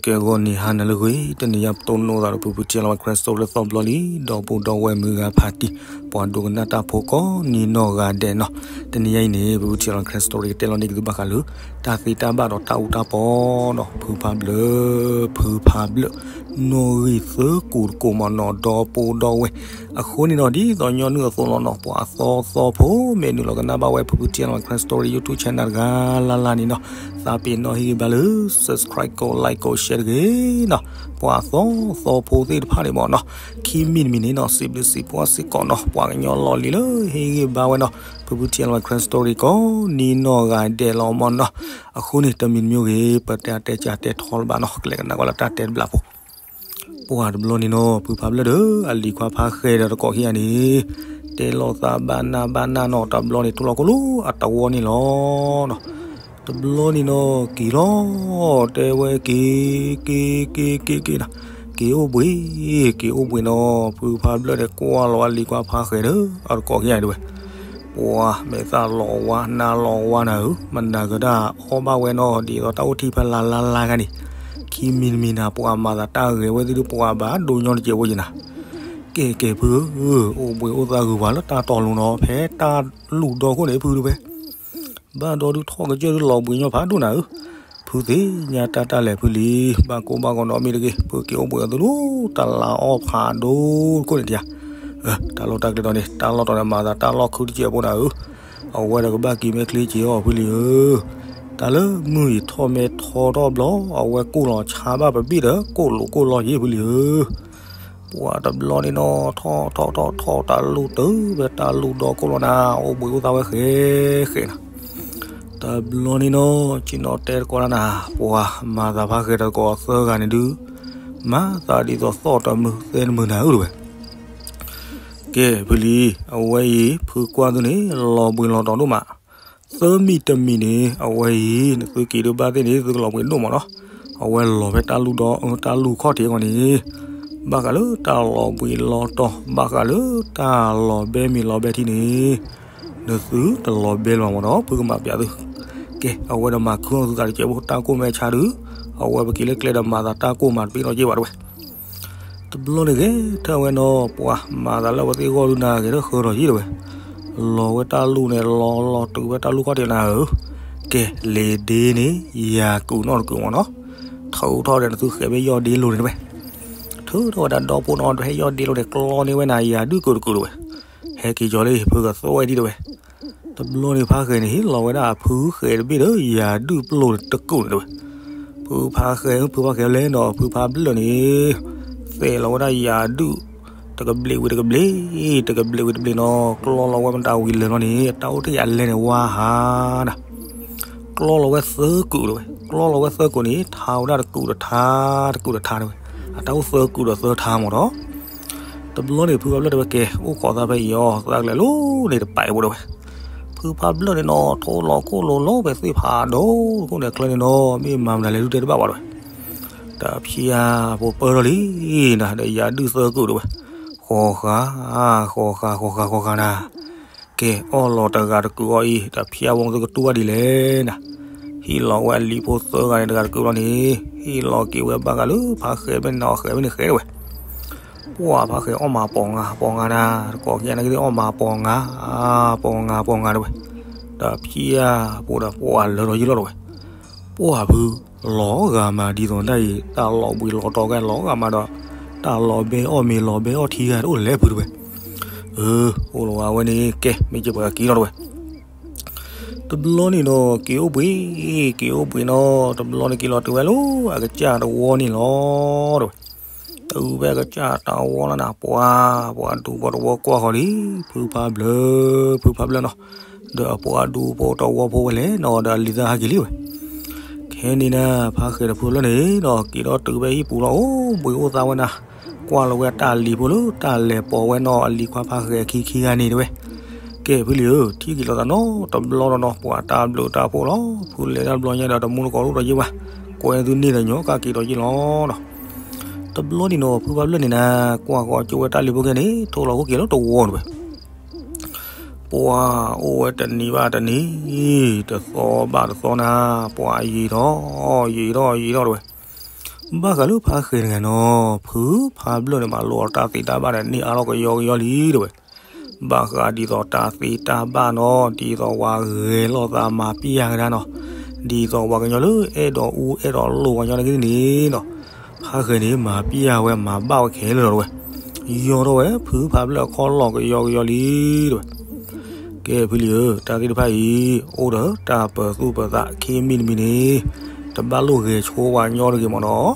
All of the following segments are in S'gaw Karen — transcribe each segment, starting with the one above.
ကဲ ဂီၤနံၤဟါနၤလၢအဂ့ၤ, တနံၤအံၤပတိၢ်နီၣ်သးဒီး ဖုဖုထံလီၤဝဲ Christian Story လၢသီဘျီလံ, ဒီပုၢ်ဒီဝဲၢ်မုၢ်ဂၤဖးတံၢ်, ပှၤဒိကနၣ်တၢ်ဖိကိးနံၤနီၢ်ဂၤဒဲးနီၤ. တနံၤအံၤန့ၣ် ဖုဖုထံလီၤဝဲ Christian Story ကတဲလီၤန့ၢ်က့ၤသုဘၣ်ဃးလၢ တၢ်သ့တၢ်ဘၣ်ဒီးတၢ်အူတၢ်ပီနီၤ, ဖုဖးဘျၢ, ဖုဖးဘျၢ, နီၣ်ဂံၢ်သၢကိာ်တကိာ်မးနီၤ, ဒီပုၢ်ဒီဝဲၢ် အဃိန့ၣ်နီၤ ဒ်သိးညီနုၢ်အသိးလီၤနီၤ, ပှၤအသီသီဖိ မ့ၢ်နုာ်လီၤကနၣ်ဘၣ်ဝဲ ဖုဖုထံလီၤဝဲ Christian Story YouTube channel တဂၤလၢ်လၢ်န့ၣ်နီၤ, သးပ့ၤနီၣ်ဟ့ၣ်ဂံၢ်ဘါလၢ subscribe ကိး like ကိး share တဂ့ၤနီၤ. ပှၤအသီသီဖိသ့ၣ်တဖၣ်န့ၣ်မးနီၤ, ခံမံၤတမံၤန့ၣ်နီၤ စံးဘျုးစံးဖှိၣ်စ့ၢ်ကီးနီၤ, ပှၤကညီလီၢ်လံၤလၢဟ့ၣ်ဂံၢ်ဘါဝဲနီၤ, ဖုဖုထံလီၤဝဲ Christian Story ကိးနံၤနီၢ်ဂၤဒဲးလီၤမးနီၤ. အဃိန့ၣ် တမံၤတမံၤဂ့ၤ ပတဲတဲကတဲထီလၢၤဘၣ်နီၤ, ကလဲၤကနၣ်ကွၢ်လၢတၢ်တဲတဘျီဖိ ပှၤတဘျီန့ၣ်နီၤ ဖုဖးဘျၢဒီး အလံၤခွါဖးဃဲဒီးတကိးခံဂၤန့ၣ် တဲလိာ်သးဘၣ်နၢ်ဘၣ်နၢ်နီၤ, တဘျီန့ၣ် ထိၣ်လီၤခိၣ်လိာ်အတဝီန့ၣ်လီၤနီၤ. တဘျီန့ၣ်နီၤ က့ၤလီၤ, တဲဝဲက့ၤ, က့ၤ က့ၤ က့ၤ က့ၤနီၤ, က့ၤအိၣ်ဘှံး, က့ၤအိၣ်ဘှံးနီၤ, ဖုဖးဘျၢန့ၣ် ကွၢ်လီၤအလံၤခွါဖးဃဲဒီး အတကိးခံဂၤဒၣ်ဝဲ ပှၤမဲာ်သၣ်လီၤဝါ နါလီၤဝါနၤဧၢ, မနၤကဒၣ်အီၣ်ဘၣ်ဝဲနီၤ, ဒ်သိးတၢ်အိၣ်ထံဖဲလါလါလါဂၤန့ၣ်, ခံမံၤတမံၤနၤ ပှၤမၤသးတၢ်ဂဲၤဝဲသ့ၣ်ဒုး ပှၤဘၣ်ဒိညီတစဲးဖိယနၤ. ကဲ ကဲဖုဧၢ, အိၣ်ဘှံးအိၣ်သါဂုၤပှၤလၢတၢ်တီၤလိၤနီၤ, ဖဲတၢ်လူၢ်ဒီခိၣ်န့ၣ်ဖုဒုးဝဲ ဘၣ်ဒီးဒုးထီၣ်ကစၢၢ်ဒုးလီၤဘှံးညီဖးဒိၣ်နၤဧၢ. ဖုသ့ၣ်ညါတၢ်တၢ်လဲၤဖုလံ, ဘၣ်ကိၢ်ဘၣ်ဂီၤနီတမံၤတဂ့ၤ, ဖုက့ၤအိၣ်ဘှံးအီၤသုလီၤ, တလးအီၣ်ဖးဒိၣ်တခိၣ်န့ၣ်တယၤ. တၢ်လီၢ်တၢ်ကျဲဒီးန့ၣ် တၢ်လီၢ်တီၤန့ၣ် မၤသးတၢ်လီၢ်ခုတစဲးဖိနၤဧၢ, အဝဲဒီးကဘၣ်က့ၤမဲာ်ချ့က့ၤအီၤဖုလံဧၢ. တၢ်လၢမုၢ်အံၤထီၣ်မဲာ်ထီထီၣ်ဘျီ အဝဲကိၢ်လီၤဆါဘၣ်ပဘ့ၣ်ဒီး ကိၢ်လိာ်ကိၢ်လီၤယံၤဖုလံဧၢ. ပှၤတဘျီန့ၣ်နီၤ ထီၣ်ထီၣ်ထီၣ်ထီၣ် တၢ်လူၢ်တုၤဖဲတၢ်လူၢ်ဒီခိၣ်လီၤနၤ, အိၣ်ဘှံးအိၣ်သါဝဲဃဲဃဲနၤ. တဘျီန့ၣ်နီၤ ဆ့ၣ်နီၤတဲတကိးလၢနၤ, ပှၤမၤသးဖးဃဲတကိးသၢဂၤန့ၣ်ဒုး မၤသးဒ်သိးသီၣ်တမုာ်သဲတမုာ်နၤဧၢတဝဲ. ကဲဖုလံ, အဝဲအံၤ ဖုကွၢ်သုန့ၣ် လီၤဘှံးလီၤတီၤဒိၣ်မး, သၢမံၤတမံၤန့ၣ် အဝဲအံၤ နသုက့ၤဒုးဘၣ်သ့ၣ်န့ၣ် သုကလီၤဘှံးဒိၣ်မးနီၤ. အဝဲလီၤဖဲတၢ်လူၢ်ဒီ တၢ်လူၢ်ခီၣ်ထံးအဂီၢ်န့ၣ် ဘၣ်ဃးလၢတၢ်လီၤဘှံးလီၤတီၤ ဘၣ်ဃးလၢတၢ်လီၤဘဲမ့ၤလီၤဘဲထံန့ၣ် နသုတလီၤဘဲလၢၤမးနီၤ ဖုကမၤပျးသု. ကဲ အဝဲဒီးမၤခုအီၤသုသးတစဲးဖိ တၢ်ကိၢ်မဲာ်ဆါဒုး အဝဲပက့ၤလၢကျဲဒီးမၤသးတၢ်ကိၢ်မးတပ့ၤနီၣ်က့ၤဘၣ်တဝဲ. တဘျီန့ၣ်ဂဲၤထၢၣ်ဝဲနီၤ ပှၤမၤသးလၢအဝဲသ့ၣ်ဂီၢ်ဒုးနၤဂဲၤထၢၣ်ဃၢထီၣ်ယံၤတဝဲ. လီၤဝဲတၢ်လူၢ်န့ၣ် လီၤလီၤတုၤဝဲတၢ်လူၢ်ခီၣ်ထံးနၤဧၢ. ကဲ လ့ၤဒ့န့ၣ် ယၤကူးနီတကူးမးနီၤ. ထုးထီၣ်ဒီးနသုဃဲးဖဲယီၢ်ဒ့လိၤန့ၣ်တဝဲ. ထုးထီၣ်ဝဲဒၣ်ဒီဖိနီၤ ဖဲယီၢ်ဒ့လိၤန့ၣ် ကျီန့ၢ်ဝဲနၤယၤဒုၣ်ကူးတကူးတဝဲ. ဟဲက့ၤကီၤလၢဖုကသွဲဒံးတဝဲ. တဘျီန့ၣ်ဖးဃဲးန့ၣ် ဟ့ၣ်လီၤဝဲဒၣ်အဖုဃဲးတဘ့ၣ်ဒီး ယၤဒုၣ်ပျိၢ်တကူးန့ၣ်တဝဲ. ဖုဖးဃဲး ဖုဖးဃဲးလဲၤဒီး ဖုဖးဘျၢၣ်န့ၣ် သဲးလီၤဝဲဒၣ်ယၤဒုၣ် တကဘျံးဝံၤတကဘျံး တကဘျံးဝံၤတကဘျံးနီၤ ကျီလီၤဝဲမတၤဝံၤလၢာ်လီၤန့ၣ် တၢ်အိၣ်တ့ၢ်အလဲန့ၣ်ဝါဟါနၤ ကျီလီၤဝဲသၢကူးတဝဲ. ကျီလီၤဝဲသၢကူးန့ၣ် ထါဝဲဒၣ်တကူးတထါ တကူးတထါတဝဲ. အတၢ်အိၣ်သၢကူးဒီးသၢထါမးဒီး တဘျီန့ၣ် ဖုဖးဘျၢၣ်တဲဝဲကဲ အိၣ်ခိးသးဖဲအံၤအီၤ သးကလဲၤလိၤန့ၣ်တပာ်အံၤဖိတဝဲ. ဖုဖးဘျၢၣ်န့ၣ်နီၤ ထိၣ်လီၤခိၣ်လိၤလီၤဖဲသ့ၣ်ဖးဒိၣ်တခိၣ်န့ၣ် အချၢန့ၣ်နီၤ မ့ၢ်မၤမနုၤလဲၣ်ဒုးတဲတဘၣ်ဝဲတဝဲ. တဖျၢၣ်ဖိပၢၢ်ထီၣ်လံနၤ ဒီးယၤဒုၣ်သၢကူးတဝဲ. ဃီၤဃာ် ဃီၤဃာ် ဃီၤဃာ် ဃီၤဃာ်နၤ ကဲ အီၣ်လီၤတဂၤတကူးအီၤအံၤ တဖျၢၣ်ဝဲသုကတူၢ်ဘၣ်ဒ်လဲၣ်နၤ. ဟ့ၣ်လီၤဝဲအလံၤဖိသၢဂၤန့ၣ်တဂၤတကူးလီၤန့ၣ် ဟ့ၣ်လီၤက့ၤဝဲဘၣ်ဃးလၢဖးဃဲးဖဲန့ၣ်နီၤ ဃဲးဖဲန့ၣ်ဃဲးတဝဲ. ပှၤဖးဃဲးအီၣ်မးပိာ်ငါ ပိာ်ငါနၤ တကိးခံဂၤနာ်က့သ့ၣ်အီၣ်မးပိာ်ငါ ပိာ်ငါ ပိာ်ငါတဝဲ. တဖျၢၣ်ဖိဒီးပှၤလၢထီၣ်ယံၤလီၤတဝဲ. ပှၤဖု လီၤဂာ်မးဒ်သိးဒၣ်အံၤ တၢ်လီၤဘှံးလီၤတီၤဂၤလီၤဂာ်မးဒီး တၢ်လီၤဘဲအီၣ်မ့ၤလီၤဘဲအီၣ်ထံဂၤတအိၣ်လဲၣ်ဖုတဝဲ. အၢ အိၣ်လီၤဝဲန့ၣ် ကဲ မ့ၢ်က့ၤပှၤက့ၤလီၤတဝဲ. တဘျီန့ၣ်နီၤ က့ၤအိၣ်ဘှံး က့ၤအိၣ်ဘှံးနီၤ တဘျီန့ၣ်က့ၤလီၤတုၤဝဲလၢအကစၢ်တဝီန့ၣ်လီၤတဝဲ. တုၤဖဲအကစၢ်တဝီလီၤနၤ ပှၤ ပှၤဒူဖိတဝီကွၢ်ဃီၤလံ ဖုဖးဘျၢၣ် ဖုဖးဘျၢၣ်နီၤ ဒီးအပှၤဒူဖိတဝီဖိဝဲလဲၣ်နီၤ ဒီးအလံၤသၣ်ဟးက့ၤလံဝဲ. ခဲန့ၣ်နၤ ဖးဃဲးတဖုလၢန့ၣ်နီၤ က့ၤဒီးတုၤဖဲဟံၣ်ပူၤလီၤ အိၣ်ဘှံးအိၣ်သါဝဲနၤ ကွၢ်လီၤဝဲတၢ်လံၤဖိလၢတၢ်လဲၤပိာ်ဝဲနီၤ အလံၤခွါဖးဃဲးခံခံဂၤန့ၣ်တဝဲ. ကဲဖုလံၤဧၢ ထံၣ်က့ၤလိာ်သးနီၤ တဘျီဒီးနီၤ ပှၤတၢ်ဘျုးတၢ်ဖှိၣ်လီၤ ဖုလဲၤတၢ်တဘျီညါဒီးတမူတကိးအိၣ်ဒီးယ့ၢ်ဝဲ ကွဲသုန့ၢ်ဒီးညီကက့ၤဒီးယ့ၢ်လီၤနီၤ. တဘျီန့ၣ်နီၤ ဖုဖးဘျၢၣ်န့ၣ်နၤ ကွၢ်ဃီၤကၠိဝဲတၢ်လံၤဖိခဲန့ၣ် ထိၣ်လီၤခိၣ်က့ၤလၢတဝီတဝဲ. ပှၤအိၣ်ဝဲတနံၤဘၣ်တနံၤ တသီဘၣ်တသီနၤ ပှၤယံာ်ထီၣ် ယံာ်ထီၣ် ယံာ်ထီၣ်တဝဲ. ဘၣ်ဃးလၢဖါဃဲၤတဂၤနီၤ, ဖုဖါဘျၢၣ်န့ၣ် မၤလိအီၤတၢ်သ့တၢ်ဘၣ်ဒီး န့ၢ်အါထီၣ်ကယီကယီလံတဲဝဲ. ဘၣ်ဃးဒ်သိးတၢ်သ့တၢ်ဘၣ်နီၤ, ဒ်သိးပှၤဂဲၤလိာ်သးမၤပျၢ်ကဒါနီၤ, ဒ်သိးပှၤကညီလၢအဲၣ်ဒိးအူအဲၣ်ဒိးလိာ်ပှၤကညီတဂ့ၤန့ၣ်နီၤ, ဖါဃဲၤန့ၣ် မၤပျၢ်ဝဲမၤဘၣ်ဝဲခဲလၢာ်လီၤတဲဝဲ. ယီၤထီၣ်ဝဲဖုဖါဘျၢၣ်အခီၣ်လီၢ်ကယီကယီလံတဲဝဲ. ကဲဖုလံၤဧၢ, တၢ်သ့ၣ်တဖၣ်အံၤ အိၣ်ဒီးတၢ်ပၢၤသူၣ်ပၢၤသး ခံမံၤတမံၤန့ၣ် တဘၣ်လိၣ်ဂဲၤဆိပှၤညီတဂ့ၤမ့ၢ်နီၤ.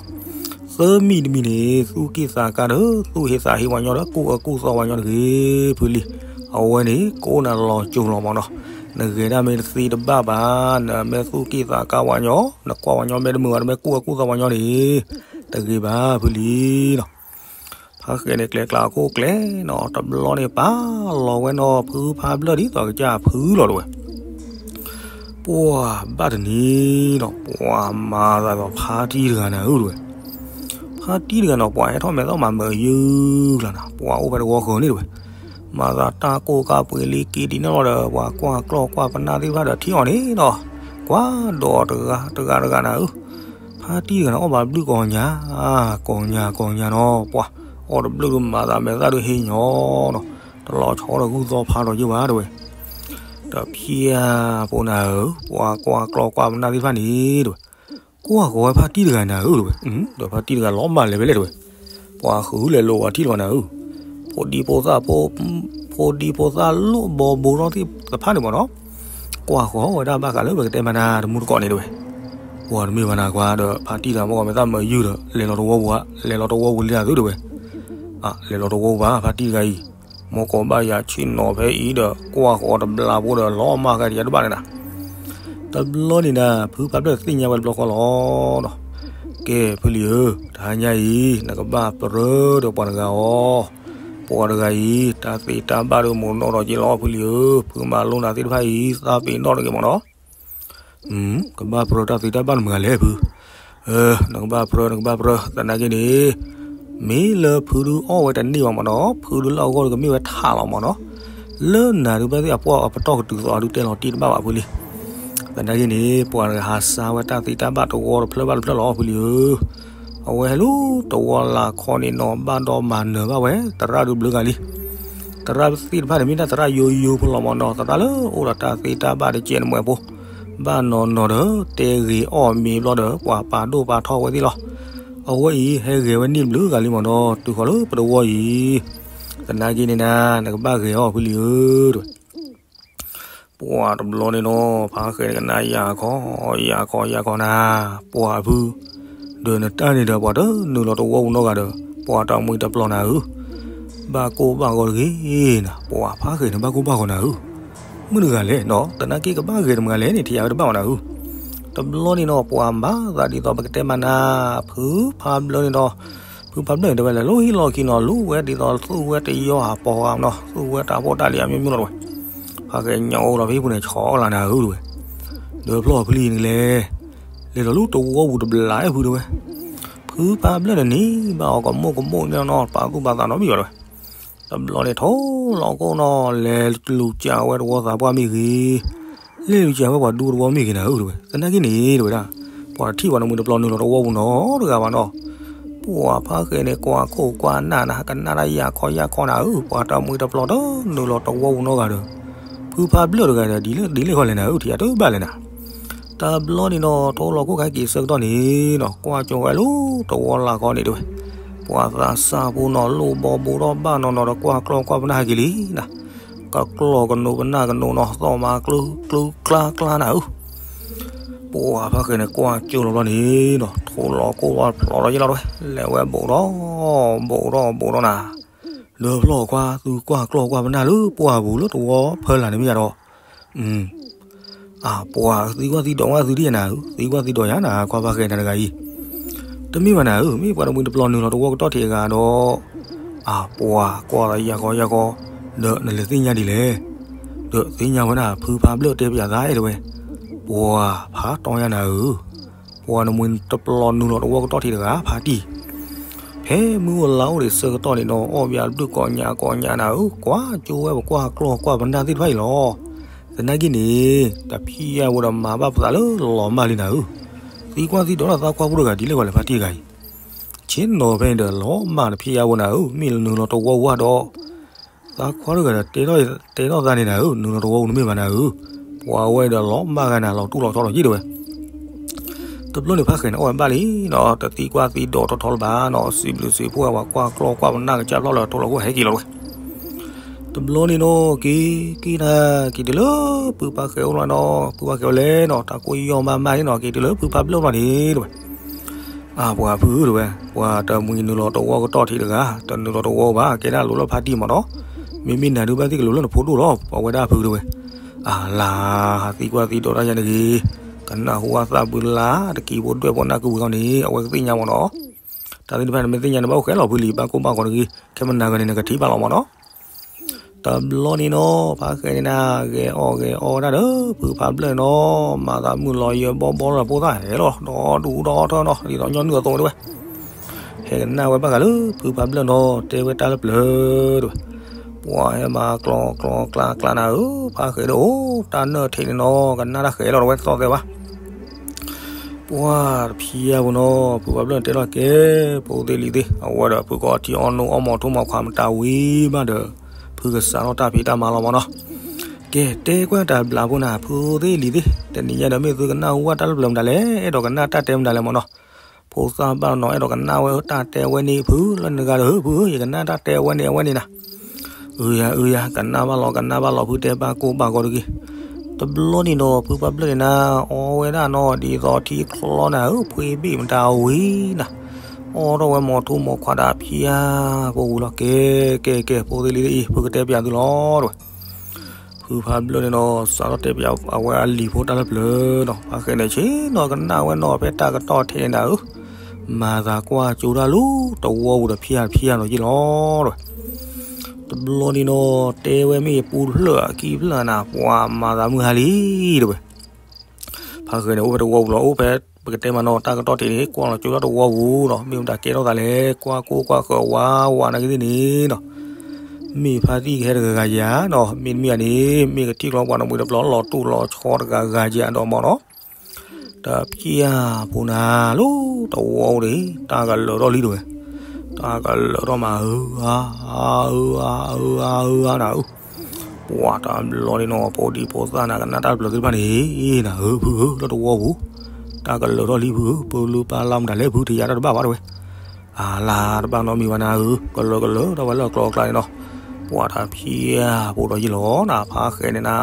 သၢမံၤတမံၤန့ၣ် သူၣ်က့ၣ်သးကါဒီး သူၣ်ဟ့သးဟ့ပှၤညီဒီး ကူၣ်အၢကူၣ်သီပှၤညီတဂ့ၤ ဖုလံၤ. အဝဲန့ၣ် ကအိၣ်နၤလီၤစိၤလီၤမ့ၢ်နီၤ. နဂဲၤတၢ်မ့ၢ်တသ့တဘၣ်ဘၣ်, နမ့ၢ်သူၣ်က့ၣ်သးကါပှၤညီ, နကွၢ်ပှၤညီမ့ၢ်တမုာ်ဘၣ်, နမ့ၢ်ကူၣ်အၢကူၣ်သီပှၤညီန့ၣ် တဂ့ၤဘၣ်ဖုလံၤနီၤ. ဖါဃဲၤန့ၣ် ကျဲၤကျါအခိၣ်ကျဲၤနီၤ, တဘျီန့ၣ် ပာ်လီၤဝဲနီၤ ဖုဖါဘျၢၣ်ဒ်သိးကစၢ်ဖုလီၤတဲဝဲ. ပှၤဘၣ်တနံၤနီၤ, ပှၤမၤသးဒီးဖါတံၢ်တဂၤနၤဧၢတဲဝဲ. ဖါတံၢ်တဂၤနီၤ ပှၤဟဲထီၣ်မဲာ်သီၣ်မၤမုာ်ယုၢ်ကျါနၤ, ပှၤအိၣ်ဖဲတဝီဃၢၤန့ၣ်တဲဝဲ. မၤသးတၢ်ကိၢ်ကါပှ့ၤလံက့ၤဒ်န့ၣ်လီၤဒီး ပှၤကွၢ်ကျီၢ်ကွၢ်ပနၢ်သ့ၣ်တဖၣ်ဒီးထံၣ်အီၤန့ၣ်နီၤ, ကွၢ်ဒီးတဂၤတဂၤတဂၤနၤဧၢ. ဖါတံၢ်တဂၤန့ၣ် အီၣ်ဘၣ်ဘျုးကိးညါ, ကိးညါကိးညါနီၤ, ပှၤအီၣ်တဘျုးဒုးမၤသးမဲာ်သၣ်ဒုးဟ့ၣ်ညီနီၤ, တလီၤဆီဒီးဂုၢ်သီဖးထီးယုၢ်ဘၣ်တဲဝဲ. တဖျၢၣ်ဖိနၤဧၢ, ပှၤကွၢ်ကျီၢ်ကွၢ်ပနၢ်သ့ၣ်တဖၣ်န့ၣ်တဲဝဲ, ကွၢ်ဃီၤဝဲဖါတံၢ်တဂၤနၤဧၢတဲဝဲ. ဒီးဖါတံၢ်တဂၤလီၤမၢ်လဲၤဖဲလဲၣ်တဲဝဲ, ပှၤဃုလဲၤလိာ်ဝဲထံၣ်လၢၤဘၣ်နၤဧၢ. ဖိဒံဖိသၣ်, ဖိဒံဖိသၣ်လိၣ်ဘီဘိထီၣ်သ့ၣ်တဖၣ်န့ၣ်မ့ၢ်နီၤ, ကွၢ်ဃီၤဝဲဒၣ်ဘၣ်ဃးလၢပကတဲမၤနၤတမူတကိးန့ၣ်တဲဝဲ. ပှၤတမ့ၢ်ဘၣ်နၤကွၢ်ဒီး ဖါတံၢ်တဂၤမ့ၢ်ဂီၤမဲာ်သၣ်မုာ်ယုၢ်ဒီး လဲၤလီၤတဝီပူၤဧါ, လဲၤလီၤတဝီပူၤလံနၤသုတဲဝဲ. လဲၤလီၤတဝီပူၤဘၣ် ဖါတံၢ်တဂၤအံၤ, မ့ၢ်ကိးဘၣ်ယၤဆ့ၣ်နီၤဖဲအံၤဒီး ကွၢ်ဃီၤတဘျီဖိဒီး လီၤမၢ်ဃာ်တယၤတဘၣ်န့ၣ်နၤ. တဘျီန့ၣ်နၤ ဖုဖါဘျၢၣ်သ့ၣ်ညါဝဲတဘျီဃီလီၤနီၤ. ကဲဖုလံၤဧၢ, တဟါညါအံၤ နကဘၣ်ပြၢဒီးပှၤတဂၤအီၤ, ပှၤတဂၤအံၤ တၢ်သ့တၢ်ဘၣ်ဒီးမိၢ်နီၢ်ဒီးက့ၤလီၤဖုလံၤဧၢ, ဖုမၤလိနၤသ့ၣ်တဖၣ်အံၤ သးပ့ၤနီၣ်တဂ့ၤမ့ၢ်နီၤ. ကဘၣ်ပြၢတၢ်သ့တၢ်ဘၣ်နမုၢ်ဂၤလဲၣ်ဖု, နကဘၣ်ပြၢ နကဘၣ်ပြၢ သနာ်က့န့ၣ်, မ့ၢ်လၢဖုဒုးအီၣ်ဝဲတန့ၢ်ဘၣ်မ့ၢ်နီၤ, ဖုဒုးလၢအဂီၢ်ဒုးကမ့ၢ်ဝဲထးလီၤမ့ၢ်နီၤ, လၢနၤဒုးဖဲသ့ၣ်အပှၢ်အပတီၢ်ကတုၤသိးအဒုးတဲလီၤတံၢ်တဘၣ်ဘၣ်ဖုလံၤ. သနာ်က့န့ၣ် ပှၤတဂၤဟးဆါဝဲတၢ်သ့တၢ်ဘၣ်တဝီတဖျၢၣ်ဘၣ်တဖျၢၣ်လီၤဖုလံၤဧၢ. အဝဲဟဲလၢတဝီလၢ်ခီန့ၣ်နီၤ ဘၣ်ဒီးမၤနၢၤဘၣ်ဝဲ သရၣ်ဒုးဘျုးဂၤလံ. သရၣ်သ့ၣ်တဖၣ်န့ၣ် မ့ၢ်ဒၣ်သရၣ်ယိယိဖိလီၤမ့ၢ်နီၤ, သရၣ်လၢအိၣ်ဒီးတၢ်သ့တၢ်ဘၣ်တကဲးနမဲာ်ဖိ, ဘၣ်နီၢ်နီၢ်ဒီး တဲဂ့ၤအီၣ်မ့ၤဘျီဒီး ပှၤပာ်ဒိၣ်ပာ်ထီၣ်ဝဲသ့ၣ်လီၤ. အဝဲအံၤ ဟဲဂဲၤဝဲန့ၢ်ဘျုးဂၤလံမ့ၢ်နီၤ, တုၤဃီၤလၢပတဝီအံၤ, သနာ်က့န့ၣ်နၤ နကဘၣ်ဂဲၤအီၣ်ဖုလံၤဧၢ, တဲဝဲ. ပှၤတဘျီန့ၣ်နီၤ ဖါဃဲၤန့ၣ်ကနၣ်ယၤခီ, ယၤခီ ယၤခီနၤ, ပှၤဖု, ဒီးနတၢ်န့ၣ်ဒီး ပှၤတနုာ်လီၤတဝီပူၤနီတဂၤဒီး ပှၤတၢ်မှံတပျီၤနၤဧၢ, ဘၣ်ကိၢ်ဘၣ်ဂီၤတဂ့ၤနၤ, ပှၤဖါဃဲၤန့ၣ် ဘၣ်ကိၢ်ဘၣ်ဂီၤနၤဧၢ, မုၢ်တဂၤလဲၣ်နီၤ, သနာ်က့ကဘၣ်ဂဲၤတမုၢ်ဂၤလဲၣ်န့ၣ် ထံၣ်ယၤဝဲတဘၣ်ဘၣ်နၤဧၢ. တဘျီန့ၣ်နီၤ ပှၤမၤသးဒ်သိးပကတဲမၤနၤ, ဖုဖါဘျၢန့ၣ်ဒီး ဖုဖါဘျၢန့ၣ်တဲဝဲလဲၤလိဟံၣ်လီၢ်ခံနီၤ, လူဝဲဒ်သိးသူၣ်ဝဲတယီၢ်ဟးပီၤဃာ်နီၤ, သူၣ်ဝဲတၢ်ဖိတၢ်လံၤအမျိုးမျိုးလီၤတဲဝဲ. ဖါဃဲၤညါအိၣ်လီၤဖဲပူၤန့ၣ် ဆီအီၣ်လၢနၤဧၢတဲဝဲ. ဒီးဖျီၣ်ဖုလံၤန့ၣ်လဲၣ်, လဲၤလီၤလၢတဝီပူၤတဘျီအဲၣ်ဖုတဲဝဲ. ဖုဖါဘျၢန့ၣ်န့ၣ် ဘၣ်အီၤကမိၣ်ကမိၣ်န့ၣ်နီၤ, ပာ်သူၣ်ပာ်သးနီတမံၤဘၣ်တဲဝဲ. တဘျီန့ၣ် ထိၣ်လီၤကိၣ်နီၤ, လဲၤလူၤစၢ်ဝဲတဝီသးပှၢ်မ့ၢ်ဂ့ၤ, လဲၤလူၤစၢ်ဝဲပှၤဒူတဝီမ့ၢ်ဂ့ၤနၤဧၢတဲဝဲ. သနာ်က့န့ၣ်တဲဝဲဒၣ်, ပှၤတထံၣ်ပှၤတမှံၤတပျီၤနုာ်လီၤတဝီပူၤနီတဂၤဘၣ်နီၤ. ပှၤဖါဃဲၤန့ၣ် ကွၢ်ခိၣ်ကွၢ်နၢ်နၤ, ကနၣ်တၢ်ယၤခီယၤခီနၤဧၢ, ပှၤတမှံၤတပျီၤတနုာ်လီၤတဝီပူၤနီတဂၤဒီး ဖုဖါဘျၢတဂၤဒီး ဒ်လဲၣ်ဒ်လဲၣ်ဃီလဲၣ်နၤဧၢ, ထံၣ်ယၤတဘၣ်လဲၣ်နၤ. တဘျီန့ၣ်နီၤ ထိၣ်လီၤကိၣ်ခါက့ၤဆၢကတီၢ်န့ၣ်နီၤ, ကွၢ်ကၠိဝဲလၢတဝီလၢ်ခီန့ၣ်တဲဝဲ. ပှၤသးစၢ်ဖိနီၤ လိၣ်ဘီဘိထီၣ်ဘၣ်နီၢ်နီၢ်ဒီး ကွၢ်ကျီၢ်ကွၢ်ပနၢ်ဟဲက့ၤလံနၤ. ကကျီၢ်ကနိးပနၢ်ကနိးနီၤ, သီၣ်မၤကျူကျူကျါကျါနၤဧၢ. ပှၤဖါဃဲၤန့ၣ် ကွၢ်ကၠိလီၤဘျီန့ၣ်နီၤ, ထိၣ်လီၤကိၣ်ဝဲဖျိးလီၤယဲလီၤတဲဝဲ, လဲၤဝဲဘိးဒီး ဘိးဒီး ဘိးဒီးနၤ. ဒီးဖျီၣ်ခွါ သုကွၢ်ကျီၢ်ကွၢ်ပနၢ်လၢပှၢ်ပူၤလၢတဝီဖၢလၢ်န့ၣ်မ့ၢ်ယါဒီး အၢ အပှၤသံကွၢ်သံဒိးဝဲသုဒ်ယဲနၤဧၢ, သံကွၢ်သံဒိးယၤနၤ, ကွၢ်ဖါဃဲၤနၤတဂၤအံၤ, တမ့ၢ်ဘၣ်နၤဧၢ, မ့ၢ်ပှၤတမှံၤတပျီၤနုာ်လီၤတဝီကတီၢ်ထံးအဂၤဒီး, အပှၤကွၢ်သးယၤဃီယၤဃီ, ဒီးနလဲၤသ့ၣ်ညါဒ်လဲၣ်, ဒီးသ့ၣ်ညါဝဲဒၣ် ဖုဖါဘျၢၣ်တဲပယၤသးအဲၣ်တဲဝဲ, ပှၤဖးတီယၤနၤဧၢ, ပှၤတမှံၤတပျီၤနုာ်လီၤတဝီကတီၢ်ထံးတဂၤဖးတံၢ် ဖဲမုၢ်အိၣ်လါအိၣ်ဒံးဆၢကတီၢ်န့ၣ်ဒီး အီၣ်ဘၣ်ဘျုးကိးညါကိးညါနၤဧၢ, ကွၢ်ကၠိဝဲပကွၢ်ကျီၢ်ကွၢ်ပနၢ်သ့ၣ်တဖၣ်အံၤလီၤ. သနာ်က့န့ၣ် တဖံးယါဝဲဒီးမၤဘၣ်ပသးလၢလီၤမၢ်လံနၤဧၢ, သံကွၢ်သံဒိးတၢ်သးကွၢ်ဖိတဂၤဒ်လဲၣ်ဂီၤလဲၣ်ဖါတံၢ်တဂၤအံၤ. ဆ့ၣ်နီၤဖဲန့ၣ်ဒီး လီၤမၢ်တဖံးယါဝဲနၤဧၢ, မ့ၢ်နုာ်လီၤတဝီဝါဒီး သးခွါတဂၤဒီး တဲထီၣ်တဲထီၣ်သးန့ၣ်နၤဧၢ, နုာ်လီၤတဝီပူၤနမ့ၢ်ဘၣ်နၤဧၢ, ပှၤဝဲဒီးလီၤမၢ်ဂၤနၤ လီၤတူၢ်လီၤဆီလီၤယံၣ်တဝဲ. တဘျီန့ၣ်ဖးဃဲန့ၣ် အီၣ်ဝဲဘၣ်လံနီၤ, တသံကွၢ်သံဒိးထီထီလၢၤဘၣ်နီၤ, စံးဘျုးစံးဖှိၣ်ဝဲ ကွၢ်ကျီၢ်ကွၢ်ပနၢ်ကစၢ်ဖျီၣ်လၢ ထိၣ်လီၤခိၣ်ဟဲက့ၤလီၤတဝဲ. တဘျီန့ၣ်နီၤ က့ၤက့ၤတၢ် က့ၤတုၤလၢဖုဖးဃဲအိၣ်လီၤနီၤ, ဖုဖးဃဲအိၣ်လဲၣ်နီၤ, တၢ်ကိၢ်ယီၢ်မးမးန့ၣ်နီၤ, က့ၤတုၤလၢဖုဖးဘျၢၣ်လီၤန့ၣ်တဝဲ. အၢ ပှၤဖုတဝဲ, ပှၤတမှံၤနုာ်လီၤတဝီကတီၢ်ထံးတဂၤ, တနုာ်လီၤတဝီဘၣ်, ကဲဒၣ်လိၤလၢဖါတံၢ်မးနီၤ, မ့မ့ၢ်နၤဒုးဘၣ်သ့ၣ်ကလိၤလၢနဖိဒိၣ်လီၤ, ပှၤဝဲဒၣ်ဖုတဝဲ. အၢ လါ သံကွၢ်သံဒိးတၢ်ယါတဂ့ၤ, ကနၣ်ဟူအသၣ်ဘုလါ တကံဖိဒွဲၣ်ဖိနၢ်ကုပူၤသီန့ၣ် အဝဲကသ့ၣ်ညါမးနီၤ. တၢ်သ့ၣ်တဖၣ်န့ၣ် မ့ၢ်သ့ၣ်ညါန့ၣ် ဘၣ်အိၣ်ဃဲလီၤဖုလံ, ဘၣ်ကိၢ်ဘၣ်ဂီၤတဂ့ၤ, ခဲမနၤဂၤန့ၣ် နကထံၣ်ဘၣ်လီၤမးနီၤ. တဘျီန့ၣ်နီၤ ဖးဃဲန့ၣ်နၤ ဂဲၤအီၣ်ဂဲၤအီဝဲဒၣ်ဒီး ဖုဖးဘျၢၣ်နီၤ, မၤသးမုၢ်လီၤယဲၢ်ဘီဘီလီၤ ဖိသၣ်ဟဲလီၤ ဒီဒူၣ်ဒီထၢနီၤ, ဒ်သိးညီနုၢ်အသိးတဝဲ. ဟဲကနၣ်ဝဲဘၣ်ဃးလၢ ဖုဖးဘျၢၣ်နီၤ တဲဝဲတၢ်လၢပျၢၤတဝဲ. ပှၤဟဲမၤကျီကျီကျါကျါနၤဧၢ, ဖးဃဲဒီးအိၣ်တၢ်နၢၣ်ထံးန့ၣ်နီၤ, ကနၣ်တၢ်ဃဲလီၤတဝဲတသီၣ်သဲဘၣ်. ပှၤတဖံးယါပူၤနီၤ ဖုဖးဘျၢၣ်န့ၣ်တဲလီၤကဲ, ဖိသ့ၣ်လံၤသ့ၣ်, အဝဲဒီးဖုကအီထံအီနိအီမိာ်ထိၣ်မိာ်ခွါမတၤဝံၤဘၣ်ဒီး ဖုကစးထီၣ်တၢ်ဖံးတၢ်မၤလီၤမးနီၤ. ကဲ တဲကွၢ်တၢ်ဘျးဖိနၤ ဖိသ့ၣ်လံၤသ့ၣ်, တနံၤညါဒီးမ့ၢ်သုကနၣ်ဟူဘၣ်တၢ်လၢပျၢၤမတၤလဲၣ်, အဲၣ်ဒိးကနၣ်တၢ်တဲမတၤလဲၣ်မးနီၤ. ဖိသၣ်ဘၣ်နီၤ အဲၣ်ဒိးကနၣ်ဝဲတၢ်တဲဝဲန့ၣ်ဖု, လၢနဂၤဒီးဧၢဖုဧၢ, ယကနၣ်တၢ်တဲဝဲန့ၣ်အဝဲန့ၣ်နၤ. အုယၤ အုယၤ ကနၣ်ဘၣ်လီၤ ကနၣ်ဘၣ်လီၤ ဖုတဲဘၣ်ကိၢ်ဘၣ်ဂီၤတဂ့ၤ. တဘျီန့ၣ်ဒီး ဖုဖးဘျၢၣ်န့ၣ်နၤ အီဝဲဒၣ်နီၤ ဒ်သိးထံချီနၤဧၢ, ဖှ့ဘ့ၣ်မတၤဝံၤနၤ, အီထီၣ်ဝဲမိာ်ထိၣ်မိာ်ခွါဒီးဖံးယါဖိဝံၤလီၤ. ကဲ ကဲ ကဲ ဖိသ့ၣ်လံၤသ့ၣ်အံၤ ဖုကတဲပျးသုလီၤတဝဲ. ဖုဖးဘျၢၣ်န့ၣ်ဒီး စးထီၣ်တဲပျးအဝဲအလံၤဖိတၢ်လၢပျၢၤနီၤ, ဖးဃဲန့ၣ်ဆ့ၣ်နီၤ ကနၣ်ဝဲနီၤ ဖဲတၢ်ကတီၢ်ထဲန့ၣ်နၤဧၢ, မၤသးကွၢ်ကၠိတၢ်လၢတဝီပူၤဒီးဖံးယါဖံးယါနီၤယ့ၣ်လီၤတဝဲ. တဘျီန့ၣ်နီၤ တဲဝဲမ့ၢ်ပူဖျၢၣ်အခံဖျၢၣ်နၤ ပှၤမၤသးမုၢ်ဟါလံတဝဲ. ဖးဃဲန့ၣ် အိၣ်ဖဲတဝီပူၤလီၤ, အိၣ်ဖဲပကတဲမးနီၤ တၢ်ကတီၢ်ထဲန့ၣ် ကွၢ်လီၤကၠိတၢ်တဝီပူၤနီၤ, မ့ၢ်မတၤကဲထီၣ်သးလဲၣ်, ကွၢ်ကိၢ်ကွၢ်ဃၢၤဝါဝါနာ်က့သ့ၣ်န့ၣ်နီၤ, မ့ၢ်ဖါတံၢ်ကဟဲတဂၤဂၤယၤနီၤ, မ့တမ့ၢ်ဧါန့ၣ် မ့ၢ်ကထံၣ်ကျီပှၤတမှံၤတဘျီ လီၤတူၢ်လီၤဆီတဂၤဂၤယၤဒီးမးနီၤ. တဖံးယါဖိနၤလီၤ တဝီပူၤန့ၣ် တၢ်ကလၢၤထီၣ်လံတဝဲ, တၢ်ကလၢၤထီၣ်မး အၢ အၢ အၢ အၢ အၢ အၢ နၤဧၢ. ပှၤတဘျီန့ၣ်နီၤ ဖိဒံဖိသၣ်နၤ ကနၣ်တၢ်တဖျၢၣ်သ့ၣ်တဖၣ်န့ၣ် နၤဧၢ ဖုဧၢ လၢတဝီပူၤ တၢ်ကလၢၤထီၣ်လံဖုဧၢ, ပလူပၢ်လၢမတၤလဲၣ် ဖုထံၣ်ယါတၢ်တဘၣ်ဘၣ်တဝဲ. အလါ တဘၣ်နီတမံၤဘၣ်နၤဧၢ, ကလၢၤကလၢၤထီၣ်ဝဲလၢအကျိၤအကျဲန့ၣ်နီၤ. ပှၤတဖံးယါဖိဒီးယ့ၣ်လီၤနၤ ဖးဃဲန့ၣ်နၤ,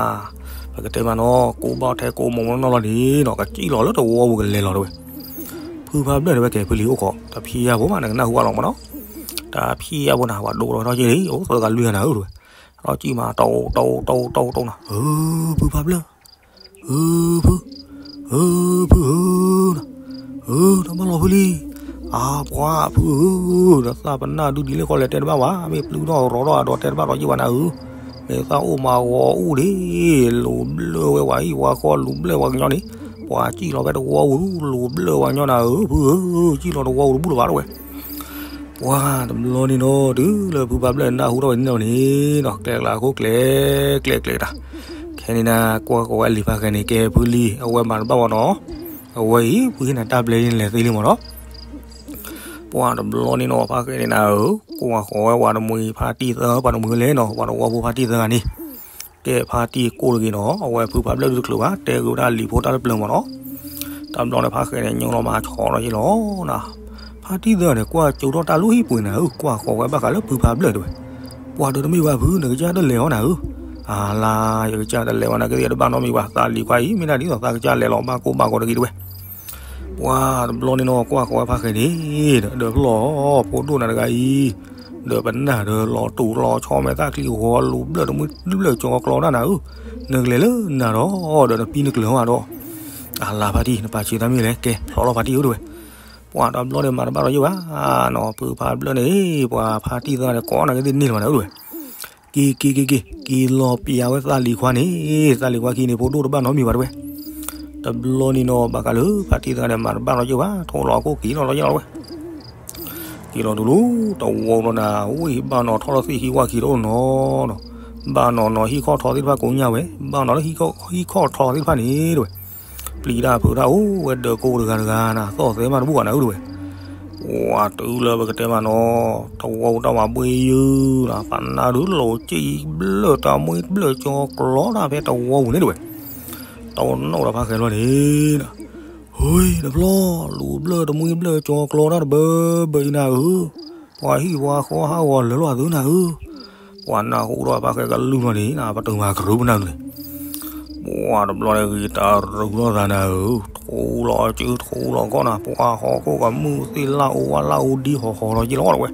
ပကတဲမးနီၤ ကိးဘၣ်ထဲကိးမီၤမနီၢ်လီၤန့ၣ်နီၤ ကစံၣ်လီၤလၢတဝီပူၤကလဲၤလီၤတဝဲ. ဖုဖးဘျၢၣ်န့ၣ်ဝဲကဲဖုလံအိၣ်ခိး တဖံးယါဖိမး နကနၢ်ဟူဘၣ်လီၤမးနီၤ. တဖံးယါဖိနၤ ပှၤဒိၣ်ထီၣ်က့ၤလံ အိၣ်သၢဂၤလွံၢ်ဂၤနၤဧၢတဝဲ. ဒီးစံၣ်မး တိၢ်တိၢ်တိၢ်တိၢ်တိၢ်နၤ ဧၢ ဖုဖးဘျၢၣ် ဧၢ ဖု ဧၢ ဖုဧၢ ဧၢ တဘၣ်လီၤဖုလံ. အပှၤဖုဧၢ ဒီးသးပနၢ်ဒုးဒ်လဲၣ်ဃီလဲၣ်တဲတဘၣ်ဝဲ မ့ၢ်ပျုၢ်ထီၣ်ရီထီၣ်အဒိးတဲတဘၣ်ဒီးယံာ်ဘၣ်နၤဧၢ. မ့ၢ်သးအိၣ်မၤဂီၤအိၣ်ဒံး လိၤဘျၢဝဲဝဲအံၤဝဲဃီ လိၤဘျၢဝဲကညီန့ၣ် ပှၤစံၣ်လီၤဖဲတဝီပူၤ လိၤဘျၢဝဲကညီနၤဧၢ ဖုဧၢ စံၣ်လီၤတဝီပူၤတဘူၣ်လၢၤဘၣ်တဝဲ. ပှၤတဘျီန့ၣ်နီၤ တုၤလၢဖုဖးဘျၢၣ်နၢ်ဟူထီၣ်ဝဲန့ၣ်လီၤန့ၣ်နီၤ ကျဲကျါအဃိကျဲ ကျဲကျဲတၢ် ခဲန့ၣ်နၤ ကွၢ်ဃီၤဝဲလံာ်ဖးဃဲန့ၣ် ကဲဖုလံ အဝဲမၤတဘၣ်ဝဲနီၤ အဝဲအံၤ ဖုဟ့ၣ်နၤတၢ်ဘျဲလံနလဲၤသ့လံမးနီၤ. ပှၤတဘျီန့ၣ်နီၤ ဖးဃဲန့ၣ်နၤဧၢ ကွၢ်ဃီၤဝဲပှၤတမှံၤဖါတံၢ်သၢ ပှၤတမှံၤဝဲလဲၣ်နီၤ ပှၤတဝီဖိဖါတံၢ်သၢဂၤန့ၣ် ကဲဖါတံၢ်ကိၢ်တဂ့ၤနီၤ အဝဲဖုဖးဘျၢၣ်ဒုးတချုးဘၣ် တဲဂ့ၤဝဲဒၣ်လံာ်ဖိတၢ်လၢပျၢၤမးနီၤ. တဘျီန့ၣ်ဖးဃဲန့ၣ် ညိလီၤမၤဆီးလီၤယ့ၣ်လီၤနၤ ဖါတံၢ်သၢဂၤန့ၣ် ကွၢ်ကၠိထီၣ်တၢ်လၢဟံၣ်ပှ့ၤနၤဧၢ ကွၢ်ဃီၤဝဲဘၣ်ဃးလၢဖုဖးဘျၢၣ်တဝဲ. ပှၤဒီးတမ့ၢ်ဘၣ်ဖု နကစၢ်တလဲၤအီၤနၤဧၢ. အလါ ယကစၢ်တလဲၤဝဲနၤကသ့ၣ်တဘၣ်နီတမံၤဘၣ် သးလံၤခွါအံၤ မ့ၢ်ဒၣ်ဒ်သိးသးကစၢ်လဲၤလီၤဘၣ်ကိၢ်ဘၣ်ဂီၤတဂ့ၤတဝဲ. ပှၤတဘျီန့ၣ်နီၤ ကွၢ်ဃီၤဝဲဖးဃဲန့ၣ် ဒီးဖျီၣ်ဖိဒိၣ်နၤတဂၤအံၤ ဒီးပနၢ်ဒီးလီၤတူာ်လီၤဆီမဲာ်သၣ်ချံ ဂီၤလူၤဘျၢၣ်တမှံဘျၢၣ်ကၠီၤကျီၤဒၣ်နၤဧၢ. နကလဲၤလၢနၤဒီး ဒီးနပံနကျၢၤမးဒီး အလါဖါတံၢ် နပာ်ဆံးတၢ်မ့ၢ်လဲၣ် ကဲဖျီၣ်လီၤဖါတံၢ်ဧၢတဝဲ. ပှၤတဘျီန့ၣ်မၤတဘၣ်ဒီးယိၣ်ဘၣ်နီၤ ဖုဖးဘျၢၣ်န့ၣ် ပှၤဖါတံၢ်သၢဂၤန့ၣ် ကိးနၤကသ့ၣ်န့ၢ်လီၤနၤဧၢတဝဲ. က့ၤ က့ၤ က့ၤ က့ၤ က့ၤလီၤပျံၤဝဲသးလံၤခွါန့ၣ် သးလံၤခွါခံန့ၣ် ဖိဒိၣ်တဘၣ်နီတမံၤဘၣ်တဝဲ. တဘျီန့ၣ်နီၤ ဘၣ်ဃးလၢဖါတံၢ်သၢဂၤန့ၣ် မၤတဘၣ်ဒီးယိၣ်ဘၣ် ထိၣ်လီၤအခိၣ်က့ၤလီၤလီၤယ့ၣ်လီၤတဝဲ. က့ၤလီၤတုၤလီၤ တဝီလီၤနၤ ဝံၤဘၣ်နီၤထီၣ်လီၤသ့ၣ်ခံဝၣ်ခံတအိၣ်နီၤ. ဘၣ်နီၤနီၤဟံၣ်ခီၣ်ထီသ့ၣ်တဖၣ်ကိးညါဝဲ ဘၣ်နီၤလၢဟံၣ်ခီၣ်ထီသ့ၣ်တဖၣ်န့ၣ်တဝဲ. ပျံၤတၢ်ဖုးတၢ်အိၣ်ဝဲဒၢးကိးတဂၤတဂၤနၤ သီၣ်သဲမးတဘူၣ်ဘၣ်နၤဧၢတဝဲ. ပှၤတုၤလၢပကတဲမးနီၤ, တဝီပူၤတၢ်မၤဘှ့ယုၢ်နီၤ, ပနၢ်ဒုးလိာ်က့ၤဘျၢၣ်တမှံဘျၢၣ်ကၠီကျီတၢ်ဖဲတဝီပူၤန့ၣ်တဝဲ, တဝီနီၣ်ဒီးဖါဃဲလီၤန့ၣ်နီၤ, ဟူတဘျီ, လူၤဘျၢၣ်တမှံဘျၢၣ်ကၠီကျီတၢ်တဘၢဘၢအံၤနၤဧၢ, ပှၤဟံၣ်ပှၤဃီဟးဂီၤလၢာ်လီၤသုနၤဧၢ, ပှၤနၢ်ဟူဒီးဖါဃဲကလုၢ်လီၤန့ၣ်နီၤ, ပတုာ်မၤကရၢပနၢ်ဒုးန့ၣ် ပှၤတဘျီန့ၣ်ဂ့ၤတရူးလိာ်သးနၤဧၢ, ထူလီၤစုထူလီၤကီၢ်နၤ, ပှၤဟီၣ်ခိၣ်ကမူၣ်သ့ၣ်လၣ်အိၣ်ဝါလၣ်အိၣ်ဒံဟီၣ်ဟီၣ်လီၤက့ၤလီၤတဝဲ,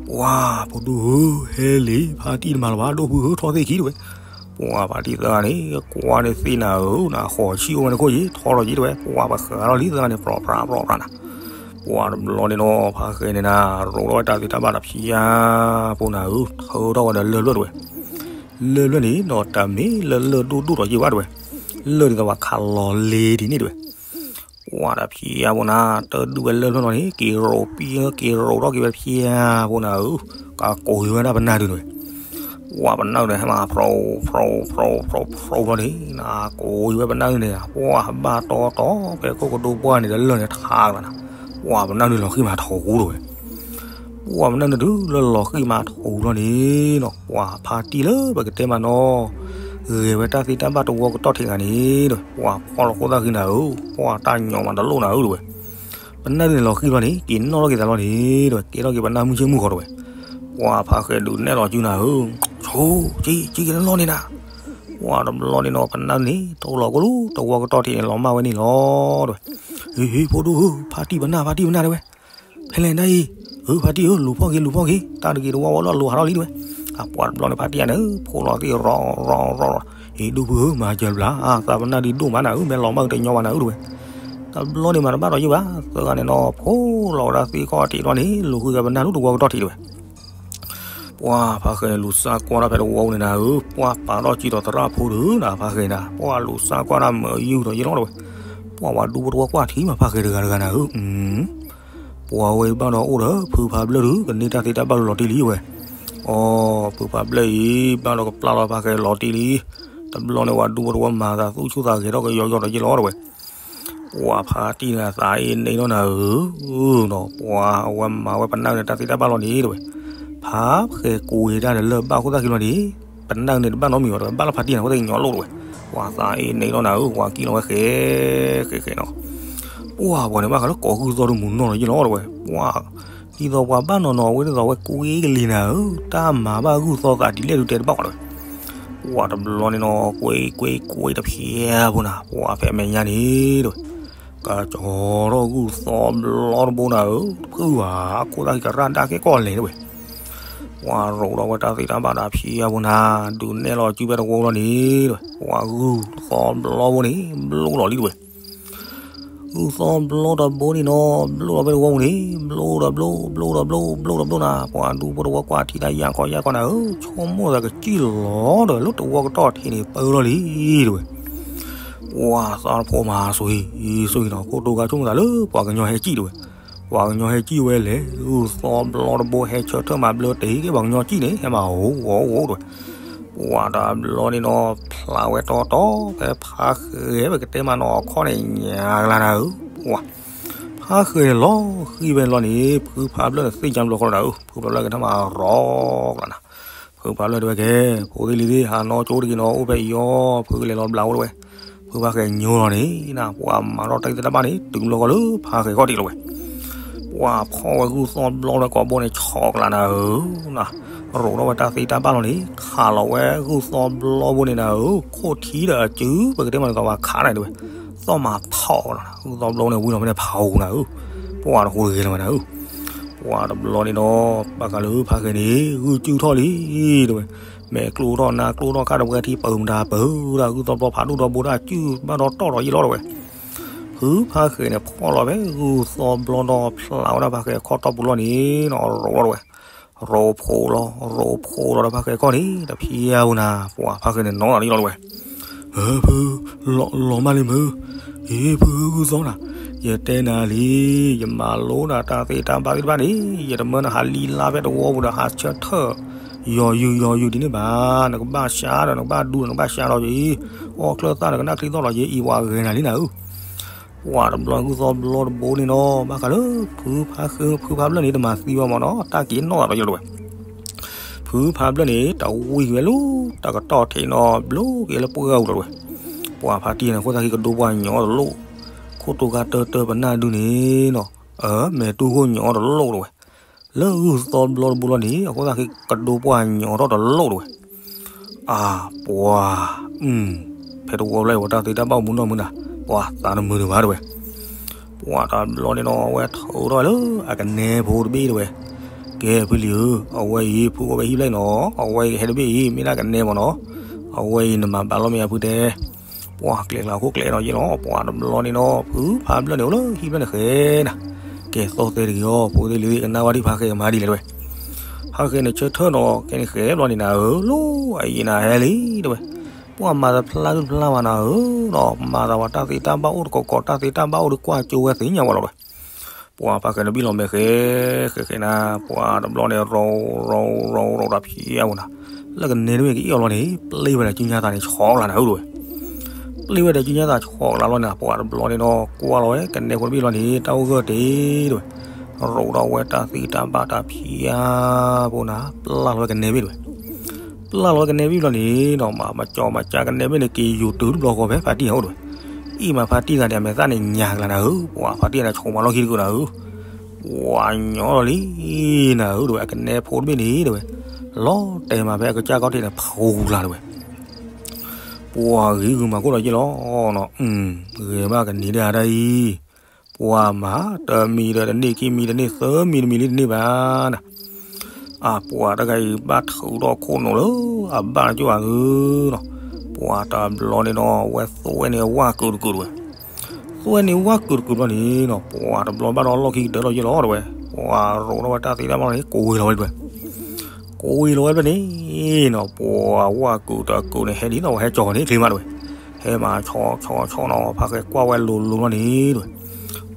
ပှၤဖိဒိၣ်ဧၢ, ဟဲလံ, ဖါတံၢ်တမၤလၢၤဘၣ်, ဒိၣ်ဖုဧၢ, ထီၣ်သ့ၣ်ခံတဝဲ, ပှၤဖါတံၢ်သၢဂၤန့ၣ် ကွၢ်န့ၢ်သ့ၣ်နၤဧၢ, နဃီၤဆံၣ်အိၣ်ဝဲန့ၣ်ခိၣ်ယံၤ, ထီလီၤက့ၤတဝဲ, ပှၤပဃးထီၣ်လံသၢဂၤန့ၣ် ပြီဖြးပြီဖြးနၤ ပှၤတဘျီန့ၣ်နီၤ, ဖါဃဲန့ၣ်နၤ, ရိးထီၣ်ဝဲတၢ်သ့တၢ်ဘၣ်ဒီးဖၠါဖိနၤဧၢ, ထၢထီၣ်ဝဲဒီးလၢၢ်ဖျၢၣ်တဝဲ, လၢၢ်ဖျၢၣ်န့ၣ်နီၤ, တမ့ၢ်လၢလၢၢ်ဒိၣ်ဒိၣ်ထီၣ်ယံၤဘၣ်တဝဲ, လၢၢ်ဒ်သိးပှၤခးလီၤလ့ၤဒ်န့ၣ်တဝဲ, ပှၤဒီးဖၠါဖိနၤ, တၢ်ဒုးဝဲလၢၢ်ဖျၢၣ်လီၤန့ၣ်, က့ၤရိးပံၢ်ဧၢ, က့ၤရိးထီၣ်က့ၤဝဲဖၠါဖိနၤဧၢ, ကကိးဃုာ်ဝဲဒၣ်ပနၢ်ဒုးတဝဲ ပှၤပနၢ်ဒုးန့ၣ် ဟဲမၤဖြီဖြီဖြီဖြီလီၤန့ၣ်, ကိးဃုာ်ဝဲပနၢ်ဒုးန့ၣ်, ပှၤဘၣ်တီတီဖဲခိၣ်ကဒိပှၢ်န့ၣ်ဒီးလၢၢ်န့ၣ်ထးကလၤနၤ, ပှၤပနၢ်ဒုးလီၤဃံၢ်မၤထီၣ်ဃူတဝဲ, ပှၤပနၢ်ဒုးလၢလီၤဃံၢ်မၤထီၣ်ဃူလီၤန့ၣ်နီၤ, ပှၤဖါတံၢ်လၢပကတဲမးနီၤ, ဂဲၤဝဲတၢ်သ့တၢ်ဘၣ်တဝီကတီၢ်ထံးဂၤန့ၣ်တဝဲ, ပှၤဖီၣ်လီၤခိၣ်သၣ်ဃံနၤဧၢ, ပှၤတၢ်ညီမးတလိၣ်နၤဧၢတဝဲ ပနၢ်ဒုးန့ၣ်လီၤဃံၢ်လီၤန့ၣ်, က့ၤနီၣ်ထီၣ်က့ၤသးလီၤန့ၣ်တဝဲ, ကဲထီၣ်က့ၤပနၢ်မုၢ်ဆ့ၣ်မုၢ်ဃီတဝဲ, ပှၤဖါဃဲဒုးနဲၣ်လီၤစုနၤဧၢ, ဆိ, က့ၤက့ၤလီၤန့ၣ်နၤ, ပှၤတဘျီန့ၣ်နီၤ, ပနၢ်န့ၣ် ထီၣ်လီၤကိၣ်လူၤ တဝီကတီၢ်ထံးန့ၣ် လီၤမၢ်ဝဲန့ၣ်လီၤတဝဲ, ဟ့ၣ်ဟ့ၣ်ဖိဒိၣ်ဧၢ, ဖါတံၢ်ပနၢ် ဖါတံၢ်ပနၢ်တဝဲ, ဖဲလဲၣ်နၤအံၤ, ဧၢ ဖါတံၢ်ဧၢ, လူၤဖီၣ်က့ၤ လူၤဖီၣ်က့ၤ, တၢ်တဂ့ၤတဝီဝဲလီၤ လူၤဟးထီၣ်လံတဝဲ, အပှၤတဘျီန့ၣ် ဖါတံၢ်ဧါန့ၣ် ဖိလီၤသ့ၣ်ရီရီရီ, ဟ့ၣ်ဒိၣ်ဖုဧၢ, မၤစၢၤပျၢ်, သးပနၢ်ဒုးဒိၣ်မးနၤဧၢ, မ့ၢ်လီၤမၢ်တညီဘၣ်နၤဧၢတဝဲ, တဘျီန့ၣ်မၤတဘၣ်ဒီးယဘၣ်, သၢဂၤန့ၣ်နီၤ ဖိလီၤဝဲဒၣ်သ့ၣ်ခီၣ်ထံးတဘျီန့ၣ် လူၤဃုာ်က့ၤပနၢ်လူၤတဝီကတီၢ်ထံးတဝဲ ပှၤဖါဃဲန့ၣ် လူၤစၢ်ကွၢ်တၢ်ဖဲတဝီန့ၣ်နၤဧၢ, ပှၤပာ်ထီၣ်စံးဒီးသရၣ်ဖိဒုးနၤ ဖါဃဲနၤ, ပှၤလူၤစၢ်ကွၢ်တၢ်မၤယုၢ်ဒီးယလီၤတဝဲ, ပှၤဝၤဒူဖိတဝီကွၢ်ထံမး ဖါဃဲတဂၤတဂၤနၤဧၢ, ပှၤဝဲဘၣ်ဒီးအိၣ်ဒီးဖုဖါဘျၢၣ်ဒုး ကန့ၢ်တၢ်သ့တၢ်ဘၣ်လီၤတံၢ်လံဝဲ, အိ, ဖုဖါဘျၢၣ်အံၤ ဘၣ်ဒီးကပျၢ်လီၤဖါဃဲလီၤတံၢ်လံ, တဘျီန့ၣ် ဝၤဒူဖိတဝီမၤသးသူၣ်ဆူၣ်သးဂဲၤထီၣ်ကယီယီဒီးယလီၤတဝဲ ပှၤဖါတံၢ်န့ၣ် သးအ့န့ၣ်လီၤနၤဧၢ, ဒီးပှၤအဝဲမၤဝဲပနၢ်န့ၣ် တၢ်သ့တၢ်ဘၣ်လီၤန့ၣ်တဝဲ, ဖါဃဲကိးဝဲတၢ်ဒီးလၢၢ်ဘၣ်ခိၣ်သၣ်ခံလီၤန့ၣ်, ပနၢ်န့ၣ်တဘၣ်နီတမံၤဘၣ်တဝဲ, ဘၣ်လၢဖါတံၢ်န့ၣ် အဝဲသ့ၣ်ကညီလိၣ်တဝဲ, ပှၤသးအ့န့ၣ်လီၤနၤဧၢ, ပှၤကံၣ်လီၤဝဲဃဲဃဲဃဲနီၤ, ပှၤပှၤန့ၣ်ဘၣ်ဃးလၢကိးဂုၢ်သီၣ်ဒုးမုၢ်နီၢ်လီၤယလီၤတဝဲ, ပှၤ ဒ်သိးပှၤဘၣ်နီၢ်နီၢ် အဝဲဒ်သိးဝဲကွ့ကလံၤနၤဧၢ, တၢ်မၤဘၣ်ဂုၢ်သီၣ်သးဒ်လဲၣ်ဒုးတဲတဘၣ်ဃီတဝဲ, ပှၤတဘျီန့ၣ်နီၤ ကွ့ကွ့ကွ့တဖျဲးဖိနၤ, ပှၤဖဲမဲာ်ညါန့ၣ်တဝဲ, ကၠီထီၣ်ဂုၢ်သီၣ်ဘျီတဘိနၤဧၢ, ဖုဘၣ်ခိၣ်သၣ်ကရၣ်ဒၣ်ကဲကီၢ်လဲၣ်တဝဲ, ပှၤရိးထီၣ်ဝဲတၢ်သ့တၢ်ဘၣ်ဒီးဖျဲးဖိနၤ, ဒုးနဲၣ်လီၤစုဖဲတဝီလီၤန့ၣ်တဝဲ, ပှၤဂုၢ်သီၣ်ဘျီဖိန့ၣ် ဘျိလီၤလံတဝဲ ဂုၢ်သီၣ်ဘျီတဘိန့ၣ်နီၤ, ဘျိလီၤဖဲတဝီပူၤန့ၣ်, ဘျိဒီးဘျိ, ဘျိဒီးဘျိ, ဘျိဒီးဘျိနၤ, ပှၤဒူဖိတဝီကွၢ်ထံတၢ်ယါခီယါခီနၤဧၢ, ဆိကမိၣ်သးကစံၣ်လီၤဒီးလၢတဝီကတီၢ်ထံးန့ၣ်ပၢလီၤလံတဝဲ, ပှၤသးတဖိမၤဆိၣ်ဂ့ၤ, ဆိၣ်ဂ့ၤနီၤ, ခိၣ်တိဂၤဆိကမိၣ်သးလၢပှၤကညီဟဲစံၣ်တဝဲ, ပှၤကညီဟဲစံၣ်ဝဲလဲၣ်, ဂုၢ်သီၣ်ဘျီတဘိဟဲဆၢထၢၣ်မၤဘျၢတ့ၢ်က့ၤပှၤကညီစံၣ်န့ၣ် ဟဲမၤအိၣ်အိၣ်အိၣ်တဝဲ ပှၤတဘျီန့ၣ်နီၤ ဖျးဝဲတီတီ ဖဲဖါဃဲ ပကတဲမးနီၤ အခီၣ်န့ၣ်ညါကလါနၤဧၢ, ပှၤ ဖါဃဲန့ၣ်လီၤဃံၢ်ဝဲန့ၣ်လီၤန့ၣ် ဖုဖါဘျၢၣ်န့ၣ်သ့ၣ်ညါဘျီဃီလီၤနၤဧၢ, ဖုဖါဘျၢၣ်ကထၢၣ်မၤရီကလါနၤ, ဖုဖါဘျၢၣ်တဲဝဲကဲ, ဖိသ့ၣ်လံၤသ့ၣ် ဟးနီၢ်ကၠိတဂ့ၤနီၤ အိၣ်ဖဲအံၤအီၤ, ဖုကလဲၤလီၤဘျးအိၣ်တဝဲ, ဖုဖါဃဲညိလီၤန့ၣ် ပှၤမၤထီၣ်တၢ်သ့တၢ်ဘၣ်န့ၣ် တုၤဘျီဃီလၢဖါဃဲခီၣ်ထံးလီၤဝဲ ပှၤဖီၣ်ဝဲဂုၢ်သီၣ်ဘျီလၢကိာ်ဘိန့ၣ် ဆီကလါနၤဧၢ, ရိးထီၣ်ဝဲတၢ်သ့တၢ်ဘၣ်လီၤန့ၣ် ခးလီၤဝဲဂုၢ်သီၣ်ဘျီဘိန့ၣ်နၤဧၢ, ခိၣ်ထံဒီးအစု ပကတဲမးန့ၣ် သီၣ်ဘၣ်ခးနၤတဲဝဲ, သီၣ်မၤဖီၣ်လီၤနၤ, ဂုၢ်သီၣ်ဘျီန့ၣ် ဝံၤလီၤဖဲန့ၣ်ဖးအိၣ်နၤဧၢ, ပှၤတဃိတဂ့ၤလီၤဝဲနၤဧၢ, ပှၤတဘျီန့ၣ်ဒီး ဘၣ်ဃးလၢဖါဃဲန့ၣ် ဂုၢ်စုၣ်ထီၣ်လံ တဲဝဲ, မဲာ်ကျိထီၣ်နါကျိထီၣ်ခါတဝဲထံပၢၤမတၤပၢၤဒၣ် ဂုၢ်သီၣ်ဘျီဖးဒိၣ်ဒီဘိဒၣ်စုၣ်ဘၣ်ဒီးတီၢ်ဒီးယလီၤတဲဝဲ ဖုဖါဃဲန့ၣ် ဖီၣ်လီၤဖဲဂုၢ်သီၣ်ဘျီဒီးဖျးဝဲဒၣ်ဖါဃဲအခီၣ်တီၢ်ပူၤလီၤန့ၣ်နီၤ ရိးလီၤတဲဝဲ, ရိးဖိလီၤ ရိးဖိလီၤဒီးဖါဃဲခီၣ်န့ၣ် တဖျဲးဖိနၤ ပှၤဖါဃဲန့ၣ်နီၤလီၤလီၤတဲဝဲ, ဖု လီၤမၢ်လံမုၢ်, ဟ့ၣ်ဖုဂုၢ်သီၣ်နၤ, ယတဲနၤလံ, ယမၤလိနၤတၢ်သ့တၢ်ဘၣ်သ့ၣ်တဖၣ်န့ၣ် ယတမၢနဟးလံလါဖဲတဝီပူၤဒီးဟးဆၢထၢၣ် ယီၤယုာ်ယီၤယုာ်ဒ်န့ၣ်ဘၣ်, နကဘၣ်ရှါဒီးနကဘၣ်ဒူဒီးနကဘၣ်ရှါဒီးယအံၤ, အီၣ်ချၢၣ်သၣ်ဒီးကနၣ်ချံသီၣ်ဒီးယအံၤ ပှၤဂဲၤနၤလံနၤဧၢ ပှၤတဘျီဂုၢ်သီဘျီတဘိန့ၣ်နီၤ ဘၣ်ဃးလၢ ဖုဖါဃ့ ဖုဖါဘျၢၣ်န့ၣ် တမၤသံဘၣ်မၢ်နီၤ တၢ်က့ၤနီၣ်သးဒီးယလီၤဝဲ. ဖုဖါဘျၢၣ်န့ၣ် တဝံၣ်ဝဲလၢတၢ်ကတီၢ်ထံးနီၤ ဘျိက့ၤလၢပှၢ်ပူၤလီၤဝဲ. ပှၤဖါတံၢ်န့ၣ် အဃိသတးက့ၤကဒိပှၢ်ညီတလိၣ်, ခိၣ်တိၤကါတၢတၢပနၢ်ဒုန့ၣ်နီၤ, အမဲာ်တူၢ်ခိၣ်ညီတလိၣ်လီၤဝဲ. လၢဂုၢ်သီဘျီတဘိလီၤန့ၣ် အဃိသတးက့ၤကဒိပှၢ်ညီထီၣ်တလိၣ်လီၤဝဲ. အၢ ပှၤ, ဖဲတဝီဘျီအံၤ ပှၤတၢ်သ့တၢ်ဘၣ်အိၣ်မူနီၢ်မူနၤ, ပှၤသးတမုာ်ဒံးဘၣ်တဝဲ. ပှၤတဘျီန့ၣ်နီၤ အဝဲထုးထီၣ်လၢအကနဲဖိတဘ့ၣ်တဝဲ. ကဲဖုလံၤဧၢ, အဝဲအံၤ ဖုအိၣ်ဝဲဟံၣ်ဖျၢၣ်အံၤနီၤ, အဝဲအံၤကဟဲတဘ့ၣ်အံၤ မ့ၢ်ဒၣ်ကနဲမၢ်နီၤ, အဝဲအံၤနမၤဘၣ်လီၤမ့ၢ်အဖုတဲ. ပှၤကျဲကျါခိၣ်ကျဲနီၤယ့ၣ်လီၤ, ပှၤတဘျီန့ၣ်နီၤ ဖုဖါဘျၢၣ်န့ၣ် အိၣ်လၢဟံၣ်ဖျၢၣ်န့ၣ်ဃဲနၤ, ကဲသီၣ်သဲတဂ့ၤအီၤ ဖိသ့ၣ်လံၤသ့ၣ် ကနၣ်ဝဲဒံးဖါဃဲမၤဒ်လဲၣ်တဝဲ. ဖါဃဲန့ၣ်ဆၢထၢၣ်နီၤ ကဲန့ၣ်ဃဲဘျီန့ၣ်နၤဧၢ, လီၤအယံၤနၤဟဲလံတဝဲ. ပှၤမၤတဖျါတဖျါဘၣ်နၤဧၢနီၤ, မၤသးပှၤတၢ်သ့တၢ်ဘၣ်အိၣ်တကိးကိး တၢ်သ့တၢ်ဘၣ်အိၣ်ဒီးကွၢ်ကၠိဝဲသ့ၣ်ညါဝဲလီၤတဝဲ. ပှၤဖါဃဲန့ၣ်ဘံၣ်လီၤမဲာ်ဃဲ, ဃဲဃဲနၤ, ပှၤတဘျီန့ၣ် ရီရီရီဒီးဖျါဝဲနၤ, လၢကနဲတမ့ၢ်ကအီၣ်လီၤန့ၣ် ပျ့ၢ်ဝဲဒၣ်ကၠူညါသးန့ၣ် ဆီကလးနၤဧၢတဝဲ. ပျ့ၢ်ဝဲဒၣ်ကၠူညါသးဆီကလးလီၤန့ၣ် ပှၤတဘျီန့ၣ်နီၤ ကွၢ်လီၤဝဲ ကနဲဖိတဘ့ၣ်လီၤန့ၣ် တၢ်အိၣ်ဂၢၢ်တ့ၢ်တဝဲ. ရီဒီးဝဲတၢ်သ့တၢ်ဘၣ်တၢ်ဖျါဖိနၤ ပျၢ်လီၤဝဲကနဲဘ့ၣ်တဝဲ. ပျၢ်လီၤဝဲကနဲဘ့ၣ်လီၤန့ၣ်နီၤ မၤမၤကၠီမၤကၠီကနဲဘ့ၣ်န့ၣ် က့ၤယိၤတုၤတဘျီဃီဖဲဖါတံၢ်အအိၣ်တဝဲ. အံၤမးဖါတံၢ်သးန့ၣ် အမဲာ်သၣ်န့ၣ်ညါကလးနၤဧၢ, ပှၤဖါတံၢ်န့ၣ် ဆိးမၤလီၢ်ခံတကုာ်နၤဧၢ. ပှၤညီလီၤလံနၤဧၢတဝဲ အကနဲဖိတဘ့ၣ်န့ၣ်တဝဲ. လီၤတဲာ်မးဖဲအကစၢ်ကီၢ်ထံးန့ၣ် ဖှူလးတဝဲ. ပှၤဂ့ၤဂုာ်မၤခိၣ်ဒီးယ့ၣ်လီၤနီၤ, ဂ့ၤဘၣ်ကနံၤဒၣ်ဒၣ်အံၤ, ပှၤမၤတမံၤဒီးတန့ၢ် ခံမံၤတန့ၢ် သၢမံၤတမံၤလံတန့ၢ်ဘၣ် နၤ. အပှၤတဂၤအံၤဘၣ်ထုးထီၣ်ခိၣ်နူာ်လၢအဘၣ်ကၠိၣ်ဧါဧၢနီၤ, ပှၤတဘျီန့ၣ်နီၤ အဝဲသွဲၣ်န့ၢ်ဝၣ်ကုာ်တကုာ်တဝဲ. သွဲၣ်န့ၢ်ဝၣ်ကုာ်တကုာ်ဘျီန့ၣ်နီၤ ပှၤတဘျီဘၣ်ဒီးလီၢ်ခံကတၢၢ်လီၤယ့ၣ်လီၤတဝဲ, ပှၤရိးထီၣ်ဝဲတၢ်သ့တၢ်ဘၣ်လီၤန့ၣ် ကိးဝ့ၤလီၤဝဲတဝဲ. ကိးဝ့ၤလီၤဝဲတဝဲန့ၣ်နီၤ ပှၤဝၣ်ကုာ်တကုာ်န့ၣ် ဟဲဒ်သိးဝဲဟဲကၠီၤန့ၣ်ချ့မးတဝဲ. ဟဲမၤဆီဆီဆီနီၤ ဖါဃဲကွၢ်ဝဲလိၤလိၤလီၤန့ၣ်တဝဲ.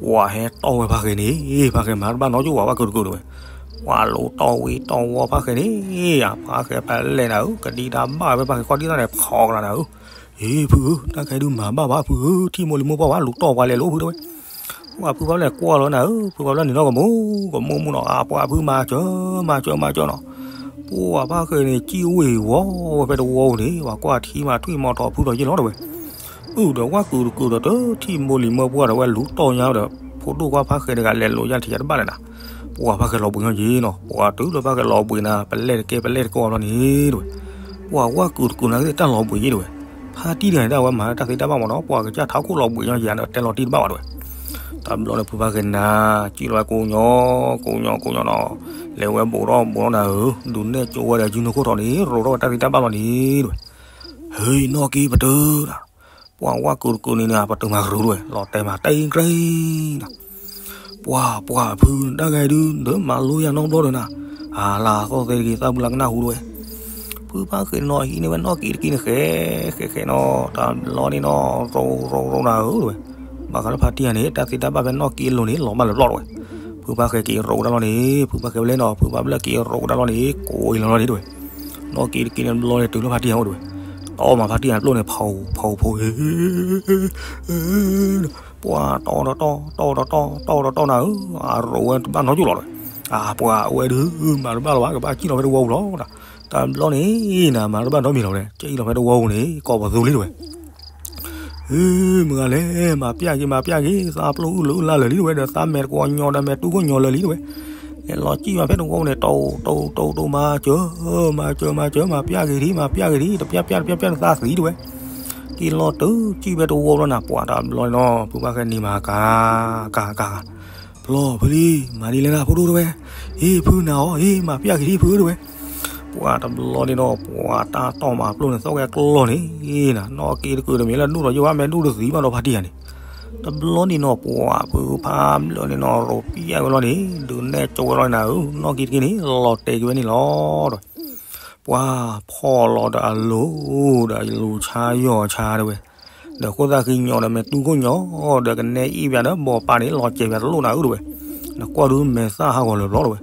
ပှၤဟဲတီၢ်ဝဲဖါဃဲန့ၣ် ဖါဃဲမၤတဘၣ်နီတကၠိၢ်ဘၣ် ဝၣ်ကုာ်တကုာ်တဝဲ. ပှၤလူၤတီၢ်ဝံၤတီၢ်ဝီဖါဃဲန့ၣ် အဖါဃဲပလဲၣ်နၤဧၢ, ကဒံတၢ်ဘၣ်ဝဲဖါဃဲကွၢ်ဒ်သိးန့ၣ် ဖီကလးနၤဧၢ. ဟ့ၣ်ဖုဧၢ, တၢ်ခဲဒုးမၤဘၣ်ဘၣ်ဖုဧၢ, ထံၣ်မိၢ်လံၤမိၢ်ပှၢ်ဘၣ် လူၤတီၢ်ပှၤလဲၤလိာ်ဖုတဝဲ. ပှၤဖုဖါဘျၢၣ်န့ၣ်ကွၢ်လီၤနၤဧၢ, ဖုဖါဘျၢၣ်န့ၣ်နီၢ်ကမူၣ် ကမူၣ်မူၣ်နီၤ, အပှၤဖုမၤစၢၤ မၤစၢၤ မၤစၢၤနီၤ. ပှၤဖါဃဲန့ၣ် စံၣ်ဝ့ၤဝီဝဲဖဲတဝီပူၤန့ၣ် ပှၤကွၢ်ထံမၤထွံၣ်မၤထီၣ်ဖုဒီးယ့ၣ်လီၤတဝဲ. အုၣ်ဒီးဝၣ်ကုာ်တကုာ်ဒီးတထံၣ်မိၢ်လံၤမိၢ်ပှၢ်ဒီးဝဲလူၤတီၢ်ညါဒီး ဖိဒိၣ်ခွါဖါဃဲတဂၤလဲၤလိာ်ယါထံးယါတဘၣ်လၢၤနၤ. ပှၤဖါဃဲလီၤဘှံးညီယ့ၣ်နီၤ, ပှၤတုၤလၢဖါဃဲလီၤဘှံးနၤ ပလဲၣ်တကဲ ပလဲၣ်တကဲအီၤဘျီန့ၣ်တဝဲ. ပှၤဝၣ်ကုာ်တကုာ်နၤကသ့ၣ်တၢ်လီၤဘှံးယ့ၣ်တဝဲ. ဖါတံၢ်တဂၤန့ၣ် တၢ်ဝဲမၤတၢ်သ့တၢ်ဘၣ်မးနီၤ, ပှၤကစၢ်ထးခိၣ်လီၤဘှံးညီယ့ၣ်န့ၣ် တဲလီၤတံၢ်တဘၣ်ဘၣ်တဝဲ. တဘျီန့ၣ်ဖုဖါဃဲနၤ စံၣ်လီၤဝဲကိးညီ ကိးညီကိးညီနီၤ, လဲၤဝဲဘူးထီၣ်ဘူးထီၣ်နၤဧၢ, ဒုးနဲၣ်ကၠိဝဲဒီး ယူၤနခိၣ်ထီၣ်န့ၣ် ရိးထီၣ်ဝဲတၢ်သ့တၢ်ဘၣ်လီၤန့ၣ်တဝဲ. ဟ့ၣ်နီၢ်က့ပတုာ်နၤ, ပှၤဝၣ်ကုာ်တကုာ်န့ၣ်နၤ ပတုာ်မၤကရူၢ်တဝဲ လီၤတဲာ်မၤတံၢ်ကြၢနၤ. ပှၤ ပှၤဖုတၢ်ဂဲၤဒုး ဒၢမၤလိယၤနီတဘျီဒီးနၤ, အလၤသီၣ်သဲတဂ့ၤ သးပူၤလၢကနၢ်ဟူတဝဲ. ဖုဖါဃဲနီၤ ဟံးန့ၢ်ဝဲနီၢ်က့တက့ၢ်န့ၣ်ဃဲ ဃဲဃဲနီၤ, တဘျီန့ၣ်နီၤ ရိးရိးရိးနၤဧၢတဝဲ. ဘၣ်ဃးလၢဖါတံၢ်ယၤန့ၣ် တၢ်သ့တၢ်ဘၣ်ဖဲနီၢ်က့အလိၤန့ၣ် လီၤဘၣ်လၢပျီၢ်တဝဲ. ဖုဖါဃဲက့ၤရိးဝဲဒၣ်လီၤန့ၣ် ဖုဖါဃဲဝဲလဲၣ်နီၤ ဖုဖါဘျၢၣ်က့ၤရိးဝဲဒၣ်လီၤန့ၣ် ကိးဝ့ၤလီၤလီၤန့ၣ်တဝဲ. နီၢ်က့တက့ၢ်န့ၣ်တဘျီန့ၣ် တုၤလၢဖါတံၢ်ယၤအိၣ်တဝဲ. တီၢ်မးဖါတံၢ်ယၤပျိၢ်န့ၣ် ဖီဖီဖီ ပှၤတီၢ်ဒီးတီၢ် တီၢ်ဒီးတီၢ် တီၢ်ဒီးတီၢ်နၤဧၢ, အရိးဝဲတဘၣ်နီတကၠိၢ်လီၤတဝဲ. အပှၤအဝဲဒုး မၤတဘၣ်လီၤဘၣ် ကဘၣ်စံၣ်လီၤဖဲတဝီပူၤလီၤ. တဘျီန့ၣ်နၤ မၤတဘၣ်နီတမံၤလီၤဝဲ စံၣ်လီၤဖဲတဝီပူၤန့ၣ် ကိးပသူလံတဝဲ. ဟ့ၣ် မုၢ်ဂၤလဲၣ် မၤပျၢ်က့ၤ မၤပျၢ်က့ၤ သးပျိၢ်အုၣ်လၢအုၣ်လၢလၢာ်လံတဝဲဒီး သးမဲာ်တကွီၢ်ညီဒီးမဲာ်တူၢ်ခိၣ်ညီလၢာ်လံတဝဲ. လဲၤလီၤစံၣ်မးဖဲတဝီပူၤန့ၣ် တိၢ်တိၢ်တိၢ်တိၢ် မၤစၢၤ မၤစၢၤ မၤစၢၤ မၤပျၢ်က့ၤထံ မၤပျၢ်က့ၤထံ တပျၢ်ပျၢ်တပျၢ်ပျၢ်နသးသံတဝဲ. က့ၤလီၤတုၤစံၣ်ဖဲတဝီပူၤလီၤနၤ ပှၤတဘျီန့ၣ်နီၤ ဖုဖါဃဲနံၤမၤကၤ ကၤကၤ ဖျီၣ်ဖုလံ မၤဒ်လဲၣ်နၤ ဖိဒိၣ်တဝဲ. ဟ့ၣ်ဖုနၤအီၤ ဟ့ၣ် မၤပျၢ်က့ၤထံဖုတဝဲ. ပှၤတဘျီန့ၣ်ဒီး ပှၤတၢ်တီၢ်မၤပျိၢ်န့ၣ် သီၣ်ဂဲၤကျီၢ်န့ၣ်နၤ နီၢ်က့တကုာ်တမ့ၢ်လၢဒိၣ်ဒီးယိၣ်ဘၣ် မ့ၢ်ဒိၣ်တသံဘၣ်ဒီးဖါတံၢ်ယၤန့ၣ်. တဘျီန့ၣ်နီၤ ပှၤဖုဖါဘျၢၣ်န့ၣ်နီၤ ရိးပျဲဝဲလီၤန့ၣ် ဒုးနဲၣ်ကၠိဝဲလီၤန့ၣ်နၤဧၢ, နီၢ်က့တက့ၢ်န့ၣ် လီၤတဲာ်က့ၤဝဲန့ၣ်လီၤဒီး ပှၤဖီၣ်လီၤဒီးအလိၤ ဒီးလူၤဆါယီၤဆါတဝဲ. ဒီးခိၣ်သၣ်ဃံညီဒီးမဲာ်တူၢ်ခိၣ်ညီ ဒီးကနဲအံၣ်ပၠးဒီးဘီပာ်န့ၣ် လီၤစဲၤပၠးတလိၣ်နၤဧၢတဝဲ. နကွၢ်ဒုးမဲာ်သၣ်ဟးဂီၤလၢာ်ဘျီတဝဲ.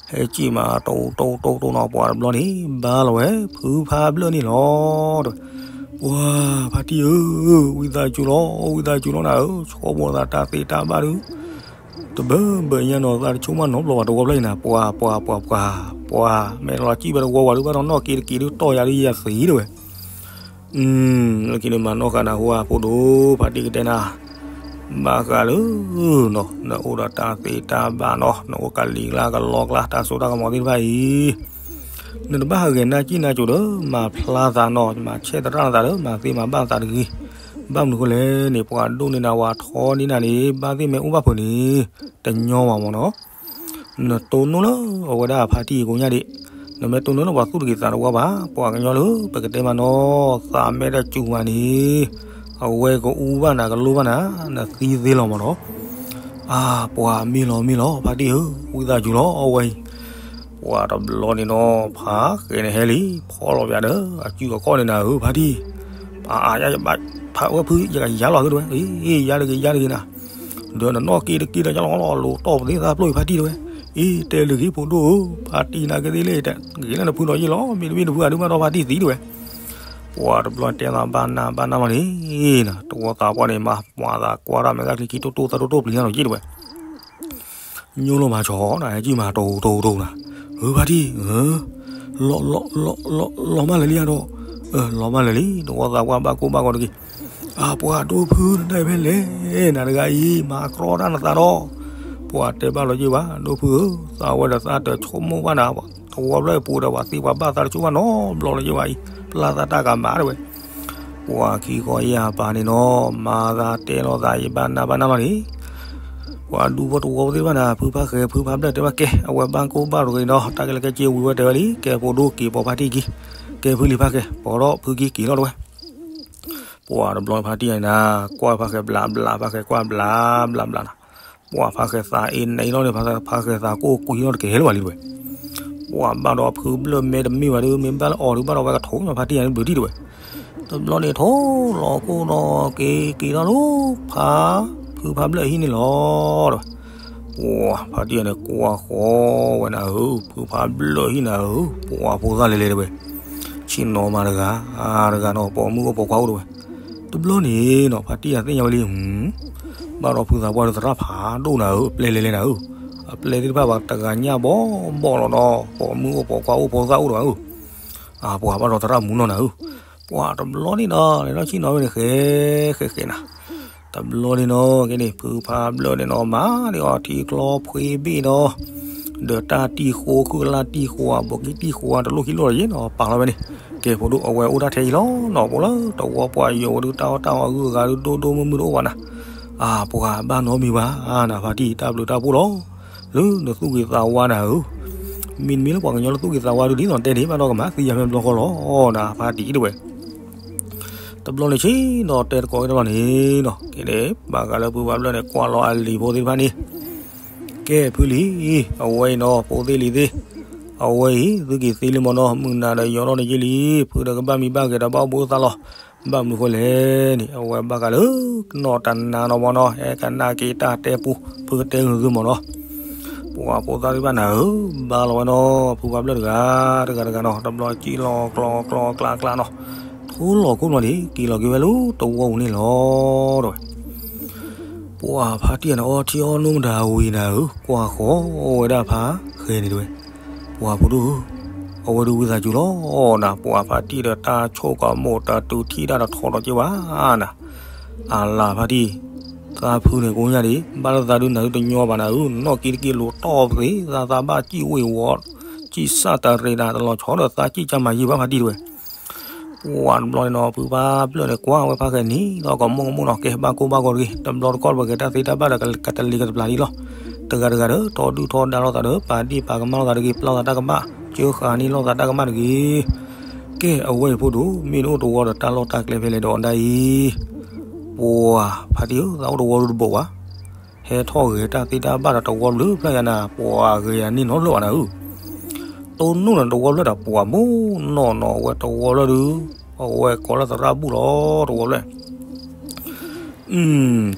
ဟဲစံၣ်မး တိၢ်တိၢ်တိၢ်တိၢ်နီၤ ပှၤတဘျီန့ၣ် ဘါလီၤဝဲ ဖုဖါဘျၢၣ်န့ၣ်လီၤတဝဲ. ပှၤဖါတံၢ်ဧၢ, ဝံသးစူၤလီၤ, ဝံသးစူၤလီၤနၤဧၢ, ဆိကမိၣ်သးတၢ်သ့တၢ်ဘၣ်ဒုး တဘၢဘၢညါနီၤ, သးတဆိကမိၣ်နီတဘျီဘၣ် တဝီဖျၢၣ်အံၤနၤ, ပှၤ ပှၤ ပှၤ ပှၤ ပှၤ မ့ၢ်လီၤစံၣ်ဝဲတဝီဝဲဒုး ဘၣ်နီၢ်နီၢ်က့ၤတက့ၤဒုး တီၢ်ယၤဒုးယၤသံတဲဝဲ လၢခံန့ၣ်မၤနီၢ်ဃာ်နၤဟူဧါ ဖိဒိၣ်, ဖါတံၢ်ကတဲနၤ, ဘၣ်ဃးလၢ နအိၣ်ဒီးတၢ်သ့တၢ်ဘၣ်နီၤ, နအိၣ်ကလံၤကျါကလီကျါ တၢ်စိတၢ်ကမီၤသ့ၣ်တဖၣ်အံၤ, နတဘၣ်ဟးဂဲၤနၢ်ကံၣ်နၢ်ကိၤဒီး မၤဖျါသးနီၤ, မၤဆဲးသရၣ်သးဒီး မၤသ့မၤဘၣ်သးတဂ့ၤ, ဘၣ်မနုၤဃိလဲၣ်န့ၣ် ပှၤဒိၣ်န့ၢ်နၤ ဝၤထီန့ၢ်နၤန့ၣ် ဘၣ်သ့ၣ်မ့ၢ်အိၣ်ဘၣ်ဖုးန့ၣ် တညီမးမးနီၤ နတိၢ်နီၣ်လၢအဝဲဒၣ်အဖါတံၢ်အံၤကိညါဒံး, နမ့ၢ်တိၢ်နီၣ်လၢပှၤသူၣ်တဂ့ၤသးတဝါဘၣ်, ပှၤကညီလၢပကတဲမးနီၤ, သးမ့ၢ်တစူၤမးန့ၣ်, အဝဲကအူဘၣ်နၤကလိဘၣ်နၤ, နသံသ့လီၤမးနီၤ. အါ, ပှၤမ့ၢ်လီၤမ့ၢ်လီၤ ဖါတံၢ်ဧၢ, ဝံသးစူၤလီၤအဝဲအံၤ ပှၤတဘျီန့ၣ်နီၤ ဖးဃဲၤန့ၣ်ဟဲလံ, ဖီလီၤပၠးဒီး အစုၣ်အခီၣ်န့ၣ်နၤဧၢ ဖါတံၢ်, အါအါ ဖးဝဲဖု ယကယါလီၤသုတဲဝဲ, အ့ ယါတဂ့ၤ ယါတဂ့ၤနၤ, ဒီးနနီၢ်က့ၤတက့ၤဒီး ယလီၤလီၤ လိၤတီၢ်ပသ့သးဖျိအံၤ ဖါတံၢ်တဲဝဲ, အ့ တဲလၢဂ့ၤ ဖိဒိၣ်ဧၢ, ဖါတံၢ်နၤက့ၤသ့လံ, ဂ့ၤလၢနဖုဒီးယ့ၣ်လီၤ, မ့တမ့ၢ်နဖုအဒုးဘၣ်ဒီးဖါတံၢ်သံတဲဝဲ, ပှၤတဘျီတဲသးဘၣ်နၢ်ဘၣ်နၢ်မးန့ၣ်, တဝီသးပှၢ်န့ၣ် မၤမၤသးကွၢ်တၢ်မဲာ်သၣ်ချံခံ တိၢ်တိၢ်သးတိၢ်တိၢ်ပျံၤညါလီၤယ့ၣ်တဲဝဲ ညိလီၤမၤဆီနၤ ဟဲကံၣ်မၤတိၢ်တိၢ်တိၢ်နၤ, ဧၢ ဖါတံၢ်, လီၤမၢ်လၢာ်လံဧါဒီး, လီၤမၢ်လၢာ်လံ, တဝီသးပှၢ်ဘၣ်ကိၢ်ဘၣ်ဂီၤတက့ၢ်, အါ ပှၤဒိၣ်ဖု နတၢ်ဖဲလဲၣ်, နၤတဂၤအံၤ မၤကြီတၢ်နသးဒီး, ပှၤတဲဘၣ်လီၤယ့ၣ်ဘၣ် ဒိၣ်ဖုဧၢ, သးဝဲဒီးသးတဆိကမိၣ်ဘၣ်နၤ, တဝီဖျၢၣ်အပူၤဒီး ပှၤသ့ပှၤဘၣ်သးတဆိကမိၣ်ဘၣ်နီတဘျီလီၤယ့ၣ်ဘၣ်အံၤ, ပျၢ်သးတၢ်ကမၣ်တဲဝဲ ပှၤခံဂီၤအံၤအပၢ်န့ၣ်နီၤ မၤသးတဲလိာ်သးယဘၣ်နၢ်ဘၣ်နၢ်လီၤန့ၣ်, ပှၤဒူဖိတဝီဖိသ့ၣ်တဖၣ်န့ၣ် ဖုဖါဃဲၤဖုဖါဘျၢၣ်တဲဘၣ်ကဲ, အဝဲဘၣ်ကိၢ်ဘၣ်ဂီၤတဂ့ၤဒီး တၢ်ကလဲၤကဲက့ၤဝံၤဝဲတဲဝဲလံ, ကဲ ဖိဒိၣ်က့ၤပိာ်ဖါတံၢ်ခံ, ကဲ ဖုလံၤဖါဃဲၤ ပိာ်ထီၣ်ဖုခံက့ၤလီၤတဲဝဲ ပှၤတဘျီဖါတံၢ်န့ၣ်နၤ ကွၢ်ဖါဃဲၤဘျးဘျး ဖါဃဲၤကွၢ်ဘျးဘျးဘျးနၤ, ပှၤဖါဃဲၤသးအ့န့ၣ်လီၤန့ၣ် ဖါဃဲၤသးကိၢ်ကွံာ်လီၤတကဲလၢၤဘၣ်လံတဲဝဲ, ပှၤဘၣ်ဒီးဖုဘျၢၣ်မဲတမ့ၢ်ဘၣ်ဒီး မ့ၢ်ဘၣ်လၢအီၤဒီးဘၣ်ဒီးဝဲကထိးညီဖါတံၢ်န့ၣ်ဘျုးတံၢ်တဲဝဲ, တဘျီန့ၣ်ထိၣ်လီၤကိၢ်ဒီးက့ၤက့ၤလီၤလၢ ဖါ ဖုဖါဘျၢၣ်ဟံၣ်န့ၣ်လီၤတဲဝဲ ပှၤဖါတံၢ်န့ၣ်ကွၢ်ဃီဝဲနၤဧၢ, ဖုဖါဘျၢၣ်ဟံၣ်နၤဧၢ, ပှၤဖိသၣ်လဲၤလဲၤတဲဝဲ, ဆ့ၣ်နီၤမးတဂၤ, တဂၤနီၤ ပိာ်မုၣ်အိၣ်ပိာ်ခွါအိၣ်တဲဝဲ, တဘျီန့ၣ်နီၤ ဖါတံၢ်အသ့ၣ်ညါဝဲလံ, ဘၣ်ဒီးဖုသးပှၢ်ဒီးသရၣ်ဖးဒိၣ်နၤဧၢ, အပျဲၢ်လဲၤလဲၤနၤဧၢ, အပျဲၢ်သ့ၣ်တဖၣ်ဘၣ်တဂၤညၣ်ဘီဘီလီၤဒီး ပိာ်မုၣ်အိၣ်ပိာ်ခွါအိၣ်ဖိသၣ်အိၣ်တဲဝဲဧၢ, အပှၤဘၣ်ဒီးသရၣ်မူနီၢ်နၤဧၢ, ပှၤတဘျီန့ၣ်နီၤ လဲၤထီၣ်ဆ့ၣ်နီၤဝဲန့ၣ် ဃဲဃဲဃဲနၤ တဘျီန့ၣ်နီၤ ကဲန့ၣ် ဖုဖါဘျၢၣ်န့ၣ်နီၤ မၤန့ၢ်အီၤထံကျီဖှ့ဘ့ၣ်နီၤ, ဒီးတၢ်တံၢ်ဃိ ခုကလါတံၢ်ဃိ ဘိးကံတံၢ်ဃိ တလိၣ်ခံလိၣ်လီၤယ့ၣ်နီၤ ပာ်လီၤဝဲန့ၣ်, ကဲ ဖိဒိၣ် အဝဲအိၣ်တၢ်ထဲအံၤလီၤနီၤ ပှၤလၢတဝီပှၤယိၤဝဲဒုး တၢ်အီၣ်တၢ်အီအဂုၤအဂၤဒုး ဒိၣ်ဒိၣ်မုၢ်မုၢ်တအိၣ်ဘၣ်နၤ, အပှၤဘၣ်နီတမံၤဘၣ်နၤ ဖါတံၢ်တၢ်ဘျုးတၢ်ဖှိၣ်လီၤ, လၢနသူၣ်ဂ့ၤသးဝါနၤဧၢ, မ့တမ့ၢ်လၢပှၤကညီလၢသူၣ်ဂ့ၤသးဝါဒုး ဒ်သိးတဲန့ၣ် ဘၣ်ဒီးကမၤသံယၤဖဲဘျီဃီလီၤနၤ ဖါတံၢ်တဲဝဲ တဘျီန့ၣ်ဆ့ၣ်နီၤတဲတကိးက့ၤတဘျီန့ၣ်နီၤ ကဲန့ၣ် ဘၣ်ဃးလၢဖုဖါဘျၢၣ်န့ၣ် ကွၢ်လီၤအလံၤဖိသ့ၣ်တဖၣ်န့ၣ်, ကဲ ဖုလံၤ, အဝဲအံၤနီၤ ဖိသ့ၣ်လံၤသ့ၣ်, အဝဲအံၤ သုက့ၤသ့လံမ့ၢ်နီၤ မုၢ်နၤဒီးယီၤထီၣ်န့ၣ်က့လံ, ဖုဒီးကဘၣ်မံဘၣ်ဂဲၤဒီး ဘၣ်အိၣ်ဘှံးအိၣ်သါလီၤ, ဘၣ်မနုၤဃိလဲၣ်န့ၣ် အဝဲဘၣ်ဃးလၢ နီၢ်တနါနီၤမ့ၢ်နီၤ ဟဲကနၣ်က့ၤတၢ်တဲပူ ဖုကတဲဂုာ်သုမ့ၢ်နီၤ ပှၤဖိသၣ်သ့ၣ်တဖၣ်နၤဧၢ, ဘါလီၤဝဲနီၤ ဖုဖါဘျၢၣ်တဂၤ, တဂၤတဂၤနီၤ တဘျီကံၣ်လီၤကျီကျီကျါကျါနီၤ, ထိၣ်လီၤခိၣ်ဘျီန့ၣ် က့ၤလီၤက့ၤဝဲလၢတဝီပူၤန့ၣ်လီၤ တဲဝဲ. ပှၤဖါတံၢ်န့ၣ် အီထံအီနိမတၤဝံၤနၤဧၢ, ကွၢ်ဃီဝဲဒၣ်ဖါဃဲၤန့ၣ်တဲဝဲ. ပှၤဖိဒိၣ်ဧၢ, အဝဲဒုးဝံသးစူၤလီၤနၤ, ပှၤဖါတံၢ်ဒီးတၢ်ဆိၣ်ကီးမိၢ် တၢ်တုၤထံၣ်တၢ်တထီၣ်ဒီးက့ၤဘၣ်နၤ အလၤဖါတံၢ်, သးဖုန့ၣ်ကိးညါဒံး ဘၣ်လၢသးဒုးနၤဒုးတညီဘၣ်နၤဧၢ, နီၢ်က့ၤတက့ၤလိာ်တီၢ်ပသ့ သးသးဘၣ်စံၣ်ဝ့ၤဝီၤ စံၣ်စၢ်တၢ်ရ့နၤ တလီၤဆီဒီးသးစံၣ်ကၢ်မၤယံၤဘၣ်ဖါတံၢ်တဲဝဲ. ပှၤတဘျီန့ၣ်နီၤ ဖုဖါဘျၢၣ်န့ၣ် ကွၢ်ဝဲဖါဃဲၤန့ၣ်ဒီးကမိၣ်ကမိၣ်နီၤ, ကဲဘၣ်ကိၢ်ဘၣ်ဂီၤတဂ့ၤ, တဘျီတခီၣ်ပကဲတၢ်သ့တၢ်ဘၣ်ဒီးကတလံၤကတပျၢ်လံလီၤ. တဂၤတဂၤဒီး ထီဒုၣ်ထီဒါလိာ်သးဒီး ပာ်ဒံၣ်ပာ်ကမၣ်လိာ်သးတဂ့ၤ, ပျၢ်လိာ်သးတၢ်ကမၣ်, ကၢဃာ်န့ၢ်လိာ်သးတၢ်ကမၣ်တဂ့ၤ. ကဲ အဝဲအံၤဖိဒိၣ် မ့ၢ်နအိၣ်တဝီဒီးတၢ်လီၢ်တၢ်ကျဲဖဲလဲၣ်ဒီးဒ်အံၤ, ပှၤဖါတံၢ်ဧၢ, သးအိၣ်တဝီဒုးတဘိးဘၣ် ဟဲထီၣ်ဂဲၤတၢ်သ့တၢ်ဘၣ်ဒီးတဝီဘျုးဖျၢၣ်ယါနၤ, ပှၤဂဲၤယၤန့ၢ်နီတဖျၢၣ်ဘၣ်နၤဧၢ. တိၢ်နီၣ်နၤတဝီဘျုးဒီးပှၤမ့ၢ်နီၢ်နီၢ် အဝဲတဝီဘျုးဒုး, အဝဲကိးလၢသရၣ်ဘူၣ်လီၤ တဝီဘျုး.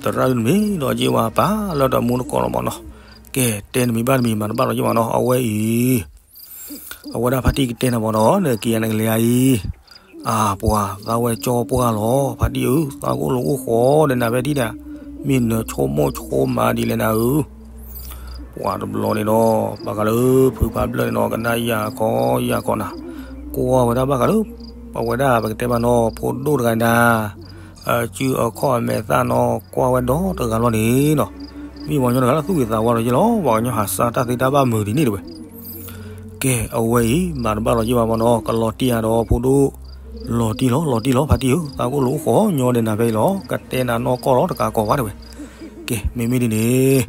သရၣ်ဒုးတမ့ၢ်ဒီးက့ဝဲပၢ်လၢတမူတကိးလီၤမ့ၢ်နီၤ. ကဲ တဲနမံၤဘၣ်တမံၤမၤတဘၣ်လီၤက့မ့ၢ်နီၤ, အဝဲအံၤ အဝဲဒၣ်ဖါတံၢ်ကတဲနၤမ့ၢ်နီၤ, နက့ၤယၤနကလဲၤယၤအံၤ, အၢ ပှၤ သးဝဲကၠီပှၢ်လီၤ ဖါတံၢ်ဧၢ, သးကိၣ်လိာ်အိၣ်ဃီဒီးနၤဖဲဒ်န့ၣ်, မ့ၢ်နဆိကမိၣ်ဆိကမးဒ်လဲၣ်နၤဧၢ. ပှၤတဘျီန့ၣ်ဒီး ဘၣ်ဃးလၢဖုဖးဘျၢၣ်န့ၣ်ဒီး ကနၣ်ယၤခီယၤခီနၤ, ကွၢ်ဝဲဒၣ်ဘၣ်ဃးလၢ ပဝဲဒၣ်ပကတဲဘၣ်နီၤ ဖိဒိၣ်တဂၤန့ၣ် စုအခီၣ်အမဲာ်သၣ်နီၤ ကွၢ်ဝဲဒီတဂၤလီၤန့ၣ်နီၤ, မ့ၢ်ပှၤကညီတဂၤလၢသူၣ်ဂ့ၤသးဝါဒီးယ့ၢ်လီၤ, ပှၤကညီဟးစၢ်တၢ်သ့တၢ်ဘၣ်မုာ်ဒ်န့ၣ်တဝဲ. ကဲ အဝဲအံၤ မၤတဘၣ်လီၤယ့ၢ်ဘၣ်မနီၤ, ကလီၤတံၢ်အဒီးဖိဒိၣ်, လီၤတံၢ်လီၤ လီၤတံၢ်လီၤ ဖါတံၢ်ဧၢ, သးကိၣ်လိာ်အိၣ်ဃီညီဒီးနၤဖဲအံၤလီၤ, ကတဲနၤနီၢ်ကီၢ်လီၤ တကးကီးဘၣ်တဝဲ. ကဲ မ့မ့ၢ်ဒ်န့ၣ်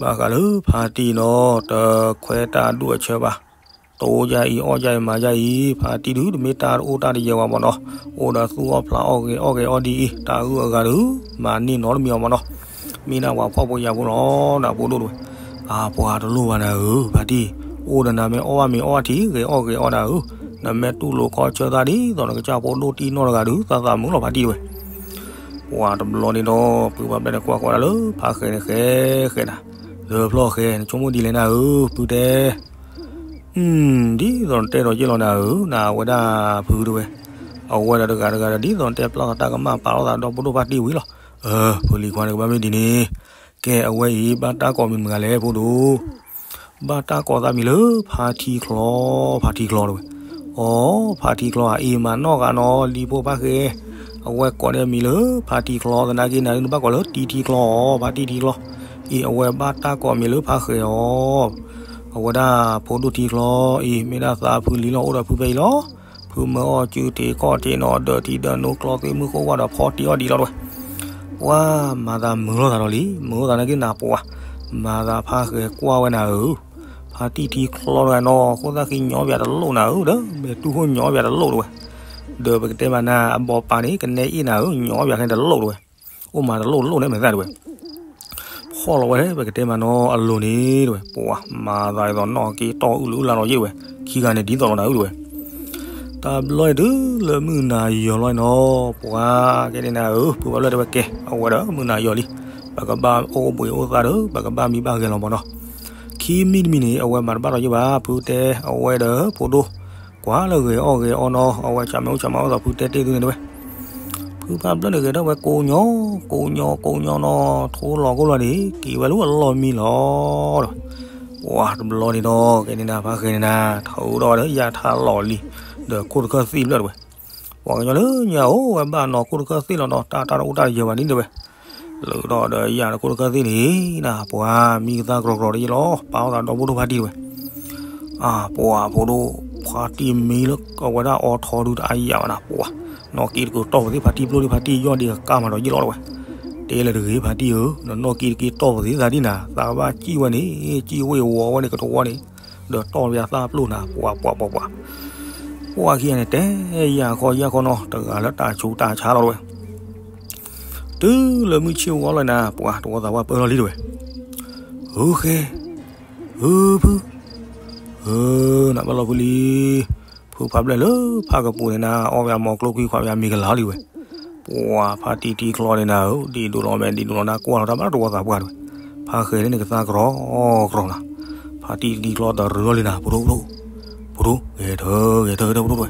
ဘၣ်ဃးလၢဖါတံၢ်နီၤ တခွဲးတၢ်ဒူၣ်အဆၢဘၣ်, တအိၣ်ယၤအံၤ အီၣ်ယၤအံၤ မၤယၤအံၤ, ဖါတံၢ်ဒုး တမ့ၢ်တၢ်တအိၣ်တၢ်တယၢၤဘၣ်မနီၤ, အိၣ်ဒီးသူၣ်အီၣ်ဖျးအီၣ်ဂဲၤအီၣ်ဂဲၤအီၣ်ဒ်အံၤ, တၢ်အုၣ်အဂၤဒုး မၤန့ၢ်နီတမံၤအီၤမနီၤ, မ့ၢ်ဒၣ်ပှၤဖှီၣ်ဖိယာ်ဖိလီၤ နဖိဒိၣ်တဝဲ. အၢ ပှၤတလိၣ်ဘၣ်နၤဧၢ ဖါတံၢ်, အိၣ်ဒီးနၤမ့ၢ်အီၣ်ဘၣ်မ့ၤအီၣ်ထံ ဂဲၤအီၣ်ဂဲၤအီၣ်နၤဧၢ, နမ့ၢ်တူၢ်လိာ်ခီဆၢသးဒ်သိးနကစၢ်ဖိဒိၣ်တံၢ်နီၢ်တဂၤဒုး သးသးမုာ်လီၤဖါတံၢ်တဝဲ. ပှၤတဘျီန့ၣ်ဒီး ဖုဖးဘျၢၣ်န့ၣ်ကွၢ်ကွၢ်ဒၣ်လၢဖါဃဲၤန့ၣ် ဃဲၤဃဲၤနၤ, ဒီးဖျီၣ်ဃဲၤ နဆိကမိၣ်ဒ်လဲၣ်နၤဧၢ ဖုတဲ ဒ်သိးနတဲဒီးယ့ၢ်လီၤနၤဧၢ, နဝဲဒၣ်ဖုတဝဲ, အဝဲဒီးတဂၤတဂၤဒီး ဒ်သိးနတဲပျၢ်သးတၢ်ကမၣ်ပာ်လီၤသးဒီဖိဒိၣ်ဖါတံၢ်ဝံၤလီၤ. အၢ ဖုလံၤခွါန့ၣ်ကဘၣ်မ့ၢ်ဒ်န့ၣ်, ကဲ အဝဲအံၤ ဘၣ်တၢ်ကိးမံၤမတၤလဲၣ်ဖိဒိၣ်, ဘၣ်တၢ်ကိးသးမံၤလၢဖါထံချီ, ဖါထံချီတဝဲ. အီ ဖါထံချီဧါ, အ့ၣ် မၤနီၢ်ဂၤနီၤ လံၤဖိဖါဃဲၤ, အဝဲကိးန့ၢ်မံၤလၢဖါထံချီ, သနာ်က့နၤဒုးနဘၣ်ကိးလၢတံထံချီအီၤ, ဖါတံထံချီ, အ့ၣ် အဝဲဘၣ်တၢ်ကိးမံၤလၢဖါဃဲၤအီၤ အဝဲဒၣ်ဖိဒိၣ်ထံချီအံၤ မ့ၢ်ဒၣ်သးဖုလံၤလီၤ အိၣ်ဒီးဖုဖဲအံၤလီၤ. ဖုမၢအီၣ်စုထံကီၢ်ထံနီၤ ဒၢးထံဒၢးနိကျီသ့ၣ်မုၢ်ဃိဝါဒီးဖီတံၢ်အီၣ်ဒံးလီၤတဝဲ. ပှၤမၤသးမုာ်လိာ်သးလီၤလံ, မုာ်လိာ်သးနာ်က့နၤပှၤ, မၤသးဖါဃဲၤကွၢ်ဝဲနၤဧၢ, ဖါတံၢ်ထံချီတဂၤနီၤ ဃိသၣ်ဃံညီပၠးတလိၣ်နၤဧၢ, ဒီးမဲာ်တူၢ်ခိၣ်ညီပၠးတလိၣ်တဝဲ. ဒီးပကတဲမးနၤ အဘီပာ်န့ၣ် ကနဲအ့ၣ်နၤဧၢ, ညီပၠးခဲတလိၣ်တဝဲ. အိၣ်မးတလိၣ်တလိၣ်န့ၣ်မဲာ်သၣ်တဝဲ. ဖီၣ်လီၤဝဲ ပကတဲမးနီၤအလိၤန့ၣ်တဝဲ, ပှၤမၤသးဒ်သိးနီၢ်က့တီၢ်အုၣ်လၢအုၣ်လၢ်လီၤယ့ၣ်တဝဲ, ခံဂၤန့ၣ်ဒ်သိးလီၤနၤဧၢတဝဲ. တဘျီန့ၣ်တုၤလၢမုၢ်နၤယီၤလီၤနီၤ ပှၤကဲန့ၣ်နၤဧၢ, ဖုဖးဘျၢၣ်တဲဝဲကဲ အဝဲဒီးမုၢ်နၤယီၤလံ, ပကဘၣ်အိၣ်ဘှံးအိၣ်သါဒီး ပကဘၣ်မံဘၣ်ဂဲၤလီၤမးနီၤ. ခံမံၤတမံၤန့ၣ် အဝဲမၤတဘၣ်လီၤယ့ၣ်ဘၣ်, ဖုတဲအဝဲဒီးဖိဒိၣ် ကွၢ်လၢဂဲၤအီၣ်ဂဲၤအီနီၤ အဝဲဆၣ်မဲာ်အိၣ်ဆၣ်မဲာ်အိၣ်သိးဖုတဲတ့ၢ်သုန့ၣ်တဝဲ. ဖုဖးဘျၢၣ်န့ၣ်ဂဲၤထီၣ်ဝဲကိးညီ ကိးညီကိးညီနီၤ ထိလီၤကိၢ်လီၤန့ၣ် က့ၤဝဲလၢအလီၢ်မံလီၤတဝဲ. ပှၤတဘျီန့ၣ်ဒီး ကဲန့ၣ်နၤ ဖါဃဲၤန့ၣ်နၤ ထီၣ်ဒီးဝဲဒီးယၣ်ထၣ်လီၤလံ, ဒီးခိၣ်တခၢၣ်သ့ၣ်ဘျၢၣ်တဝဲ. ပှၤကညီလၢညါအိၣ်ဝဲဘၣ်နီၤ ခိၣ်တခၢၣ်သ့ၣ်လီၤနီၤ တၢ်တၢ်တအိၣ်တၢ်တယၢၤဘၣ်န့ၣ်တဝဲ. လၢထီၣ်ဒီးယၣ်ဒီးခိၣ်တခၢၣ်သ့ၣ်န့ၣ် နၤပှၤမံကသါကြီကြီတယ့ၢ်လီၤ ပာ်အီၣ်သးဒီဖိဒိၣ်ဖါတံၢ်တဝဲ. အၢ ပှၤဖိဒိၣ် ဖါတံၢ်မံလၢအဝဲဒၣ်အီထီဒုတအါယၤဘၣ်နၤ ပှၤ နီၢ်က့တကတီၢ်ပသ့ၣ်ဖါတံၢ်ပျိၢ်ဒုဖါတံၢ်ယီၢ်ဒံးကကါမးဒီးယ့ၢ်လီၤတဝဲ. တဲလၢတဂ့ၤဖါတံၢ်ဧၢ, နနီၢ်က့တက့တီၢ်ပသ့ၣ်သးဒ်နၤ သးကဘၣ်စံၣ်ဝဲန့ၣ် စံၣ်ဝ့ၢ်ဝီဝဲန့ၣ်ကတဝီန့ၣ်, ဒီးတီၢ်ပယၤသၣ်ပျိၢ်နၤ ပှၤပှၤပှၤပှၤ. ပှၤခံဂၤန့ၣ်တဲယၤခီယၤခီနီၤ တဂၤလၢတၢ်ဆူးတၢ်ဆါလီၤတဝဲ. တုၤလၢမုၢ်ဆ့ၣ်ဝါလီၤနၤ ပှၤတဝီသးပှၢ်ပၢၢ်လီၤလံတဝဲ. ဧၢဃဲ, ဧၢဖု, ဧၢ, နဘၣ်လီၤဖုလံ. ဖုဖးဘျဲၣ်လၢဖးကပူၤန့ၣ်နၤ အီၣ်ဝဲအမီၤကျိခွံခွါဝဲအမံၤကလၤလံဝဲ. ပှၤဖါတံၢ်ထံချီန့ၣ်နၤဧၢ, ဒ်ဒိၣ်လီၤမဲာ်ဒ်ဒိၣ်လီၤနၤ ကွၢ်လီၤတၢ်ဘၣ်တဝီသးပှၢ်တဝဲ. ဖးဃဲၤလၢန့ၣ်ကသါကြီကြီနၤ. ဖါတံၢ်ထံချီတရၢလီၤလံနၤ ဖိဒိၣ်, ဖိဒိၣ်, ဂဲၤထၢ ဂဲၤထၢ ဂဲၤထၢ ဖိဒိၣ်တဝဲ.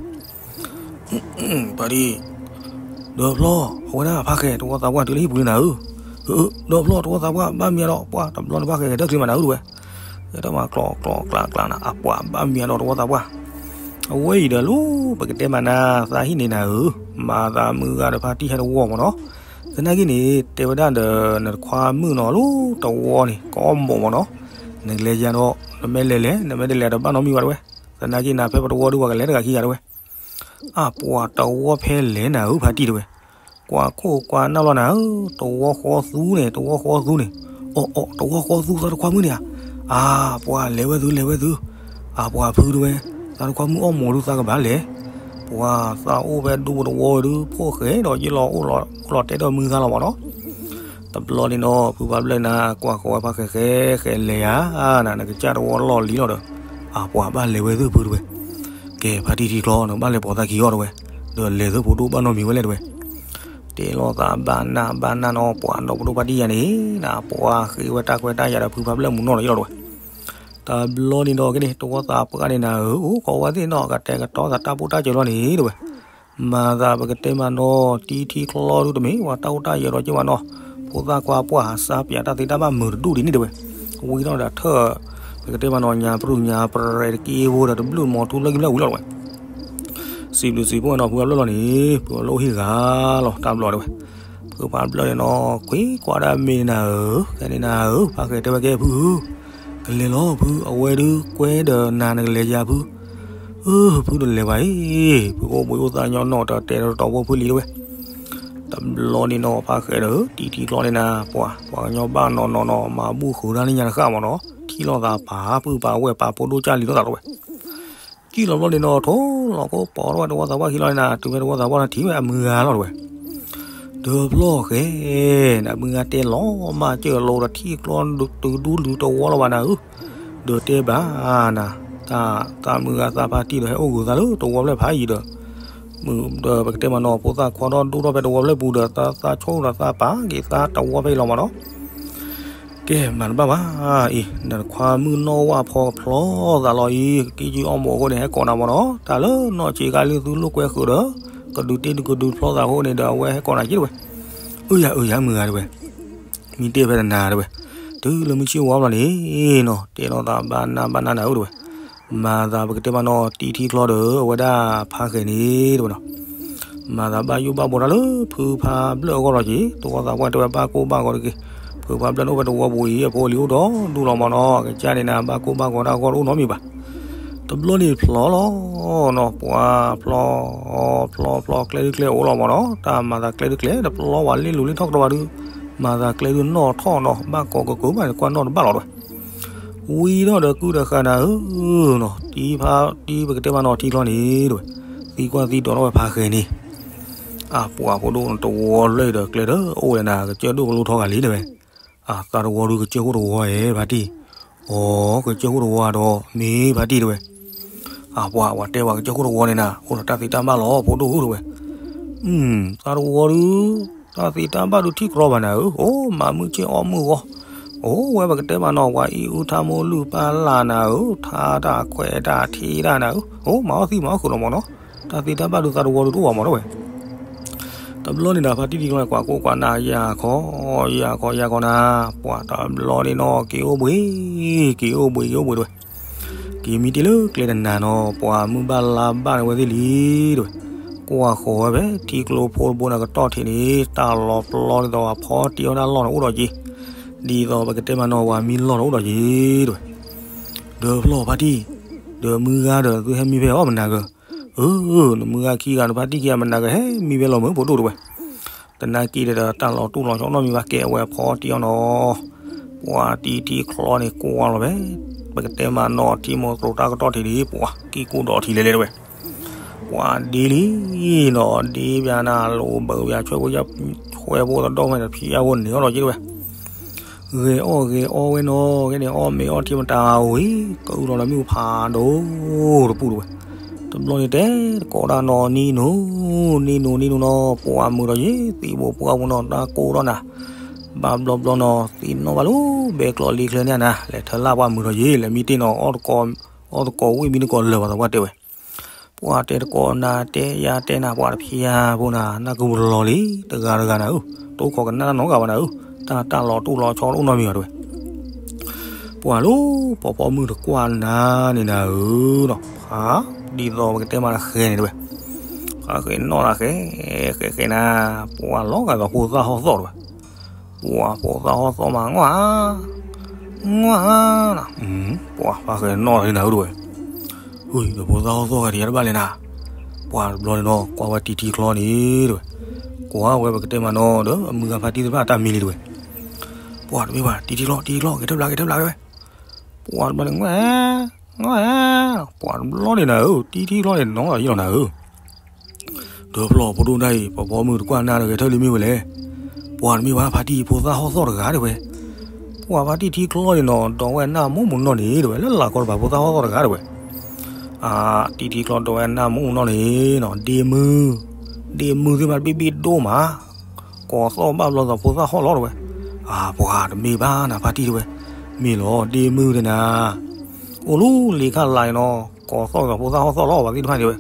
ဖါတံၢ်, ဒီးဖျီ အဝဲဒၣ်ဖးဃဲၤ တဝီသးပှၢ်တုၤလၢဟံၣ်ပူၤလံနၤဧၢ. ဒီးဖျီ တဝီသးပှၢ် ဘၣ်မံၤဒီး ပှၤတဘျီန့ၣ်ဖးဃဲၤ ဂဲၤထၢချ့မးနၤဧၢတဝဲ. ဂဲၤထၢမးကျီကျီကျါကျါနၤ အပှၤဘၣ်မံၤဒီးတဝီသးပှၢ်. အဝဲအံၤဒီးလၢ ပကတဲမးနၤ သးဟံၣ်န့ၣ်နၤဧၢ, မၤသးမုၢ်ဂၤဒီးဖါတံၢ်ဟဲတဝီမးနီၤ. သနာ်က့န့ၣ် တဲဝဲဒၣ်ဒီး နတခွါမုၣ်နီၤလၢတဝီန့ၣ် ကအီၣ်မိးမးနီၤ. နကလဲၤယၤဒီး နမ့ၢ်လဲၤလဲၤ နမ့ၢ်တလဲၤဒီးဘၣ်နီတမံၤဘၣ်တဝဲ. သနာ်က့နၤဖဲပတဝီဒုးပှၤကလဲၤတဂၤခံဂၤတဝဲ. အပှၤတဝီဖဲလဲၣ်နၤဧၢ ဖါတံၢ်တဝဲ. ကွၢ်ခိၣ်ကွၢ်နၢ်လီၤနၤဧၢ, တဝီဃီသူန့ၣ် တဝီဃီသူန့ၣ်. အိၣ်အိၣ် တဝီဃီသူသးတခွါမုၣ်န့ၣ်ဧါ. အပှၤလဲၤဝဲသုလဲၤဝဲသု. အပှၤဖုတဝဲ, သးတခွါမုၣ်အီၣ်မိးဒုးသးကဘၣ်လဲၤ. ပှၤသးအိၣ်ဖဲဒူပတဝီဒုး ဖိၣ်ဃဲဒီးယ့ၢ်လီၤအိၣ်လီၤတဲဒီးမုၢ်သးလီၤမးနီၤ. တဘျီန့ၣ်ဒီး ဖုဖးဘျဲၣ်နၤ ကွၢ်ဃီဝဲဖးဃဲၤဃဲၤဃဲၤလဲၤဧါ, နၤ နကစၢ်တဝီလီၢ်လံၤလီၤဒီး, အပှၤဘၣ်လဲၤဝဲသုဖုတဝဲ. ကဲ ဖါတံၢ်ထံချီ နဘၣ်လဲၤပိာ်သးခံအီၤတဝဲ, ဒီးလဲၤသုဖိဒိၣ်ဘၣ်နီတမံၤဝဲလဲၣ်တဝဲ. တဲလိာ်သးဘၣ်နၢ်ဘၣ်နၢ်နီၤ ပှၤဒီဖိဒိၣ်ဖါတံၢ်ယၤန့ၣ် နၤ ပှၤဃ့ဝဲတၢ်ခွဲးတၢ်ယာ်ဒီးဖုဖးဘျဲၣ်မုၢ်နီၢ်လီၤယ့ၢ်လီၤတဝဲ. တဘျီန့ၣ်ဒီးက့န့ၣ် တဝီသးပှၢ်န့ၣ်နၤဧၢ, အိၣ်ကိးဝဲသ့ၣ်နီၤ ကတဲာ်ကတီၤသးတၢ်ပိၢ်တၢ်စၢၤလီၤန့ၣ်တဝဲ. မၤသးပကတဲမးနီၤ တံထံချီဒုတမ့ၢ် ပှၤတၢ်အိၣ်တၢ်ယၢၤဒီးက့ၤဘၣ်နီၤ, ဖိသၣ်ခွါပှၢ်ဟးစါပၠးတၢ်သ့တၢ်ဘၣ်မုာ်တဒူၣ်ဒ်န့ၣ်တဲဝဲ, ဝံၤထီၣ်ဒီးထၢၣ် ပကတဲမးနီၤ ညါပြူၢ်ညါပြဲၤတက့ၢ်ဖိဒီးတဘျုးမီၤထူလၢကံဘျၢၣ်ဝံၤလီၤတဲဝဲ, စံးဘျုးစံးဖှိၣ်နီၤ ဖုဖးဘျၢၣ်လီၤန့ၣ် ဖုဖးဘျၢၣ်အိၣ်ဟံၣ်ဂၤလီၤ တၢ်ဘျီတဲဝဲ, ဖုဖးဘျၢၣ်န့ၣ်နီၤ ကွ့ကွၢ်ဒၣ်မ့ၢ်နၤဧၢ, ခဲန့ၣ်နၤဧၢ ဖးဃဲၤတဲဝဲကဲဖု ကလဲၤလီၤဖု အဝဲဒုးကွဲဒီးနၤနကလဲၤယၤဖု, အၢ ဖုတလဲၤဘၣ်အံၤ, ဖုအိၣ်ဘှံးအိၣ်သါညီနီၢ်တတဲတတီၤဖိဖုလံၤတဲဝဲ, တဘျီန့ၣ်နီၤ ဖးဃဲၤဒီး တံထံချီန့ၣ်နၤ ပှၤ ပှၤကညီဘၣ်နီၤနီၤနီၤ မၤဘူၣ်ဃုာ်တၢ်န့ၣ်ညါတဃၣ်မးနီၤ ထံၣ်လိာ်သးပာ်ပုၢ်ပာ်ဝဲၢ်ပာ်ဖိဒိၣ်ကၢ်လံၤလိာ်သးတဲဝဲ ကံၣ်လီၤဘျီန့ၣ်နီၤ ထိၣ်လီၤကိၢ်ပိာ်ထီၣ်ဝဲတဝီသးပှၢ်ခံလီၤန့ၣ်နၤ တုၤဖဲတဝီသးပှၢ်န့ၣ်ထံၣ်ဝဲအမုၢ်ဂၤလီၤတဲဝဲ, ဒီးဖျီၣ်ဃဲၤ နမုၢ်ဂၤတဲလီၤမၢ်ကၢၢ်လိာ်ဒီးထံၣ်ကျီတုၤဒူလုာ်တဝီလီၤဘၣ်နၤဧၢ, ဒီးတဲဘၣ်နၤ, တၢ်သးမုၢ်ဂၤသးဖါတံၢ်ဒီးဟဲအိၣ်ဂုာ်သးလၢတဝီဖျၢၣ်ဖးယံၤဒီး, ဒီးပကတဲမးနီၤ ဖိသၣ်ခွါဒီဒူၣ်ထီၣ်ဖဲတဝီဖျၢၣ်ပူၤဒီး သးသးဆိဒီးသးပာ်က့ၤသးတဝီဖဲအံၤလီၤမးနီၤ ကဲမၤတဘၣ်ဘၣ်အံၤ နတခွါမုၣ်နီၢ်ဝၣ်ဖီကဖျီသးလီၤအံၤ ကက့ၤကၠံအီၣ်မိာ်အဃိန့ၣ် ဟဲကိးနၤမးနီၤ တၢ်လၢနီၢ်ဆံးကါလံသုလိာ်ကွဲဃုာ်ဒီး ကဒုးတ့ဒုးကဒုးဖျီသးအဃိန့ၣ်ဒီး အဝဲဟဲကိးနၤက့တဲဝဲ, အၢယၤအၢယၤမုၢ်ဂၤတဲဝဲ, မ့ၢ်တဲဖဲနၤတဲဝဲ, တုၤလၢမုၢ်ဆ့ၣ်ဝါဘျီန့ၣ်နီၤ တဲလိာ်သးဘၣ်နၢ်ဘၣ်နၢ်နၤဧၢတဲဝဲ, မၤသးပကတဲမးနီၤ တံထံချီဒီး အဝဲဒၣ်ဖးဃဲၤန့ၣ်တဲဝဲနီၤ မၤသးဘၣ်ယိၣ်ဘၣ်ဘှီတၢ်လၢဖုဖးဘျၢၣ်အဂီၢ်လီၤက့ၤ တဝီသးပှၢ်တဲဝဲဘၣ်ကိၢ်ဘၣ်ဂီၤတက့ၢ်, ဖုဖးဘျၢၣ်န့ၣ်အိၣ်ဖဲတဝီပူၤအံၤ အဖိအလံၤအိၣ်ဒီဒူၣ်လီၤမးနီၤ ကစၢ်န့ၣ်နၤ ဘၣ်ကိၢ်ဘၣ်ဂီၤတၢ်အဂီၢ်တအိၣ်နီတမံၤဘၣ်. တဘျီန့ၣ်ဖျီလီၤနီၤ ပှၤဖျီ ဖျီဖျီကျဲဒုကျဲအိၣ်လီၤမးနီၤ တၢ်မၤသးကျဲဒုကျဲ တပျီဝဲလ့ၣ်လူၤလ့ၣ်ထီၣ်ကဒီးဘၣ်ဒုး မၤသးကျဲဒုနီၢ်ထီၣ်နီၤ ဘၣ်ကိးကကိးဘၣ်န့ၣ် ကွၢ်နီၢ်တဘၣ်လီၤတဲဝဲ ဝံၤထီၣ်ဒီးကုဒီးဃာ်နၤဧၢနီၤ တံဖး တံပကတဲမးနီၤထံချီန့ၣ်တဲဝဲ သံကွၢ်သံဒိးထီၣ်ဝဲဖးဃဲၤန့ၣ် အပှၤဖိဒိၣ်တဝီလၢဒီးကျဲဒီးအိၣ်ဝဲနၤ ကစၢၢ်ဒိၣ်ကလိထီၣ်ဂၤလံတဲဝဲ အသးတဝီဒုးကစၢၢ်ခိၣ်တဝီဧဲ ဖါတံၢ်, အိကစၢၢ်ခိၣ်တဝီဒီးမ့ၢ်ဖါတံၢ်တဲဝဲ, အပှၤပှၤတဲပှၤကစၢၢ်ခိၣ်တဝီန့ၣ်နၤ အိၣ်ဒီးတၢ်သ့တၢ်ဘၣ်လီၤ ဖိဒိၣ်ဧၢတဲဝဲ သးတဝီဒုး တၢ်သ့တၢ်ဘၣ်ဒုးထံၣ်ကြီဘၣ်နၤဧၢ, အိၣ်မၤမုၢ်ဆ့ၣ်အီၣ်မုၢ်ဂီၤ, အိၣ်ဝဲပကတဲမးနီၤ ပှၤအံၣ်အုထါမိၢ်လုၢ်ပၢ်လၢ်နၤဧၢ, ထါတၢ်ခွဲးတၢ်ထံးတၢ်နၤဧၢ, အိၣ်မၤအီၣ်သံမၤအီၣ်ဃုာ်လီၤမးနီၤ, တၢ်သ့တၢ်ဘၣ်ဒုးသးတဝီဒုးတအိၣ်ဘၣ်မးနီၤဝဲ တဘျီန့ၣ်ဒီး ဖါတံၢ်ထံချီန့ၣ် ကွၢ်ကိးကွၢ်နၢ် ယၤခီ ယၤခီယၤခီနၤ, ပှၤတဘျီန့ၣ်နီၤ က့ၤအိၣ်ဘှံး က့ၤအိၣ်ဘှံး က့ၤအိၣ်ဘှံးတဲဝဲ, က့ၤမံတ့ၢ်လၢကျဲတနၤနီၤ ပှၤမုၢ်ဘၣ်လါဘၣ်န့ၣ်ဝဲသ့ၣ်လံတဲဝဲ, ကွၢ်ဃီၤဝဲဖဲထံကျိဖိတဘိန့ၣ်ကတီၢ်ထံးန့ၣ် တၢ်လီၤပျီဒ်သိးအဖီတံၢ်အီၣ်တၢ်လီၢ်န့ၣ်အိၣ်ဒီးက့ၤ, ဒ်သိးပကတဲမးနီၤ ပှၤမံလီၢ်န့ၣ်အိၣ်ဒီးက့ၤတဲဝဲ, ဒီးဖျီဖါတံၢ်, ဒီးမုၢ်ဂၤဒီးသုဟဲမံဖဲအီၣ်မနၤကၢၤ အၢ နမုၢ်ဂၤခံဂၤနဖါတံၢ်ခံဂၤမနၤကၢၤ ဟဲမံဖဲလီၤမုၢ်ဖိဒိၣ်တဲဝဲ, တနာ်က့ဒီးတၢ်လီၤတူၢ်လီၤဆီနီတမံၤဘၣ် ကဲဝဲဖီတံၢ်အီၣ်နီၤ, ပှၤတံထံချီန့ၣ်ကွၢ်လီၤဖဲ, ပကတဲမးနီၤ ထံမိၢ်သရိာ်တၢ်ကတီၢ်ထံးဒံး ပှၤကံၢ်ကိၢ်ဒီးထံးလဲၤလဲၤတဲဝဲ, ပှၤဒ့လံနီၤ ဒ့ဘၣ်နၤလိာ်ဘၢဘၣ်ဆွဲဖိ ဆွဲဖိသဒီၣ်ဖဲန့ၣ် ဖံးအါဖိန့ၣ်အီၣ်လီၤက့တဲဝဲ ဂဲၤအီၣ်ဂဲၤအီဝဲနီၤ ကဲန့ၣ်အီၣ်မ့ၤအီထံမတၤဝံၤ ကအုလီၤလၢမ့ၣ်အူဖးဒိၣ်တပူၤတဲဝဲ, တဘျီန့ၣ်တဲတကိးဒၣ်နီၤ နံၤနိၤ နံၤနိၤ နံၤနိၤနီၤ ပှၤမုာ်ထီၣ်ယ့ၣ် သံဘိပှၢ်ပူၤနီၤ တၢ်ကိၢ်ထီၣ်နၤ, ဘၣ်ဘျီဘျီနီၤ သံနီၣ်ဘၣ်လၢဘဲကျီလ့ချၢန့ၣ်နၤ လဲၤထၢလၢ်ပှၤမုာ်ထီၣ်ယ့ၣ် လဲၤမံတ့ၢ်နီၤ အီၣ်တကိးဝံၣ်မံတကိးလၢာ်ပှၤသးပှၢ်တဲဝဲ ပှၤတဲတကိးနၤတဲယၤတဲနၤ ပှၤတဖျါဖိနၤ နၢ်ကပူၤလီၤလံ တဂၤတဂၤနၤဧၢ, တအိၣ်ခိးကနၣ်တၢ်နီတဂၤဘၣ်နၤဧၢ, တၢ်တၢ်လီၤတူၢ်လီၤဆီတအိၣ်နီတမံၤဘၣ်တဲဝဲ, ပှၤလၢ ပှၤဖီမုၢ်တကွၢ်နၤန့ၣ်နၤဧၢနီၤ, ဖး ဒ်သိးပကတဲမးတဃဲၤန့ၣ်တဲဝဲ, ဖးဃဲၤနီၣ်တၢ်ဃဲၤ ဃဲၤဃဲၤနၤ, ပှၤလီၤဂာ်သိးဖိသၣ်ဟီၣ်သီၣ်တဲဝဲ ပှၤဖိသၣ်ဟီၣ်သီၣ်မး ငွၢ်ဧါ, ငွၢ်ဧါနီၤ, ပှၤဖးဃဲၤနီၣ်တၢ်န့ၣ်နၤဧၢတဲဝဲ, ဟူ ဒီးဖိသၣ်ဟီၣ်သီၣ်ဂၤဒံးတဘၣ်လဲၣ်နၤ, ပှၤတဘျီန့ၣ်နီၤ ကွၢ်ဝဲတံထံချီန့ၣ်တဲဝဲ, ကွၢ်ဝဲပကတဲမးနီၤ ဒီးအမုၢ်ဂၤဖါတံၢ်သ့ၣ်တဖၣ်တၢ်မံလံတဲဝဲ, ပှၤတမ့ၢ်ဘၣ် တံထံချီ တံထံချီ ဂဲၤထၢၣ်ဘျါ ဂဲၤထၢၣ်ဘျါတဲဝဲ, ပှၤတဘျီန့ၣ် ငွၢ်ဧါ, ငွၢ်ဧါ, ပှၤတဘျီန့ၣ်နၤဧၢ တံထံချီန့ၣ်နီၤလီၤယံလီၤနၤဧၢ ဒီးဖျီၣ်ဖိဒိၣ်တၢ်အံၤ ပှၤဖီမုၢ်တကွၢ်နၤဒီးဂဲၤထၢၣ်လံမ့ၢ်ဝဲလဲၣ်, ပှၤတမ့ၢ်ဘၣ်ဖါတံၢ်ဖိသၣ်ဟီၣ်သီၣ်တဂၤတဲဝဲ, ပှၤဖါတံၢ်ထံချီန့ၣ်နီၤ ဒီးဝဲနၢ်မူမူနီၢ်န့ၣ်တဲဝဲ လၢလၢ်ကီဒီးပှၤဖိသၣ်ဟီၣ်သီၣ်တဂၤတဲဝဲ, အတံထံချီဒီးဝဲနၢ်မူမူနီၢ်န့ၣ်နီၤ ဒ့မုၢ်, ဒ့မုၢ်သ့ၣ်မးတဘ့ၣ်ဘ့ၣ်ဒိၣ်မး ကိးသီၣ်ဘၣ်ဘျီသးဖိသၣ်ဟီၣ်လီၤတဲဝဲ, အပှၤတမ့ၢ်ဘၣ်နၤဖါတံၢ်တဲဝဲ, မ့ၢ်လီၤဒ့မုၢ်တနၤ, အိၣ်လူလ့ခၣ်လါန့ၣ်နီၤ ကိးသီၣ်သးဖိသၣ်ဟီၣ်သီၣ်လီၤပှၤသ့ၣ်တဖၣ်န့ၣ်တဲဝဲ,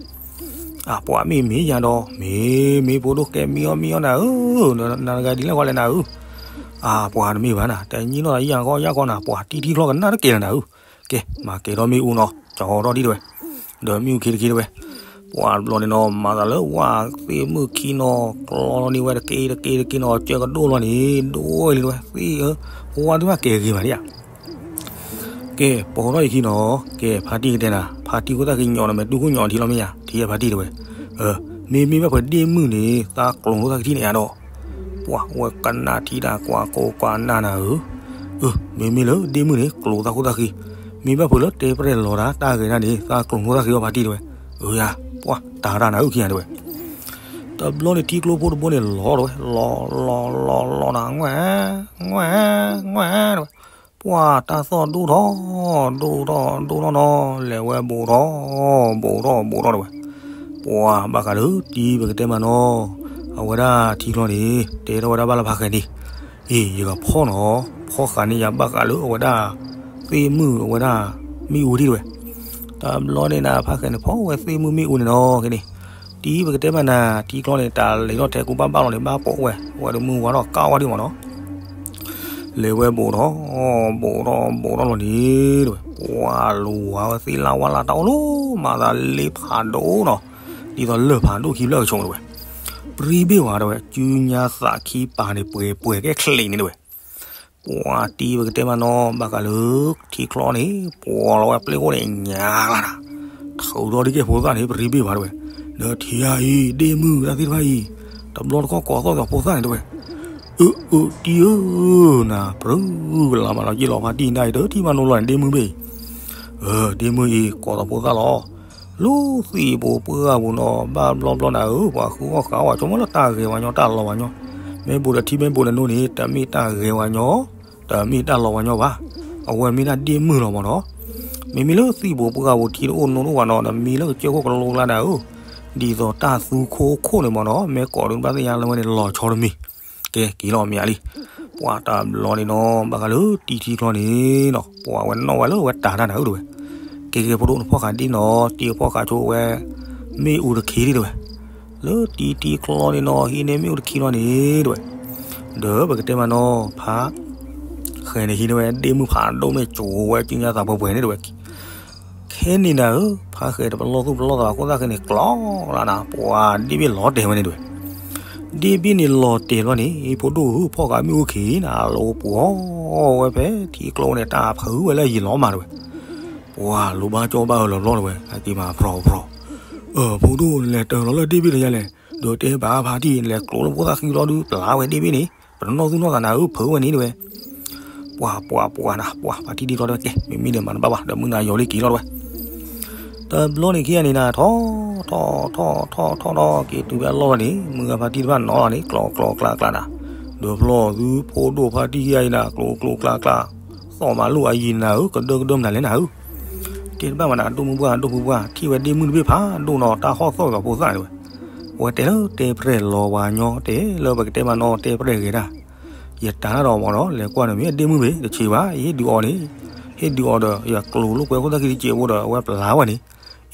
အပှၤမ့ၢ်မ့ၢ်ယၤဒီး မ့ၢ်မ့ၢ်ဖိဒိၣ်ကဲမံအီၣ်မံအီၣ်နၤဧၢ, နဂၤဒ်လဲၣ်ဃီလဲၣ်နၤဧၢ, အပှၤတမ့ၢ်ဘၣ်နၤ တညီနုၢ်ဒီးယၤဃီယၤဃီနၤ ပှၤတံထံချီကနၣ်တကဲလၢနၤဧၢ, ကဲ မၤကဲထီၣ်မ့ၣ်အူနီၤ ကၠီထီၣ်ဒံးတဲဝဲ, ဒီးမ့ၣ်အူခံတခါတဲဝဲ, ပှၤတဘျီန့ၣ်နီၤ မၤသးလၢဝၣ်သ့ၣ်မုၣ်ခံနီၤ ကျီလီၤန့ၢ်ဝဲတက့တက့တက့နီၤ ကၢကဒိၣ်လီၤန့ၣ် ဒိၣ်ဝဲလံတဲဝဲ သ့ၣ်ဧၢ, ဝါသ့ၣ်တဖၣ်ကဲဂ့ၤမးဒံးဧါ ကဲ ပိာ်ထီၣ်ယခံနီၤ, ကဲ ဖါတံၢ်ကတဲနၤ ဖါတံၢ်ခိၣ်သၣ်ဃံညီနမဲာ်တူၢ်ခိၣ်ညီထံလီၤမ့ၢ်ယၤ ထံၣ်ဖါတံၢ်တဲဝဲ, မ့မ့ၢ်ဘၣ်ဖဲဒ့ၣ်မုၣ်န့ၣ် သးကျိၤခိၣ်သၣ်ဃံထံၣ်န့ၣ်ယါဒီး, ပှၤဝဲကနၣ်ထံၣ်တၢ်ကွၢ်ကိးကွၢ်နၢ်နၤဧၢ, မ့မ့ၢ်လၢဒ့ၣ်မုၣ်န့ၣ် ကျိၤသၣ်ခိၣ်သၣ်ဃံ, မ့ၢ်ဘၣ်ဖဲလၢတဲပရဲၣ်လီၤတၢ်တၢ်ဂဲၤတၢ်န့ၣ် သးကျိၤခိၣ်သၣ်ဃံအီၤဖါတံၢ်တဲဝဲ, အၢယၤ, ပှၤတၢ်တၢ်နၤအုၣ်ခံဂၤတဲဝဲ တဘျီန့ၣ်ထံကျိဖိတဘိန့ၣ်လီၤတဲဝဲ, လီၤလီၤလီၤလီၤနၤ ငွဲၣ် ငွဲၣ် ငွဲၣ်တဲဝဲ, ပှၤတၢ်သီၣ်ဒိၣ်ထီၣ် ဒိၣ်ထီၣ်ဒိၣ်ထီၣ်နီၤ လဲၤဝဲဘူးထီၣ် ဘူးထီၣ်ဘူးထီၣ်တဲဝဲ, ပှၤဘၣ်ဃးလၢတံၤပကတဲမးနီၤ, အဝဲဒၣ်ထံကျိန့ၣ် တဲထီၣ်ဝဲဒၣ်ဘၣ်လၢဖါဃဲန့ၣ်, အ့ ယကဖီၣ်နီၤ ဖီၣ်ဃာ်န့ၢ်ယၤဘၣ်ဃးလၢအဝဲဒၣ် သ့ၣ်မုၣ်အဝဲဒၣ် မ့ၣ်အူထံၣ်တဲဝဲ, တဘျီန့ၣ်နၤဖါဃဲန့ၣ် ဖီၣ်ဝဲသ့ၣ်မုၣ်မ့ၣ်အူန့ၣ်နီၤ ကဲန့ၣ်, တံၤပကတဲမးနၤ ထံကျိန့ၣ် တၢ်လဲၤထီၣ်ထဲကူဘၣ်ဘၣ်လီၤန့ၣ် ဘၣ်ပိာ်ဝဲ ဝဲတမုၢ်ဝါထီၣ်ကၢ်ဝဲဒံးမးနီၤ လဲၤဝဲဘူးထီၣ် ဘူးထီၣ်ဘူးထီၣ်လီၤန့ၣ်တဲဝဲ, ပှၤလူၤဝဲသ့ၣ်လၢ်ဝါလၢ်တၢ်အိၣ်လီၤ မၤသးလ့ဖးဒိၣ်နီၤ, ဒ်သိးလၢၢ်ဖးဒိၣ်ခံဖျၢၣ်ကဆိးတဲဝဲ, ပြံဘ့ၣ်ဝဲတဲဝဲ စုညါသးခံပၤန့ၣ် ပှဲၤပှဲၤကဲချံးန့ၣ်တဲဝဲ, ပှၤတံၤပကတဲမးနီၤ ဘၣ်ဃးလၢထံကျိန့ၣ် ပှၤလီၤဝဲပျ့ၢ်အိၣ်န့ၣ် ညါလၢ်နၤ, ထုးထီၣ်ဒ်ကဲဖိသၣ်န့ၣ် ပြံဘ့ၣ်ဝဲတဲဝဲ, ဒီးထံဧါအံၤ ဒ့ၣ်မုၣ်တၢ်သ့ၣ်တဖၣ်အံၤ, တဘျီတခီၣ်ကိးသီၣ်ဒီးဖိသၣ်န့ၣ်တဲဝဲ အၢ အၢ တံၤဧၢ, နၤ ပြူကလါမးလီၤ ယ့ၢ်လီၤဖါတံၢ်နၤအံၤ တထံၣ်မးနီၤလီၤန့ၣ် ဒ့ၣ်မုၣ်ဘ့ၣ်အံၤ, ဒ့ၣ်မုၣ်အံၤ ကိးသီၣ်ဖိသၣ်လီၤ, လၢသံၣ်ဘိပှၢ်ဘိနီၤ ဘၣ်ဘျီဘျီနၤဧၢ, ပှၤဃုအီၣ်ဃုအီၣ်ဝဲ ဆိကမိၣ်လၢတၢ်ဂဲၤဝဲညီ တၢ်လီၤဝဲညီ, မ့ၢ်ဘူးဒီးထံမ့ၢ်ဘူးဒီးနိန့ၣ် တမ့ၢ်တၢ်ဂဲၤဝဲညီ, တမ့ၢ်တၢ်လီၤဝဲညီဘၣ်, အဝဲမ့ၢ်ဒၣ်ဒ့ၣ်မုၣ်လီၤမးနီၤ, မ့မ့ၢ်လၢသံၣ်ဘိပှၢ်ဘိထံတအိၣ်နိတအိၣ်ဘၣ်နီၤ နမံလၢကစၢၢ်ခိၣ်ကလိကျါနၤဧၢ, ဒ်သိးတၢ်သူခိခိၣ်န့ၣ်မးနီၤ မ့ၢ်ကိးဒုးဘၣ်သ့ၣ်ညါလၢဝဲန့ၣ် လီၤဆီတမံၤ ကဲက့ၤလီၤမ့ၢ်ဧါလံ, ပှၤတဘျီန့ၣ်နီၤ ဘၣ်ဃးလၢတံၤထံကျိန့ၣ်နီၤ ပှၤဝဲနီၣ်ဝဲလၢဝဲတၢ်တၢ်နၤဧၢတဲဝဲ, ကဲကဲဖိဒိၣ်နဖီၣ်ဃာ်ဒ်နီၤ တံၤဖီၣ်ဃာ်ဆိဝဲ မ့ၣ်အူတခံဒ်တဲဝဲ, လၢတံၤထံကျိန့ၣ်နီၤ ဟံးန့ၢ်မ့ၣ်အူတခံလီၤန့ၣ်တဲဝဲ, ဒီးပကတဲမးနီၤ ဖါ ဃဲန့ၣ်ဟံးန့ၢ်ဝဲဒ့ၣ်မုၣ်ဖးဒိၣ်မ့ၢ်ကိၤဝဲ ကၠူညါသးပှဲၤပှဲၤန့ၣ်တဲဝဲ, ခဲန့ၣ်နၤဧၢ, ဖါဃဲတပလီၢ်သူၣ်ပလီၢ်သးခိၣ်သၣ်ဃဲန့ၣ် ကျီလၢ်နၤ ပှၤဒ့ၣ်ဘ့ၣ်လီၤတဲာ်ဝဲန့ၣ်တဲဝဲ, ဒ့ၣ်ဘ့ၣ်န့ၣ်လီၤတဲာ်လီၤန့ၣ် ဖိဒိၣ်ဧၢ ဖီၣ်ဃာ်မ့ၣ်အူခံနၤ လီၤပှီၤဝဲဖဲထံကျိန့ၣ် တၢ်ဖုးဝဲလၢယံာ်လီၤမးတဲဝဲ, ပှၤလူၤဘၣ်ကၠီဘၣ်အၢလီၤဘျီတဲဝဲ အက့ၤမၤဖျီဖျီ, ဖိဒိၣ်လဲၤတၢၤလီၤလၢဒ့ၣ်ဘ့ၣ်တယါလဲၣ်, ဒီးတဲဘၣ်ဖါတံၢ်လဲၤကျိလၢဖိသၣ်ဃံလီၤဒုး ပျၢ်ဝဲဒ့ၣ်ဘ့ၣ်န့ၣ် ပတနီၣ်သူၣ်နီၣ်သးနၤဧၢ ဖုးဝဲန့ၣ်တဲဝဲ ပှၤပှၤပှၤနၤ ပှၤဖါတံၢ်ဒ်ထီၣ်တဲဝဲ ကဲ မ့မ့ၢ်ဒီးမၤတဘၣ်ဘၣ် ဒီးမုၢ်နၤယီၤလံက့ၤလီၤတဲဝဲ, တဘျီန့ၣ်ခံဂၤန့ၣ်နၤ ထီၣ်ထီၣ်ထီၣ်ထီၣ်ထီၣ်ဒီး က့ၤတုၤဖဲအလီၢ်လီၤန့ၣ် မုၢ်ဂၤဖါတံၢ်တဖၣ်နီၤလီၤန့ၣ် ကျီကျီကျါကျါနၤ, ဒီးဖျီၣ်သုဖိဒိၣ်ဖါတံၢ်ခံဂၤအံၤနၤ ကျိကျိကျါကျါ, သီၣ်မၤလိာ်အယံၤနၤဧၢ ကဒၢကဒၢမနုၤလဲၣ်နၤဧၢ တဲတဘၣ်မးနၤ ဒိၣ်မုၢ်ပှၢ် ဒိၣ်မုၢ်ပှၢ် ထံၣ်ဝဲဒ့ၣ်မုၣ်တဘ့ၣ်ဖးဒိၣ်နီၤ တၢ်ဟီၣ်သီၣ်ဒီးဖိသၣ်န့ၣ်ဝဲ, အဝဲတဲလၢတဲပရဲၣ်လီၤဝဲညီ တဲလၢပကတဲမးနီၤ တဲပရဲၣ်ဂ့ၤဒၣ်, ယတၢ်နၤဒီးမးနီၤ လဲၤကွၢ်န့ၣ်မ့ၢ်ဒ့ၣ်မုၣ်ဘ့ၣ် တဆံးဘၣ် ယဟ့ၣ်ဒုးအီၤန့ၣ်, ဟ့ၣ်ဒုးအီၤဒီး ယကျိၤလိာ်ကွဲခိၣ်သၣ်ခံတစဲးဖိဒီး အဝဲပျၢ်ဝဲန့ၣ်,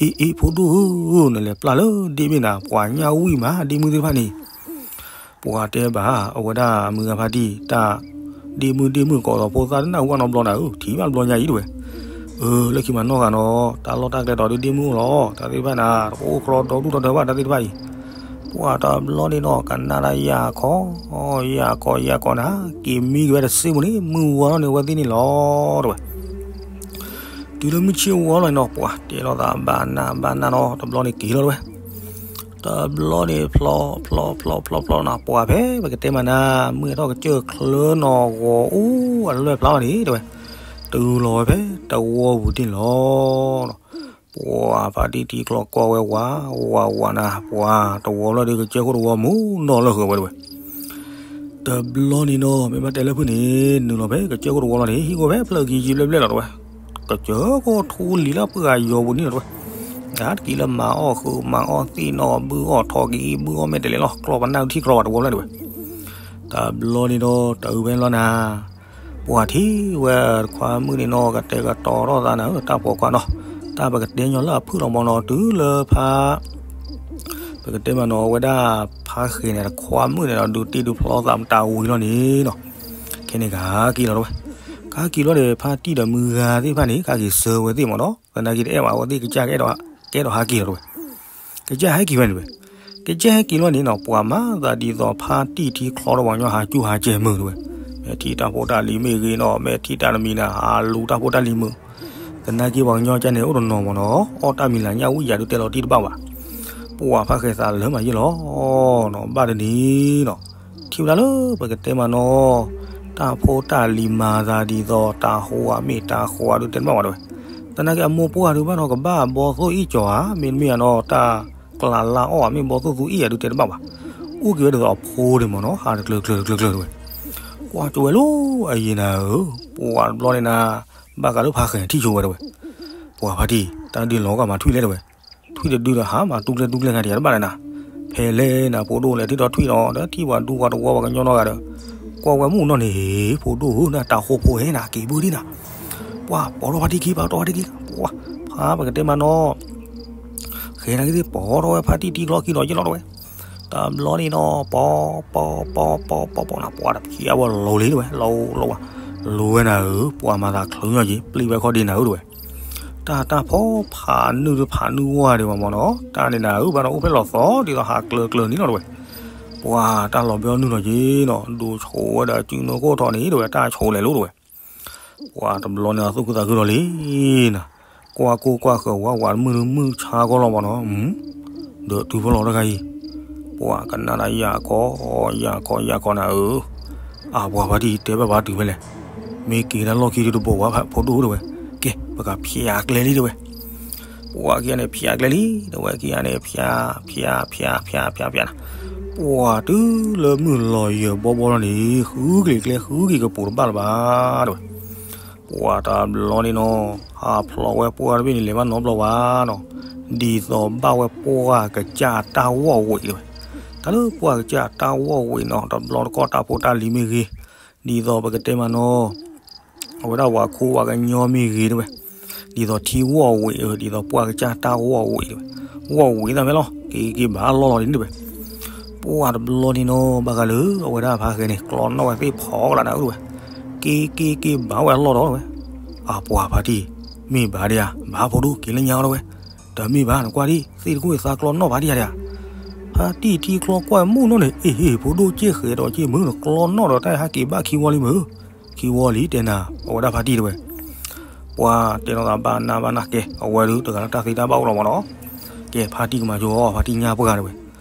အ့ၣ်အ့ၣ် ဖိဒိၣ်ဧၢ, နလဲၤပျၢ်လၢဒ့ၣ်ဘ့ၣ်နၤ ပှၤညၣ်ဝံၣ်မး ဒ့ၣ်မုၣ်သ့ၣ်တဖၣ်န့ၣ် ပှၤတဲဘၣ် အဝဲဒၣ်မုၢ်ဂၤဖါတံၢ် တၢ်ဒ့ၣ်မုၣ်ဒ့ၣ်မုၣ်ကိးဒီးဖိသၣ်တနၢ်ဟူဘၣ်နီတဘျီနၤဧၢ, ထံၣ်ဘၣ်တဘျီညါအံၤတဲဝဲ, အၢ လၢခံမးနီၢ်ဂၤနီၤ တၢ်လီၢ်တၢ်ကျဲဒီးဒုးဒ့ၣ်မုၣ်အိၣ်လီၤ တၢ်သ့ၣ်တဖၣ်နၤ တအိၣ်ကြီဒီဒူၣ်ဒီဒၢဘၣ်တၢ်သ့ၣ်တဖၣ်အံၤ, ပှၤတဘျီန့ၣ်နီၤ ကနၣ်တၢ်ယၢ်ခီ ယၢ်ခီ ယၢ်ခီနၤ က့ၤမံက့ၤဝဲတစ့ၢ်ဖိန့ၣ် မုၢ်ဝါထီၣ်န့ၣ် အဝဲသ့ၣ်န့ၣ်လီၤတဲဝဲ တုၤလၢမုၢ်ဆ့ၣ်ဝါလီၤနီၤ ပှၤတဲလိာ်သးဘၣ်နၢ်ဘၣ်နၢ်နီၤ တဘျီန့ၣ်က့ၤလီၤတဲဝဲ, တဘျီန့ၣ်ဖျီဖျီဖျီဖျီဖျီနၤ ပှၤဖဲပကတဲမးနၤ မုၢ်ဟဲထီၣ်ကစၢၢ်ချၢနီၤ ဂီၤအူအလွဲၢ်ဖျါလီၤန့ၣ်တဲဝဲ, တုၤလီၤဝဲဖဲတဝီပူၤတ့ၢ်လီၤနီၤ, ပှၤဖါတံၢ်ထံကျိကွၢ်ဝဲဝး ဝးဝးနၤ ပှၤတဝီလီၤဒီးကစၢၢ်ခိၣ်တဝီမူနီၢ်လၢဃၢၤဝဲတဲဝဲ တဘျီန့ၣ်နီၤ မ့ၢ်ဘၣ်တဲလၢဖုၣ်န့ၣ် နုာ်လီၤဖဲကစၢၢ်ခိၣ်တဝီလီၤန့ၣ် ဟံၣ်ခိၣ်ဖဲဖျၢၣ်ခံယံာ်ဘျဲၣ်ဘျဲၣ်လီၤတဲဝဲ, ကစၢၢ်ခိၣ်ထူလံၤလၢပှၢ်ယီၤပူၤန့ၣ်လီၤတဲဝဲ, တၢ်တက့ၤလၢမၤအီၣ်ဃုာ်မၤအီၣ်သ့ၣ်နီၤ ဘုအီၣ်ထီၣ်က့ၤ ဘုအီၣ်မ့ၢ်တလဲၤလီၤ ကျီၢ်ပနၢ်ထံၣ်ကျီၢ်ဝဲတဝီလီၤတဲဝဲ, တဘျီန့ၣ်ဒီး တၢ်အုၣ်ဖဲလီၤနၤ ပှၤထံၣ်ဝဲတခွါမုၣ်န့ၣ်နီၤ ကတဲာ်ကတီၤထီၣ်သးနၤဧၢ တၢ်ပိာ်ခွါနီၤ, တၢ်ပကတဲညီလၢအဖုၣ်လီၤမးနီၤ တုၤလၢဖါ ပကတဲမးနီၤ အဝဲဒၣ်ဖါဃဲၤန့ၣ် တခွါမုၣ်န့ၣ်ဒီး ဒုးတ့ၢ်ဒုးဖျီသးမတၤဝံၤလီၤန့ၣ်နီၤ, ခဲန့ၣ်ကဟဲက့ၤလီၤတဝဲ, ကဟဲက့ၤလီၤဒီး ဖါတံၢ်ဒီးမုၢ်ဂၤသ့ၣ်တဖၣ်န့ၣ် ကဟဲက့ၤဆၢဝဲသ့ၣ်မးနီၤ, သနာ်က့တအဲၣ်ဘၣ် အဝဲသ့ၣ်ကစၢ်ကအဲၣ်ဒိး ကအဲၣ်ဒိးဟဲက့ၤလီၤတဝဲ, ကစၢ်ဟဲက့ၤဝဲန့ၣ်တဝဲ, ကစၢ်ဟဲက့ၤလီၤန့ၣ်နီၤ ပှၤမၤသးဒ်သိး ဖါတံၢ်ထံချီဒီးပှၤကညီ ဟးကၠူဟးစဲးမုာ်တဝဲ, မ့ၢ်ထံၣ်တၢ်ဖိတၢ်လံၤမ့ၢ်ဂ့ၤနီၤ မ့ၢ်ထံၣ်တၢ်တမံၤန့ၣ် ဟးလူၤတၢ်ဖိတၢ်လံၤမုာ်, သနာ်က့ပှၤကညီကန့ၣ်အိၣ်တနီၤမးနီၤ အီၣ်တၢ်မံၤလၤညၣ်ဝံၣ်ယၤဒုးတဲလီၤတံၢ်တဘၣ်ဘၣ်, ပှၤဖါဃဲၤသးလၢမးယ့ၢ်လီၤနီၤ ဘၣ်တနံၤနီၤ, ထံၣ်ဝဲဒၣ်လၢပကတဲမးနီၤ တၢ်ဖိတၢ်လံၤမၤသးဒ်သိး တၤဟိးဧါမ့ၢ်တၤဟိးဧါဒုးတဲတဘၣ်ဘၣ်တဝဲ, သနာ်က့အမိၢ်ပှၢ်ဒုးဘၣ်နီၤ ကဘၣ်ဘီသိၣ်အ့ၣ်ကၠီၤဧါ မ့တမ့ၢ်ဧါနီၤ တၢ်ကျးလါအီၣ်ဧါ မ့ၢ်ဘီသိၣ်သူအ့ၣ်ဧါဒုးတဲတဘၣ်ဘၣ်, အိၣ်က့ၤဝဲဒ်သိးအဖိဒံးမးနီၤ ဟးတကျၢၤကျၢၤတကျၢၤကျၢၤတဝဲ, ကွၢ်ကၠိဝဲလီၤအယံၤနၤဧၢ, ပှၤတဘျီန့ၣ်နၤ ဘၣ်ဃးလၢဖါဃဲၤထံၣ်ဆိဝဲတဝဲ, ပှၤဖါတံၢ် တၢ်ဒုးလီၤကမၤထွံၣ်လဲၣ်တဝဲ, ထွံၣ်တဒုဒီးဟးမၤတူၢ်ကျဲတူၢ်ကျဲနၤတယၤတဘၣ်လဲၣ်နၤ, ဖဲလဲၣ်နၤ ဖိဒိၣ်လဲၤထံၣ်ဒီးထွံၣ်နီၤ ဒီးထံၣ်ပှၤဒူပှၤတဝီပှၤကညီနီတဂၤဒီး, ကွၢ်ဝဲမုၢ်နီၢ်န့ၣ် ဖိဒိၣ်ဧၢ နတၤဟိဖိဟဲနၤ က့ၤဘုဒံးနၤ, ပှၤပိာ်ထီၣ်ဖါတံၢ်ခံဖးထီၣ်ဖါတံၢ်ခံ, ပှၤ ဖါပကတဲမးနီၤ ဃဲၤနၤက့ၤသ့ၣ်ပိာ်ထီၣ်ဝဲဖါတံၢ်ထံကျီခံဒီးယ့ၢ်လီၤတဝဲ, တဘျီန့ၣ်နီၤ ပိာ်ပိာ်ပိာ်ပိာ်ပိာ်ပိာ်နၤ ပှၤတဖျါဝဲလီၤလံတဝဲ လီၤလီၤဝဲ, လူၤဝဲနၤဧၢ ပှၤမၤသးချုးညီက့ၤ ပျံၤဝဲခီဒံးနၤဧၢတဝဲ, တၢ်တၢ်ဖီဖးနုာ်တဖးနုာ်ဝါဒံးမးနီၤ တၢ်န့ၣ်နၤဧၢ ဘၣ်ဒီးအိၣ်ဖဲလီၤသီဒ်သိးဟးကျၢၤကျၢၤန့ၣ်လီၤတဝဲ, ပှၤတၢ်လီၤဘၢအီနုာ်လီၤက့ၤနီၤ ဒိးဆိးဝဲဒီးစုနၢခိၣ်ထီၣ်န့ၣ်တဝဲ တၢ်ဆိးလဲၤလိၤတဝဲ ပှၤတဘျီန့ၣ် သူၣ်ခုသးခုလီၤလံနၤ, ကွၢ်ကိၢ်ကွၢ်ဃၢၤဝါဝးတမုၢ်တမုၢ်ဆါကီလီၤမးနီၤ, ဒီးတုၤဖီလီၤတခါအံၤ, ပှၤကနၣ်ဒၣ်ယၤကီ ယၤကီယၤကီနၤဧၢ, အပှၤဖါတံၢ်တဲဘၣ်ဘၣ်တုၤဖဲလဲၣ်, မ့ၢ်က့ၤတၢ်လီၢ်ခံဒုးတဘိးဝဲဖိဒိၣ်တဝဲ, ကဲ ပကဖျါကျဲလံတဝဲ ပှၤခံဂၤန့ၣ် ဖျါကျဲလံ တဝဲခံဂၤန့ၣ် ဖျါ ဖျါ ဖျါ ဖျါ ဖျါ ဖျါနၤ, ပှၤတုၤလၢမုၢ်လီၤယၢၤဘီဘီလီၤန့ၣ် ဃုက့ၤကျဲ ဃုက့ၤကပူၤတဘၣ်လၢၤဘၣ် တဝဲ, ပှၤတဘျီန့ၣ်နီၤ ဟးဖျိးဝဲပှၢ်တဘ့ၣ်န့ၣ် လဲၤဘၣ်နီတဘျီဘၣ်နီၤ, ဒ်သိးဘၣ်ဝဲပှၢ်ကစၢ်တၢ်ဂီၢ်ဝံၤတဝဲ, တၢ်လၢပှၢ်ကစၢ်တၢ်ဂီၢ်ဝံၤနီၤ တဘျီတကီၢ်တၢ်ဖိတၢ်လံၤမ့ၢ်ဂ့ၤ, ဒ်သိးပကတဲမးနီၤ အဝဲဒၣ်ပှၤခိပှၤကညီမ့ၢ်ဂ့ၤတဝဲ, ဒ်သိးထံဂီၢ်ဝံၤအၢ ဒ်သိးပှၢ်ကစၢ်တၢ်ဂီၢ်ဝံၤတဝဲ, ဂီၢ်ဝံၤသးဖဲလီၤ က့ၤက့ၤဘၣ်လီၢ်လီၤဒ်န့ၣ်တဝဲ, ပှၤတဘျီန့ၣ်နီၤ ဘၣ်ဃးလၢအဝဲဒၣ်ဖါဃဲၤန့ၣ် ကျီနီၣ်ဝဲသ့ၣ်ဖီကလးနၤဧၢတဝဲ, က့ၤက့ၤက့ၤဘၣ်ဝဲလီၢ်ဒီးတဝဲ, အပှၤဖါတံၢ် မ့ၢ်ဘၣ်ဒံးဧါ ဘၣ်ဖိဒိၣ်က့ၤလၢညါအီၤတဝဲ, တမ့ၢ်ဘၣ်နကွၢ်ဒံး သ့ၣ်တကိၣ်သးကျီနီၣ်ဘၣ်ဒံးဧါဒံးဧါ ဖါတံၢ်ထံကျီကွၢ်မုၢ်နီၢ်န့ၣ် အ့ၣ် ဖိဒိၣ်က့ၢ်ဃဲၤဒီးက့ၢ်မုၢ်နၤ ကျီနီၣ်ဒီးတၢ်ဟဲက့ၤဘၣ်ခံဝီလံမုၢ်, ခံဝီလံတဲနၤ အဝဲဒၣ်ဖါတံၢ်တဝဲ, ပှၤတဲနီၣ်သးဘၣ်နၢ်ဘၣ်နၢ်ကဲ အဝဲဒုးတဂၤလၢတၢ်သ့တၢ်ဘၣ်အိၣ်လီၤမးနီၤ, ကဲဖါတံၢ်ကမၤဆိအီၤ ဖါတံၢ်ညါပှၢ်တဝဲ,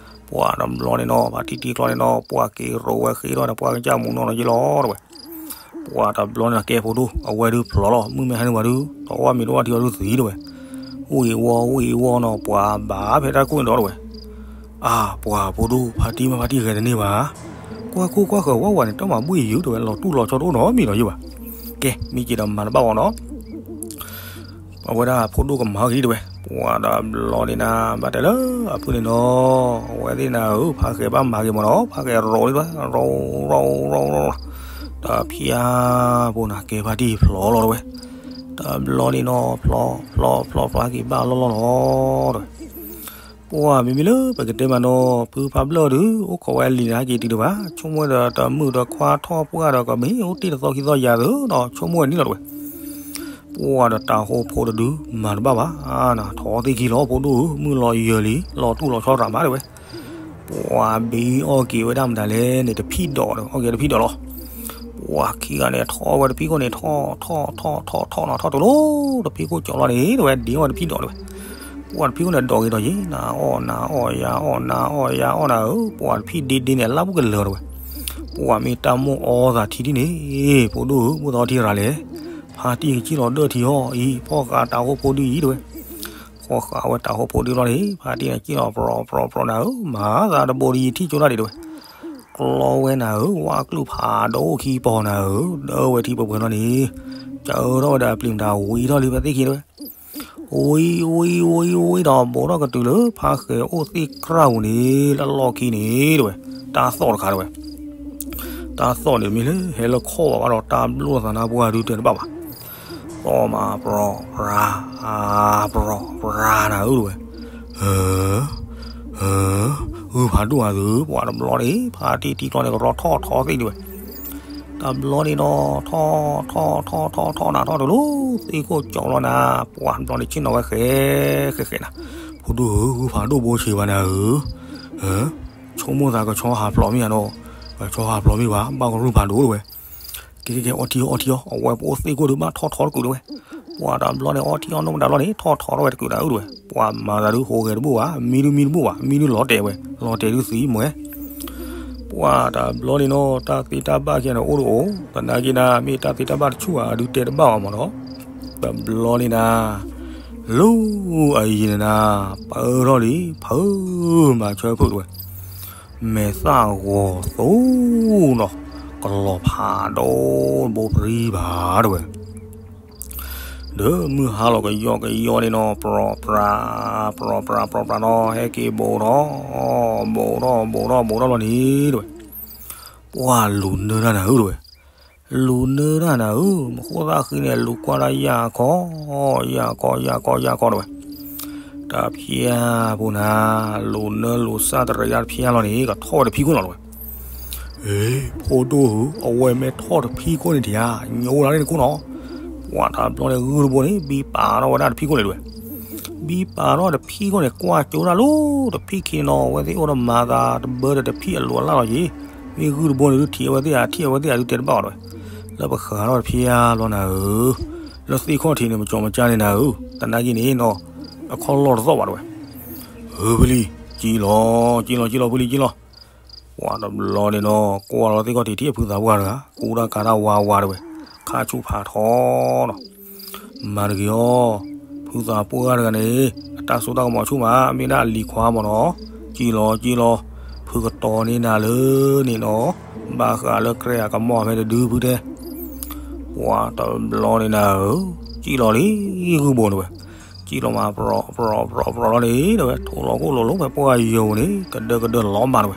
ပှၤတဘျီန့ၣ်နီၤ ဖါတံၢ်ထံကျီန့ၣ်နီၤ ပှၤက့ၤရိးဝဲဃ့ထီၣ်ဒီးပှၢ်ကစၢ်မုၢ်နီၢ်နီၤယ့ၢ်လီၤတဝဲ ပှၤတဘျီန့ၣ်ကဲဖိဒိၣ် အဝဲဒုးဖျိးလီၤ မုၢ်မ့ၢ်ဟါန့ၣ်ဝဲဒုး တဝီမ့ၤတဝီထံအီၤဒုးသံတဝဲ, ဝံၣ်ဝီဝံၣ်ဝီနီၤ ပှၤဘၣ်ဖဲတၢ်ကိၢ်န့ၣ်ဒီးတဝဲ, အါ ပှၤဖိဒိၣ် ဖါတံၢ်မ့ၢ်ဖါတံၢ်ဂဲၤတန့ၢ်ဘၣ်, ကွၢ်ခိၣ်ကွၢ်ဃၢၤဝဲဝဲန့ၣ် တၢ်မၤဘှံးယုာ်တဝဲ လီၤတူၢ်လီၤဆီတအိၣ်နီတမံၤလီၤယ့ၢ်ဘၣ်, ကဲ မ့ၢ်က့ၤဒီးမၤတဘၣ်ဝဲနီၤ အဝဲဒၣ်ဖိဒိၣ်ကမၤဟီၣ်က့ၤတဝဲ, ပှၤတဘျီန့ၣ်နၤ ဘၣ်တဲလၢအဖုန့ၣ်နီၤ, အဝဲသ့ၣ်နၤဧၢ ဖါဃဲၤဘၣ်မၤက့ၤမးနီၤ ဖါဃဲၤရိးလံတဝဲ ရိးရိးရိးရိး တဖျါဖိနၤကဲဖါတံၢ်ဖျိးလီၤတဝဲ, တဘျီန့ၣ်နီၤ ဖျိးဖျိးဖျိးဖျါက့ၤဘၣ်လီၢ်လီၢ်လီၤတဝဲ ပှၤမ့မ့ၢ်လၢပကတဲမးနီၤ ဖုဖးဘျၢၣ်ဒုး အိၣ်ခိးဝဲလံာ်န့ၣ် ဟဲက့ၤတုၤဒံးဘၣ် ဆိကမိၣ်ဝဲဒီးတမုာ်တခွါထီၣ်ပှၢ်ဒီးကမ့ၢ်အိၣ်တ့ၢ်တသီခံသီယၤသၢဒီး ဆိကမိၣ်ဝဲန့ၣ်လီၤတဝဲ, ပှၤဒီးတၤဟိဖိတဒု မၤတဘၣ်ဘၣ်နၤ ထီသ့ၣ်ခံလီၤ ဖိဒိၣ်ဧၢ မုၢ်လီၤယၢၤလံလီၤတူၢ်လီၤဆီရးမးတဝဲ, ပှၤဘံအီၣ်က့ၤဝဲဒၣ်မတၤလဲၣ်န့ၣ် တဖံၣ်ဒီးဒီး အီၣ်က့ၤတဖံၣ်ဒီးလီၤ ပှၤခံဂၤန့ၣ် ထီၣ်ဝဲတဖံၣ်ခိၣ်န့ၣ် ထီၣ်ထီၣ်ထီၣ်ထီၣ်ထီၣ်နီၤ ထီၣ်တုၤလီၤ တဖံၣ်ခိၣ်ကၠီလီၤန့ၣ် တဝဲဒ့အီၣ်ဝဲတဖံၣ်ဒီးတဝဲ, ပှၤတဖံၣ်ခိၣ်န့ၣ် ဒိးက့ၤဒီးယ့ၢ် နၤအီၣ်နၤအီၣ်ယၤအီၣ်နၤအီၣ်ယၤအီၣ်နၤဧၢ ပှၤတဖံၣ်ဒ့ဒ့န့ၣ် အလၢ်ပူၤကလၢၤတဝဲ, ပှၤမ့ၢ်တၢ်မိၣ်အီသးထံဒ်န့ၣ်, ဖိဒိၣ်ဧၢ မိၣ်သီထံရၤလဲၣ်, ဖါတံၢ်ကစံၣ်လီၤဒၢၣ်ထံအီၤအံၤ ဖီၣ်ဃာ်တၤဟိဖိဒုအံၤတဝဲ ဖီၣ်ဃာ်ဝဲတၤဟိဖိဒုလီၤန့ၣ် ဖါတံၢ်န့ၣ်ကစံၣ်လီၤပြီပြီပြီနၤဧၢ မၤသးတဘိဒ်ယထံၣ်ကၠိတၢ်ဒံးတဝဲ, ကျီဝဲနၤဧၢ ဝါကျုၢ်ဖးဒိၣ်ခံပီၤနၤဧၢ ဒၢဝဲထံပှဲၤပှဲၤလီၤန့ၣ်, ကၢထီၣ်ဝဲဒၣ်ပျံၤမတၤဝံၤထီၣ်လံဖဲသ့ၣ်ခံတဝဲ, ဝံၤဝံၤဝံၤဝံၤဒီး ဘူးထီၣ်ကတုၤလၢဖါဃဲၤအိၣ်သ့ၣ်ကြၢ်ပူၤန့ၣ် လၢလီၢ်ခံန့ၣ်တဝဲ, တၢ်သီၣ်တခါတဝဲ တၢ်သီၣ်န့ၣ်မ့ၢ်လၢဟဲလၢခီၣ်ဘၣ်ဘၣ်ဒီး တၢ်ဘျီၣ်သးနါပှၢ်ဒုးတဲတဘၣ်ဘၣ်, သီၣ်မးပြီရၤ, အါပြီရၤနၤဧၢတဝဲ, ဟၢ ဂုၢ်ဖးဒိၣ်ဧါသု, ပှၤတဘျီန့ၣ် ဖါတံၢ်ထံကျီန့ၣ် ကရီထီၣ်ထီသ့ၣ်ဒဝဲ. တဘျီန့ၣ်ဒီး ထီၣ်ထီၣ်ထီၣ်ထီၣ်ထီၣ်နးထီၣ်တလၢ သ့ၣ်ခိၣ်ကၠီလီၤနၤ, ပှၤတဘျီန့ၣ်ဆ့ၣ်နီၤဝဲဃဲဃဲဃဲနၤ, ဖိဒိၣ်ဧၢ ဂုၢ်ဖးဒိၣ်ဘိဆံးဘၣ်နၤဧၢ, ဆိကမိၣ်သးကဆီဟးဖျိးမ့ၢ်ဧါနီၤ, ကဆီဟးဖျိးမ့ၢ်ဘၣ် ဘၣ်ကီဂုၢ်ဖးဒိၣ်တဝဲ. ကဲကဲကဲ အီထံအီ အီထံအီ အဝဲပအိၣ်သ့ၣ်ခိၣ်ဒုးဘၣ်ထီၣ်ထီတကုာ်တဝဲ. ပှၤတဘျီန့ၣ် အီထံအီနီၢ်မတၤလီၤန့ၣ် ထီၣ်ထီထီၣ်ဝဲတကုာ်နၤဧၢတဝဲ. ပှၤမၤသးဒုးဟိးဂဲၤတဘူၣ်ဘၣ် မံဒုးမံတဘူၣ်ဘၣ် မံဒုးလီၤတဲာ်ဝဲ လီၤတဲာ်ဒုးသံမွဲ. ပှၤတဘျီန့ၣ်နီၤ တၢ်သ့တၢ်ဘၣ်ခဲန့ၣ်အိၣ်တအိၣ်, သနာ်က့နၤ မ့ၢ်တၢ်သ့တၢ်ဘၣ်တဆူၣ်ဧါ အဒုးတဲတဘၣ်အီၤမးနီၤ. တဘျီန့ၣ်နၤ လူၤအယံၤန့ၣ်နၤ ပၢထီၣ်လံ ဖုမၤဆၢဖုးတဝဲ. မဲာ်သၣ်ဂီၤသိနီၤ ကလီၤဖးဒိၣ်တဘိပရံဘၣ်တဝဲ. ဒီးမုၢ်ဟါလီၤကယီကယီန့ၣ်နီၤ ပြီပြး ပြီပြးပြီပြးနီၤ ဟဲက့ၤဘူးထီၣ် ဘူးထီၣ်ဘူးထီၣ်ဘူးထီၣ်လီၤန့ၣ်တဝဲ. ပှၤလူၤနၢတၢ်နၤဧၢတဝဲ. လူၤနၢတၢ်နၤဧၢ မ့ၢ်ဃိသၣ်ဃံန့ၣ် လူၤကွၢ်တၢ်ယၢ်ခီ ယၢ်ခီ ယၢ်ခီ ယၢ်ခီတဝဲ. တဖျၢၣ်ဖိနၤ လူၤနၢလူၤစၢ်တရံးယၢ်တဖျၢၣ်လီၤန့ၣ် ကထီၣ်ဝဲတဖံခိၣ်လီၤတဝဲ. အ့ ဖိဒိၣ်ဧၢ အဝဲမ့ၢ်ထီၣ်တဖံခိၣ်န့ၣ်ထံၣ်ဧါ ညိလၢန့ၣ်တခိၣ်နီၤ. ပှၤတဘျီန့ၣ်ဂုၢ်တဘိန့ၣ် ဘံပာ်ထီၣ်ဝဲဒၣ်တဖံခိၣ်န့ၣ်တဝဲ. ဘံပာ်ထီၣ်တဖံခိၣ်န့ၣ် ကွၢ်ကၠိတၢ်လၢတဖံခံနီၤ အဝဲသ့ၣ်အိၣ်ဒီးမၤသးတဘၢဒီးတဖံအလိၤအလၢ်လီၤယံၤ. မ့ၢ်ဂုၢ်တဘိန့ၣ်ဒုးထံၣ်အဝဲသ့ၣ်ဧါ ထံၣ်အဝဲသ့ၣ်ဧါဒုးတဲတဘၣ်အီၤတဝဲ. လၢပဃးထီၣ်တဖျၢၣ်လီၤနၤဧၢ, လၢသ့ၣ်ခီၣ်ထံးန့ၣ် မကၠီမကၠါန့ၣ်နၤဧၢ, သနာ်က့န့ၣ်နီၤ အခီၣ်လီၢ်တသီၣ်ဘၣ်တဝဲ. ဧၢ ဖုလံၤ ကံလီၤ ကံလီၤ ကံလီၤ ဖုလံၤ ကံလီၤ. ပှၤတဘျီန့ၣ်နီၤ ကွၢ်လီၤသ့ၣ်ခီၣ်ထံး ထံၣ်ဖုသးပှၢ်တဂၤ ကူတၢ်ကၤတၢ်ဝါဝါတဝဲ, ခါဆူၣ်ဖးထီနီၤ. မၤတဂ့ၤအီၤ, ဖုသးပှၢ်တဂၤန့ၣ် အတၢ်စိတၢ်ကမီၤဆူၣ်မး မ့ၢ်ဒၣ်လံၤခွါမးနီၤ. ကံလီၤ ကံလီၤ, ဖုကတီၤန့ၢ်နၤလၢန့ၣ်နီၤ, ဘၣ်ဃးလၢကြဲအကမီၣ်ဖဲတဒုဖုတဲ. ပှၤတဘျီန့ၣ်နၤဧၢ, ကံလီၤလံ ဂုၢ်ဘိန့ၣ်ဝဲ. ကံလီၤမး ပြီပြီပြီပြီလီၤန့ၣ် တဝဲ ထိးလီၤခိၣ်လိၤလိၤဖဲပှၢ်ယိာ်န့ၣ် ကဒၢကဒၢလီၤမးတဝဲ.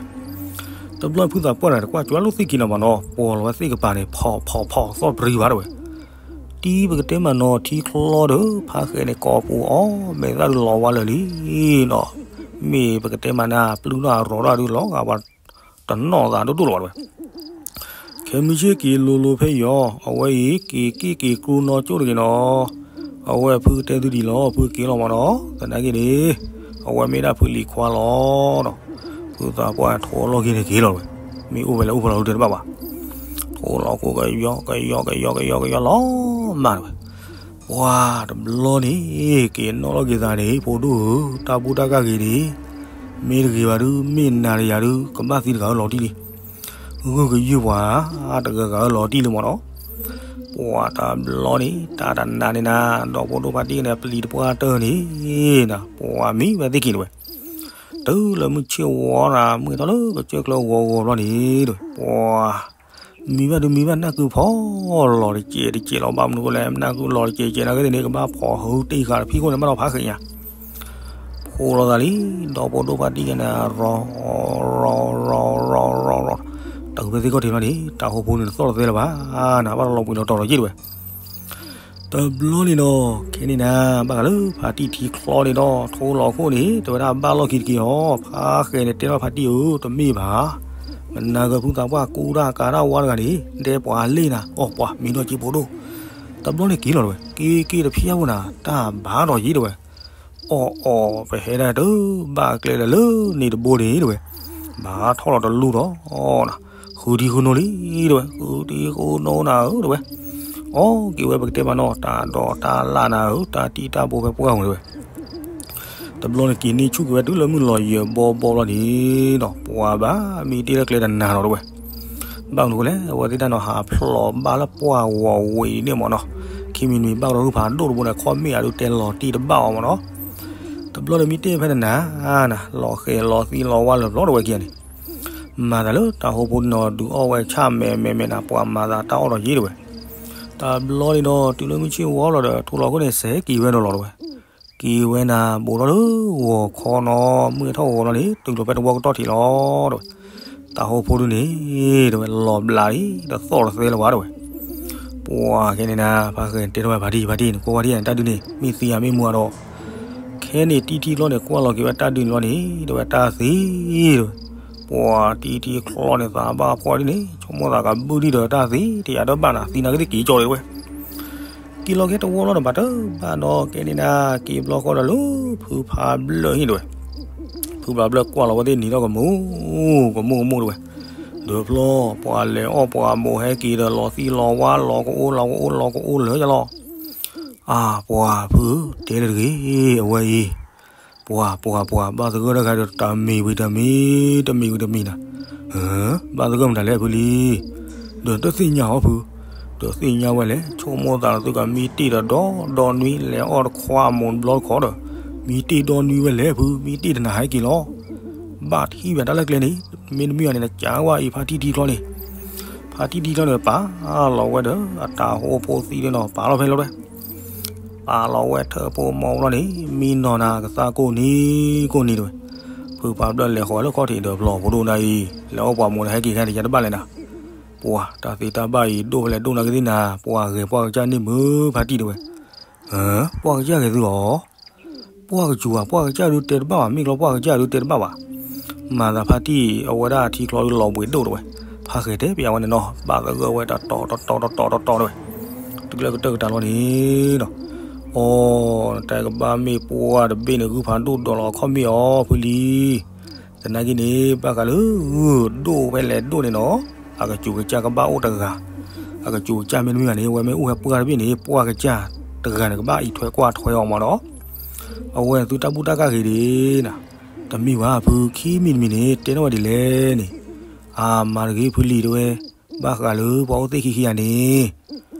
တဘျီဖုသးပှၢ်တဂၤ တကွၢ်ကွၢ်လိာ်သ့ၣ်ကံနီၤမးနီၤ ပိာ်လီၤဝဲသ့ၣ်ကပၤန့ၣ် ဖီၣ်ဖီၣ်ဖီၣ်သီၣ်တပရံဘၣ်တဝဲ. တံၤပကတဲမးနီၤ ထံချီဒီး ဖးဃဲန့ၣ် ကိးပူၤအီၤ မဲာ်သၣ်ဒုးလီၤဝါလၢာ်လံနီၤ. မ့ၢ်ပကတဲမးနၤ ပျုၢ်နီၢ်အရီၤဒီးဒုးလီၤဂာ်ပှၤ တနီၣ်သးဒိၣ်ဒိၣ်လီၤဘၣ်တဝဲ. ခဲမုၢ်ဆ့ၣ်က့ၤလိၤလိၤဖဲယီၤ အဝဲအံၤ က့ၤက့ၣ်က့ၤကျိနီကၠိၣ်တဂ့ၤနီၤ. အဝဲဖုကတဲသုဒ်လီၤ ဖုက့ၤလီၤမးနီၤ သနာ်က့န့ၣ် အဝဲမ့ၢ်ဒၣ်ဖုလံၤခွါလီၤနီၤ. ဖုသးပှၢ်ထိးလီၢ်ခံန့ၣ်က့ၤလီၤတဝဲ. မ့ၢ်အိၣ်ဖဲလဲၣ်အိၣ်ဖဲလဲၣ်ဒုးတဲတဘၣ်ဘၣ်. ထိးလီၤခိၣ်ကယီကယီကယီကယီကယီလီၤမးတဝဲ. ပှၤတဘျီန့ၣ် က့ၤနီၣ်လီၤက့ၤသးန့ၣ် ဖိဒိၣ်ဧၢ, တၢ်ဘူၣ်တၢ်ကၢ်ဂ့ၤန့ၣ် မ့ၢ်တဂ့ၤဘၣ်ဒုး မ့ၢ်နၤတယၤဒုး ကဘၣ်သံတဂၤဧၢလီၤတံၢ်လံ. ဂုၢ်ကယုၢ်ပှၤ တဂၤဂၤဧၢလီၤတံၢ်လံမးနီၤ. ပှၤတဘျီန့ၣ် တၢ်တနါန့ၣ်နၤ ဒီဖိဒိၣ်ဖါတံၢ်န့ၣ် ပျံၤတပှၢ်တၢၢ်န့ၣ်နၤ ပှၤမံဝဲသ့ၣ်က့ၤတဝဲ. တုၤလၢမုၢ်ဆ့ၣ်ဝီနၤ မုၢ်ထီၣ်လၢကစၢၢ်ကျၢၤဂီၤဂီၤဘျီန့ၣ်တဝဲ ပှၤ မံဘၣ်ဒုးမံဘၣ်နၢ်ကုဖီလီၤတစဲးတစဲးလီၤ. ဘၣ်မနုၤဃိလဲၣ် နၢ်ကုလီၤတစဲးတစဲးနာ်က့န့ၣ် ကဘၣ်ဖီၣ်ဟုတ့ၢ်ဃာ်တဖံးခိၣ်န့ၣ် ဘၣ်ဒီးဖးဃဲညါ ဖိလီၤသးလံ. ဒီဖိဒိၣ်ဖါတံၢ်ကနၤ ရီၤ ရီၤ ရီၤ ရီၤ ရီၤ ရီၤ တုၤဖဲသ့ၣ်ခီၣ်ထံးဘျီန့ၣ် တၢ်ဟိဖိန့ၣ်တသီၣ်တသဲလၢၤဘၣ်နၤ ဘၣ်ဒီးလီၤဘှံးလီၤတီၤလီၤယံၣ်တဝဲ. တဘျီန့ၣ်နီၤ ခဲန့ၣ်နၤ ဘၣ်ဃးလၢဖါတံၢ်ထံချီန့ၣ်ဒီး ထိလီၤခိၣ်န့ၣ် တဲဝဲဒၣ်ဘၣ်လီၢ်ခံတက့ၢ်အီၤ ဖးဃဲန့ၣ် တဲထီၣ်ဖါတံၢ်ဧၢ တမ့ၢ်ဘၣ် မနၤဂ့ၤဖုသးပှၢ်ကူတၢ်ကၤတၢ်ဝါတဂၤန့ၣ် ဒဲပှၤလ့ၣ်နၤ အီၣ်ပှၤမံဒီးက့ဖိဒိၣ်. တဘျီန့ၣ်က့ၤလီၤတဝဲ က့ၤက့ၤတဖျၢၣ်ဖိနၤ တၢ်ဘၣ်ဒီးယံၤတဝဲ. အီၣ်အီၣ် ပဟဲဒၣ်တဘၣ်ကျဲလၢာ်လၢန့ၣ်တဘိန့ၣ်တဝဲ ဘၣ်ထီၣ်လီၤတလူၢ်ဒီးနၤ ဃုထံဃုနိလံတဝဲ ဃုထံဃုနိနၤဧၢတဝဲ. အီၣ်က့ၤဝဲပကတဲမးနီၤ တၢ်ဒီးတၢ်လၢ်နၤဧၢ တၢ်တံၢ်တၢ်ဘိဖဲပှၢ်ပူၤတဝဲ. တဘျီန့ၣ်က့ၤန့ၢ်ဆူၣ်က့ၤဝဲတုၤလၢမုၢ်လီၤယၢၤဘီဘီလီၤန့ၣ်ဒီး ပှၤဘၣ်မံတ့ၢ်လၢကျဲတနၤလီၤတဝဲ. ဘၣ်မနုၤဃိလဲၣ် အဝဲသ့ၣ်တၢ်နီၤဟးဖျိးဘၣ်လၢပှၢ်ဝီၤဝံၤန့ၣ်မးနီၤ ခံမံၤနွံဘၣ်ကဒီးဂုၢ်ဖးဒိၣ်တဘိန့ၣ် ခီၣ်မ့ၣ်အဒုးတဲလီၤတံၢ်တဘၣ်အီၤမးနီၤ. တဘျီန့ၣ်မံတ့ၢ်ဖဲတနၤနၤ လီၤဃဲၤလီၤသံလီၤဝါလၢာ်ဘျီတဝဲခံဂၤန့ၣ် မၤသးလၢတၢ်ဟိဖိန့ၣ်နီၤ ဒုးအီၣ်ဝဲဆၣ်မဲာ်မဲာ်မဲာ်နၤ ပှၤမၤသးတၢ်အီၣ်ဒီးယံၤတဝဲ. တဘျီန့ၣ်ဒီး တုၤလၢမုၢ်ဆ့ၣ်ဝီလီၤဒီး ထိလီၤခိၣ်န့ၣ် စဲးက့ၤဝဲဒီးလီၤတဝဲ. က့ၤဝဲနၤ ဘူးထီၣ်လၢဂီၤခီနီၤ မုၢ်ထီၣ်ဂီၤလီၤန့ၣ် တုၤလီၤဖဲတဝီကတီၢ်ထံးလီၤတဝဲ. တၢ်ဟိဖိဒုန့ၣ် တဝဲ လီၤဘျးလံ တသီၣ်တသဲလၢၤဘၣ်တဝဲ. ပှၤခဲန့ၣ်နၤ ဖးဃဲတဲထီၣ်ဝဲဖါတံၢ် ဖါတံၢ်န့ၣ် ကွၢ်ဝဲဒ်န့ၣ် တၢ်ဒုန့ၣ် မ့ၢ်သံဧါမ့ၢ်မူဧါဒီး ခဲ ဟဲန့ၣ် တံထံချီန့ၣ် ကွၢ်လီၤက့ၤဝဲတၢ်ဒုးန့ၣ်လီၤန့ၣ် တဲဝဲတၢ်သံတဲဝဲ, ပှၤတံထံချီန့ၣ် သးဘၣ်ဖှီၣ်ဒ်န့ၣ် ဆိကမိၣ်သးကဘုၣ်ဒံးဒီးတၢ်သံ တယၤဒၢဘၣ်နၤ သံနာ်က့သ့ၣ်က့ၤကၠီၤဒံးတဲဝဲ. က့ၤလီၤက့ၤတဝီလီၤဒီး ဘၣ်တဘၣ်ဒီး ကဲန့ၣ်နၤ က့ၤဘျီဃီဒီးလၢ ဖုဖးဘျၢၣ်ဟံၣ်တဲဝဲ. ဖုဖးဘျၢၣ်ကွၢ်လီၤဝဲသ့ၣ်နံၤထီၣ်ကမူၣ် ကမူၣ်ကမူၣ်တဲဝဲ, ဒီးဖျီ ပှၤလဲၤအီၣ်ပှၤမိၢ်ဟဲက့ၤဒီး လီၤသံလီၤဝါ လီၤကအိၣ်လီၤကအိၣ်လီၤကအိၣ်လၢယလီၤ. အါ ပှၤဖု တဲလၢတဂ့ၤ အဝဲအံၤ ပှၤ ပှၤ ပှၤ ဘၣ်သဂၢၢ်တဂၤဒီး တမံၤဝံၤတမံၤ တမံၤဝံၤတမံၤနၤ, ဘၣ်သဂၢၢ်မတၤလဲၣ်ဖုလံ, ဒီးတသ့ၣ်ညါအီၤဖု, ဒီးသ့ၣ်ညါဝဲလဲၣ် ဆိကမိၣ်သးလီၤသုကမံတ့ၢ်ဒီးဒီဒီနွံ လဲၤအီၣ်တခွါအမိၢ်ဘျီတခီဒီး မံတ့ၢ်ဒီနွံဝဲလဲၣ်ဖု မံတ့ၢ်တနၤဟဲက့ၤလီၤ. ဘၣ်ထံၣ်ဝဲတၢ်လၢကျဲန့ၣ် မ့တမ့ၢ်ဘၣ်န့ၣ် နကးဝဲအံၤ ဖါတံထံချီန့ၣ်, ဖါတံထံချီန့ၣ် ပာ်လီၤဝဲဒီး အတၢ်ဟိဖိသံန့ၣ်နီၤ ပာ်လီၤဖဲလီၤဝဲ ပာ်လီၤဝဲထၢဖိမီၤဘျီန့ၣ် မံနီၤနၤကသါကိးနံၤကိးနံၤတဲဝဲ. ဖုဖးဘျၢၣ်လဲၤဃီၤလၢခီၣ်ထံးဒီး ဖျီၣ်ဖိဒိၣ်နၤအံၤ လဲၤအီၣ်ပှၤမိၢ်ဒီးဟဲက့ၤခဲန့ၣ် ယတဘၣ်လဲၣ်နၤ, ပှၤတၢ်သ့တၢ်ဘၣ်အံၤ ဒိၣ်ဖဲလဲၣ်ဒိၣ်နာ်က့သ့ၣ်နၤ ပှၤဂဲၤပှၢ်ကစၢ်န့ၣ်မုာ်ဖါတံၢ်တဲဝဲ. ပှၢ်ကစၢ်ဂဲၤသုအီၤ ပှၢ်ကစၢ်ဧါ ပှၢ်ကစၢ်ဒုးတဲတဘၣ်ဘၣ် မ့ၢ်ကျီပှၢ်ကစၢ်ဒုးတဲတဘၣ်ဘၣ်. မၤသးဖါတံၢ် အဝဲဒၣ်ထံချီဒုးလီၤဘှံးဒိၣ်တဲဝဲ, ဖးဃဲၤတဲပျးဝဲန့ၣ်နီၤ ဘၣ်သဂၢၢ်ဝဲတတီၤတတီၤတတီၤတတီၤတဲဝဲ, တကျၢၢ်ကတၢၢ်ကတၢၢ်လီၤန့ၣ်ဒီး, အီ နတဲကဘၣ်မ့ၢ်ပှၢ်တဘ့ၣ်န့ၣ် ဂုၢ်ဖးဒိၣ်ဒီးလီၤအခီၣ်မ့ၢ်အီၤဖုလံ သနာ်က့န့ၣ် ဘၣ်ဃးလၢဂုၢ်ဒိၣ်ဖဲလဲၣ်ဒိၣ်န့ၣ်နီၤ, အကစူၤကစၢ်ကဘၣ်အိၣ်တဂၤ, အကစူၤကစၢ်မ့တမ့ၢ်ဘၣ်န့ၣ် အဝဲမ့ၢ်အိၣ်ဖဲပှၢ်တဘ့ၣ်န့ၣ် ပှၢ်ကစၢ်တဂၤန့ၣ် ကဘၣ်အံးထွဲကွၢ်ထွဲအီၤမးနီၤ, အဝဲန့ၣ်သုတၢ်ဘူၣ်တၢ်ကၢ်ဂ့ၤဒံးနၤ, တမ့ၢ်ဘၣ်ဖုခံမံၤတမံၤန့ၣ် တဲထီၣ်ဝဲဒ်လဲၣ်န့ၣ်, အမၤတဂ့ၤဖုလံတဲဝဲ, ဘၣ်ဃးလၢပှၤအိၣ်သ့ၣ်ခံခံဂၤန့ၣ်,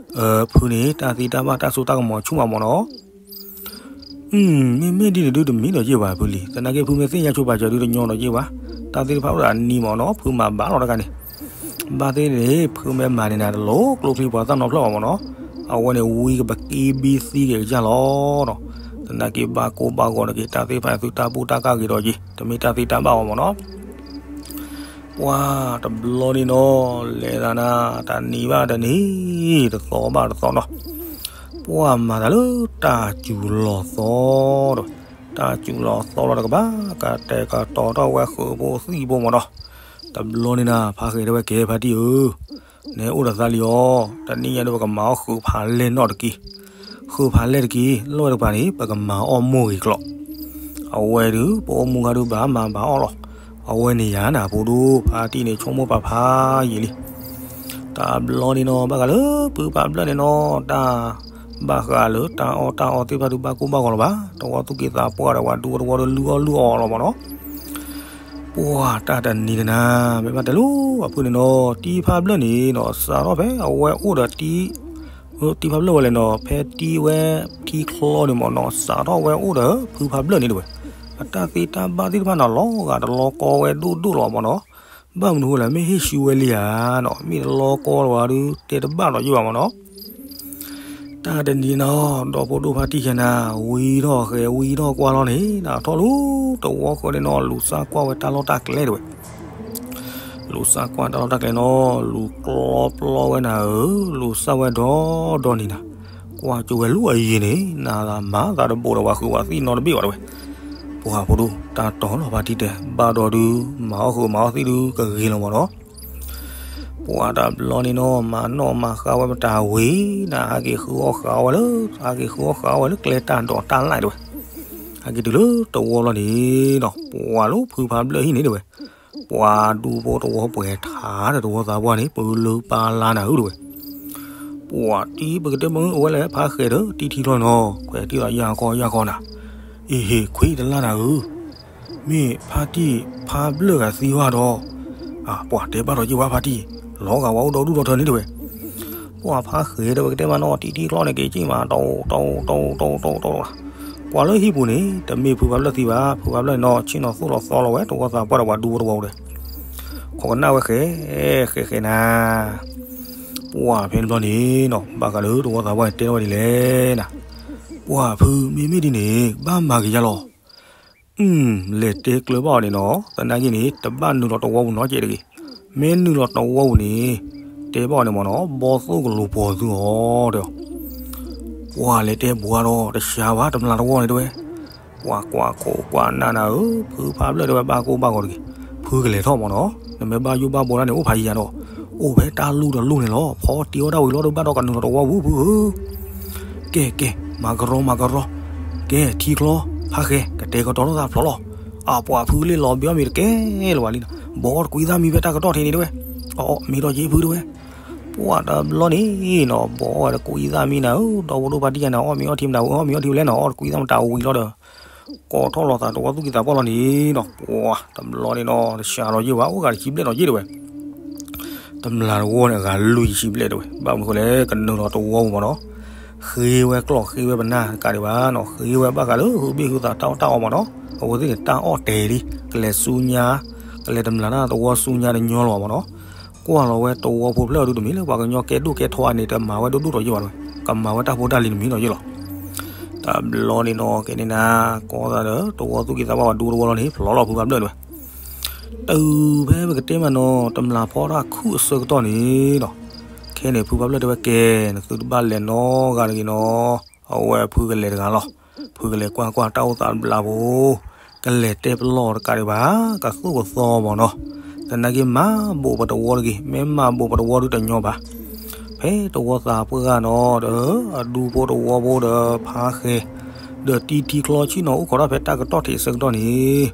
ဖုန့ၣ် တၢ်သ့တၢ်ဘၣ်တၢ်စိတၢ်ကမီၤဆူၣ်မးမးနီၤ မ့မ့ၢ်ဒ်န့ၣ်ဒုးတမံၤဒီးယ့ၢ်ဘၣ်ဖုလံ, သနာ်က့ဖုမ့ၢ်သ့ၣ်ညါဆိပာ်စၢၤဒုးတညီဒီးယ့ၢ်ဘၣ်, တၢ်သ့ၣ်တဖၣ်အိၣ်ဒီးအနံၤမးနီၤ ဖုမၤဘၣ်လီၤတဂၤန့ၣ်, ဘၣ်သ့ၣ်န့ၣ် ဖုမ့ၢ်မၤန့ၢ်နၤတလီၢ်ကျိချံပှၤသၣ်နီဖျၢၣ်ဘၣ်မးနီၤ, အဝဲန့ၣ်ဝံကပက့ဘံသံက့ၤကစၢ်လီၤနီၤ, သနာ်က့ဘၣ်ကိၢ်ဘၣ်ဂီၤတက့ၢ် တၢ်သ့ၣ်တဖၣ်န့ၣ်သုတၢ်ဘူၣ်တၢ်ကၢ်ဂ့ၤဒီးယ့ၢ် တမ့ၢ်တၢ်သ့တၢ်ဘၣ်ဘၣ်မးနီၤ ပှၢ်တဘျီန့ၣ်နီၤ လဲၤသးနၤ တနံၤဘၣ်တနံၤ တသီဘၣ်တသီနီၤ, ပှၢ်မၤသးလၢတၢ်စူၤလီၤသီဒီး, တၢ်စူၤလီၤသီလီၤတကဘၣ် ကတဲာ်ကတီၤထီၣ်ဝဲဃုာ်ဖိသံၣ်ဖိမးနီၤ, တဘျီန့ၣ်နၤ ဖးဃဲၤတဲဝဲကဲဖါတံၢ်ဧၢ, နအိၣ်ဒီးသးလံအီၤ, တနံၣ်ညါဒီး ပကမၤအီၣ်ဃုာ်ဖးလဲၢ်နီၣ်တက့ၢ်, ဃုာ်ဖးလဲၢ်တက့ၢ် လီၢ်ဝဲတကပၤန့ၣ် ပကမၤအီၣ်မိၢ်ဂ့ၤကျိာ် အဝဲဒုး ပအိၣ်မူခါဒုးဘၣ်မၤဘၣ်အီၣ်လီၤ, အဝဲန့ၣ်ယၤနၤဖိဒိၣ် ဖါတံၢ်န့ၣ် ဆိကမိၣ်ပာ်ဖးယံာ်လံ, တဘျီန့ၣ်နီၤ ဘၣ်ဃးလၢဖုဖးဘျၢၣ်န့ၣ်နီၤ တၢ်ဘၣ်ဃးလၢတၢ်အီၣ်တၢ်အီသ့ၣ်တဖၣ်ဒုးဘၣ်ကိၢ်ဘၣ်ဂီၤလီၤဘၣ်, တဝီသူၣ်က့သးပှၢ်ဒီး ပှၤဒူပတဝီဒီး လုၢ်အီၣ်လုၢ်အီလီၤမးနီၤ ပှၢ်တၢ်တနံၤန့ၣ်နၤ မ့ၢ်ဘၣ်တဲလိၤအဖုန့ၣ်နီၤ တံၤဖးဘျၢၣ်န့ၣ်နီၤ စးထီၣ်ဖဲအဝဲအိၣ်ဒီးတံၤ, တံၤဖးဘျၢၣ်ဝဲလဲၣ်နီၤ ဖဲတံၤဝဲထံချီန့ၣ်မးနီၤ စးထီၣ်ဝဲအိၣ်ဒီးဖုဖးဘျၢၣ်န့ၣ်တဲဝဲ, အတၢ်သ့တၢ်ဘၣ်သ့ၣ်တဖၣ်န့ၣ် လီၤဂာ်တလီၤကီဝဲဒိၣ်ဒိၣ်လီၤမးနီၤ, ဘၣ်မနုၤဃိလဲၣ် မ့ၢ်ဟ့ၣ်ဆူဝဲလံဧါနီၤ မ့ၢ်တလီၤကီလီၤဝဲဒုး တဲတဘၣ်ဒီးယ့ၢ်ဘၣ်မးနီၤ တၢ်တနံၤနီၤ ဒီဖိဒိၣ်ဖါတံၢ်ခဲနၤ ဝံထီၣ်ဃဲၤဝံထီၣ်ကွၢ်လီၤန့ၣ် နထီၣ်လူၤတဝီဃီန့ၣ်နီၤ လူၤစၢ်ကွၢ်ဝဲတၢ်လီၢ်တၢ်ကျဲတဲဝဲ, လူၤစၢ်ကွၢ်တၢ်လီၢ်တၢ်ကျဲနီၤ လူၤကျီပျီဝဲနၤဧၢ, လူၤစၢ်ဝဲဒီဒီနံၤနၤ, ကွၢ်ကၠိဝဲလူၤအယံၤန့ၣ် နၤမၤသးတဘိးဒီးပှၤဃုာ်ပှၤသံၣ်နီတဘ့ၣ်ဘၣ်တဲဝဲ, ပှၢ်ဖိဒိၣ် တၢ်တီလီၤဖါတံၢ်တဲ ဘၣ်ဒီးဒုး မၤအီၣ်ဃုာ်မၤအီၣ်သံၣ်ဒုးကဂ့ၤလီၤမးနီၤ ပှၢ်တဘျီန့ၣ်နီၤ မၤနီၣ်မၤဃါဝဲပတၢ်ဝံၤ နဟးက့ၤဃုအီၣ်ဃုအီၣ်ဝဲလၢ ဟးက့ၤဃုအီၣ်ဃုအီၣ်ဝဲလၢကျဲတၢ်ဒိးတၢ်လၢ်တဲဝဲ, ဟဲက့ၤတုၤလၢတဝီလီၤန့ၣ်နီၤ ပှၢ်လၢဖုဖးဘျၢၣ်ဟံၣ်န့ၣ်တဲဝဲ, ပှၢ်ဒူဖိတဝီပှဲၤထါဒီးတဝီသးပှၢ်န့ၣ် ပၢလၢပၢလါနၤဧၢတဲဝဲ ပှၢ်တံၤပကတဲမ့ၢ်အဝဲလဲၣ် ဖးဃဲၤဒီးတံၤထံချီနီၤ ခွဲးတံၢ်လီၤယၢ်ခီယၢ်ခီနၤ, အ့ဟ့ၣ်ခွံတလါနၤဧၢ, မ့ၢ်ဖါတံၢ်ဖးဘျၢၣ်ဂၤသံဝဲဒီး, ပှၢ်တဲဘၣ်ဒီးက့ၤဝဲဖါတံၢ်, လီၤဂာ်ဝဲအိၣ်ဒီဒူၣ်ဒီထၢန့ၣ်တဲဝဲ, ပှၢ်ဖးဃဲၤဒီးပကတဲမ့ၢ်နီၤ တံၤထံချီန့ၣ်က့ၤက့ၤမး တအိၣ်တအိၣ်တအိၣ်တအိၣ်တအိၣ်တအိၣ်, ကွၢ်လၢဟံၣ်ပူၤန့ၣ် တမ့ၢ်ဖုဖးဘျၢၣ်သံဘၣ် ဖုဖးဘျၢၣ်န့ၣ်နီၤ ဆ့ၣ်နီၤသိၣ်လီၤသီလီၤဝဲ တဝီသးပှၢ်ဒီးပှၤဒူဖိတဝီအိၣ်ဒီး ခိးကနၣ်ဝဲဃဲၤ ဃဲၤဃဲၤနၤ, ပှၢ်ဖဲန့ၣ်ဘျီန့ၣ်နီၤ ဘၣ်ဃးလၢတဝီသးပှၢ်န့ၣ်တဲထီၣ်ဝဲဒ်လဲၣ်နၤ, ပှၢ်ဖုမ့မ့ၢ်ဒ်န့ၣ် ဘၣ်မၤက့ၤယါလီၤ, လဲၤတဲကျၢၤဘၣ်အီၤန့ၣ်နီၤ သနာ်က့န့ၣ် တဘၣ်နုာ်လီၤတဝီပူၤနီတစဲးတဂ့ၤ, မ့ၢ်နုာ်လီၤတဝီပူၤန့ၣ် တဲဘၣ်အီၤန့ၣ်မ့ၢ်နီၤ ဘီသိၣ်ကလိၤပိာ်သုအီၤတဲအီၤ ပှၢ်လဲၤတဲဘှါဒီး တစှၤဘၣ် တမျၢ်တဝီန့ၣ်တဲဝဲ, ကွၢ်ကွၢ်ခိၣ်ကွၢ်နၢ်နၤဧၢ, ဖုဖးဖျၢၣ်တဲဝဲဘၣ်ကိၢ်ဘၣ်ဂီၤတဂ့ၤ, ဖုကလဲၤထီၣ်မၢ်နီၤ, နမ့ၢ်ဘၣ်ယိၣ်ဘၣ်ဘီတၢ်န့ၣ် အိၣ်ဖးယံၤယၤဒီး, အိၣ်ဖဲတၢ်လူၢ်တလူၢ်န့ၣ်လီၤ, ဖီတ့အီၣ်တၢ်ဝံၤလီၤဒီးဘၣ်ဒီးကနုာ်လီၤတဝီပူၤဖုဧၢ, ကဲကဲ, မၤကရီမၤကရီ, ကဲထံချီ, ဖးဃဲ, ကတဲာ်ကတီၤလိာ်သးဖျိးလီၤ, အပှၤဖုလ့ၣ်လီၤဘ့အီၣ်မ့ၤတကဲလၢၤဘၣ်လံနီၤ, ဘီတကွံသၣ်မံဖဲတၢ်ကတီၢ်ထံးန့ၣ်တဲဝဲ, အီၣ်မ့ၤဒီးက့ၤဖုတဲဝဲ ပှၢ်တဘျီန့ၣ်နီၤ, ဘီဝဲတကွံသၣ်မံနၤဧၢ, ဒီပုၢ်ဝဲၢ်ပှၤတံၢ်ယါန့ၣ် အီၣ်မ့ၤအီထံမတၤဝံၤ အီၣ်မ့ၤအီထံဝံၤလဲၣ်နီၤ, အီၣ်တကွံသၣ်မတၤဝံၤလီၤဒီး, ကိးထီၣ်လီၤသးတဝီသူၣ်ကံၢ်သးပှၢ်လီၤန့ၣ်နီၤ, ပှၢ်တဘျီန့ၣ်နီၤ တဆှးလီၤယ့ၢ်ဘၣ် အိၣ်ဂၤတဆံဘျဲၣ်နီၤယ့ၢ်တဲဝဲ, တမျၢ်တဝီန့ၣ် အဂၤလွံၢ်ဆံဘျဲၣ်တဲဝဲ, ဘၣ်မနုၤဃိလဲၣ် ကနုာ်လီၤတဝီပူၤမၢ်နီၤ, ဃ့ဝဲကျီၢ်ဃ့ဝဲပနၢ်တကးဒံးဘၣ်နီၤ, ဃ့ဝဲဘၣ်ဃးလၢဟုဘ့ၣ်ဟုသးတၢ်အီၣ်တၢ်အီမၢ်နီၤ, အဝဲသ့ၣ်န့ၣ် တၢ်အီၣ်တဲာ်လံ, ကလဲၤဆူညါ, ကလဲၤတမျၢ်တၢ်တဝီဆူညါတညီလၢၤဘၣ်မၢ်နီၤ, ကွၢ်လီၤဝဲတဝီဖိဖျၢၣ်အဒုတမံၤလၢပှၤကညီကဲဒိၣ်ကဲထီအန့ၣ် တမၤဝဲဒိၣ်ဒိၣ်ထီၣ်ယ့ၢ်ဘၣ်တဲဝဲ, ကမၤဝဲတၢ်ဖိတၢ်လံၤတမံၤနီၤယ့ၢ်လီၤ တဘျီန့ၣ်နီၤ ကဲန့ၣ်နၤ, ကီသးဒီး တဝီသူၣ်ကံၢ်သးပှၢ်ဝဲဒူတဝီလီၤန့ၣ် ဖျိးလီၤဖုဖးဖျၢၣ်တဲဝဲ, တုၤဖဲပကတဲမးနီၤ တမျၢ်ဖီတၢ်ခုၣ်အဆၢကတီၢ်န့ၣ်နီၤ, ခဲန့ၣ်ဖုဖးဖျၢၣ်တဲဝဲကဲ, နသုတဘၣ်လဲၤနီတဂၤတဂ့ၤနီၤ, အဝဲဖုကလဲၤတဂၤလီၤ, ဖုကလဲၤကွၢ်ကွၢ်တၢ်အိၣ်သးတဘျီဖိ ကလဲၤတဲပလီၢ်တကးဒံးဘၣ်, ကသိၣ်ကသီမၢ်နီၤ, သနာ်က့မၤဘိးပတဝီတဂ့ၤ, မ့ၢ်မၤဘိးပတဝီဒုတညီဘၣ် ဖဲတဝီသးပှၢ်ဂၤနီၤ ဒီးအဒူဖိတဝီဖိဒီးဖးဃဲ, ဒီးတံထံချီဆံၣ်နီၤအိၣ်ခိးတၢ်ဖဲတၢ်ကတီၢ်ထံးအဆၢကတီၢ်န့ၣ်,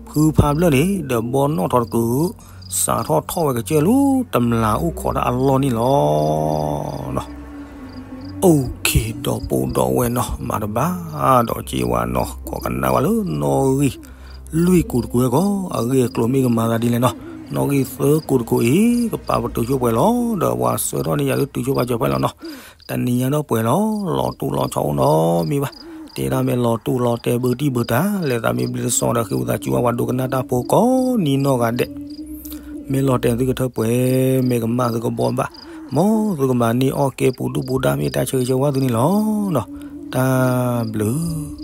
ဖုဖးဖျၢၣ်န့ၣ် ဒီးဘီနီၣ်ထီၣ်တကုာ်, စးထီၣ်ထီၣ်ဝဲကစၢၢ်လၢတမျၢ်အိၣ်ခိးတၢ်အလီၢ်န့ၣ်လီၤ. အိၣ်ခ့ဒီးပိာ်ဒီးဝဲၢ်နီၤ မၤတဘၣ်ဒီးက့ဝဲနီၤ ခိးကနၣ်ဝဲလၢနီၣ်ဂံၢ်လွံၢ်ကူာ်တကူာ်ဝဲကီး အဂ့ၢ်အကျိၤမ့ၢ်ကမၤသးဒ်လဲၣ်နီၤ နီၣ်ဂံၢ်သၢကူာ်တကူာ်အံၤ ကပာ်ပတုာ်ဆိပှဲၤလီၤ ဒီးပှၤဆှၢထီၣ်န့ၢ်ယၤလၢတုၤဆိပာ်စၢၤပှဲၤလီၤနီၤ တနံၤညါဒီးပှဲၤလီၤ လီၤတူၢ်လီၤဆီအိၣ်နီတမံၤဘၣ် တဲဒၣ်မ့ၢ်လီၤတူၢ်လီၤတဲာ်ဘုတံၢ်ဘုတၢ် လဲၤသးမ့ၢ်ဘျ့တစီဒီးဃ့ဝံသးစူၤဝဲပှၤဒိကနၣ်တၢ်ဖိကိးနံၤနီၢ်ဂၤဒဲး မ့ၢ်လီၤတဲာ်သုကထၢပှဲၤ မ့ၢ်ကမၣ်သုကဘှီဘၣ် မ်သုကမၤန့ၢ်အီၣ်ကဲပူၤဒူၣ်ပူၤဒါမ့ၢ်တၢ်ဆၢဂ့ၤဆၢဝါသုန့ၣ်လီၤ. တၢ်ဘျုး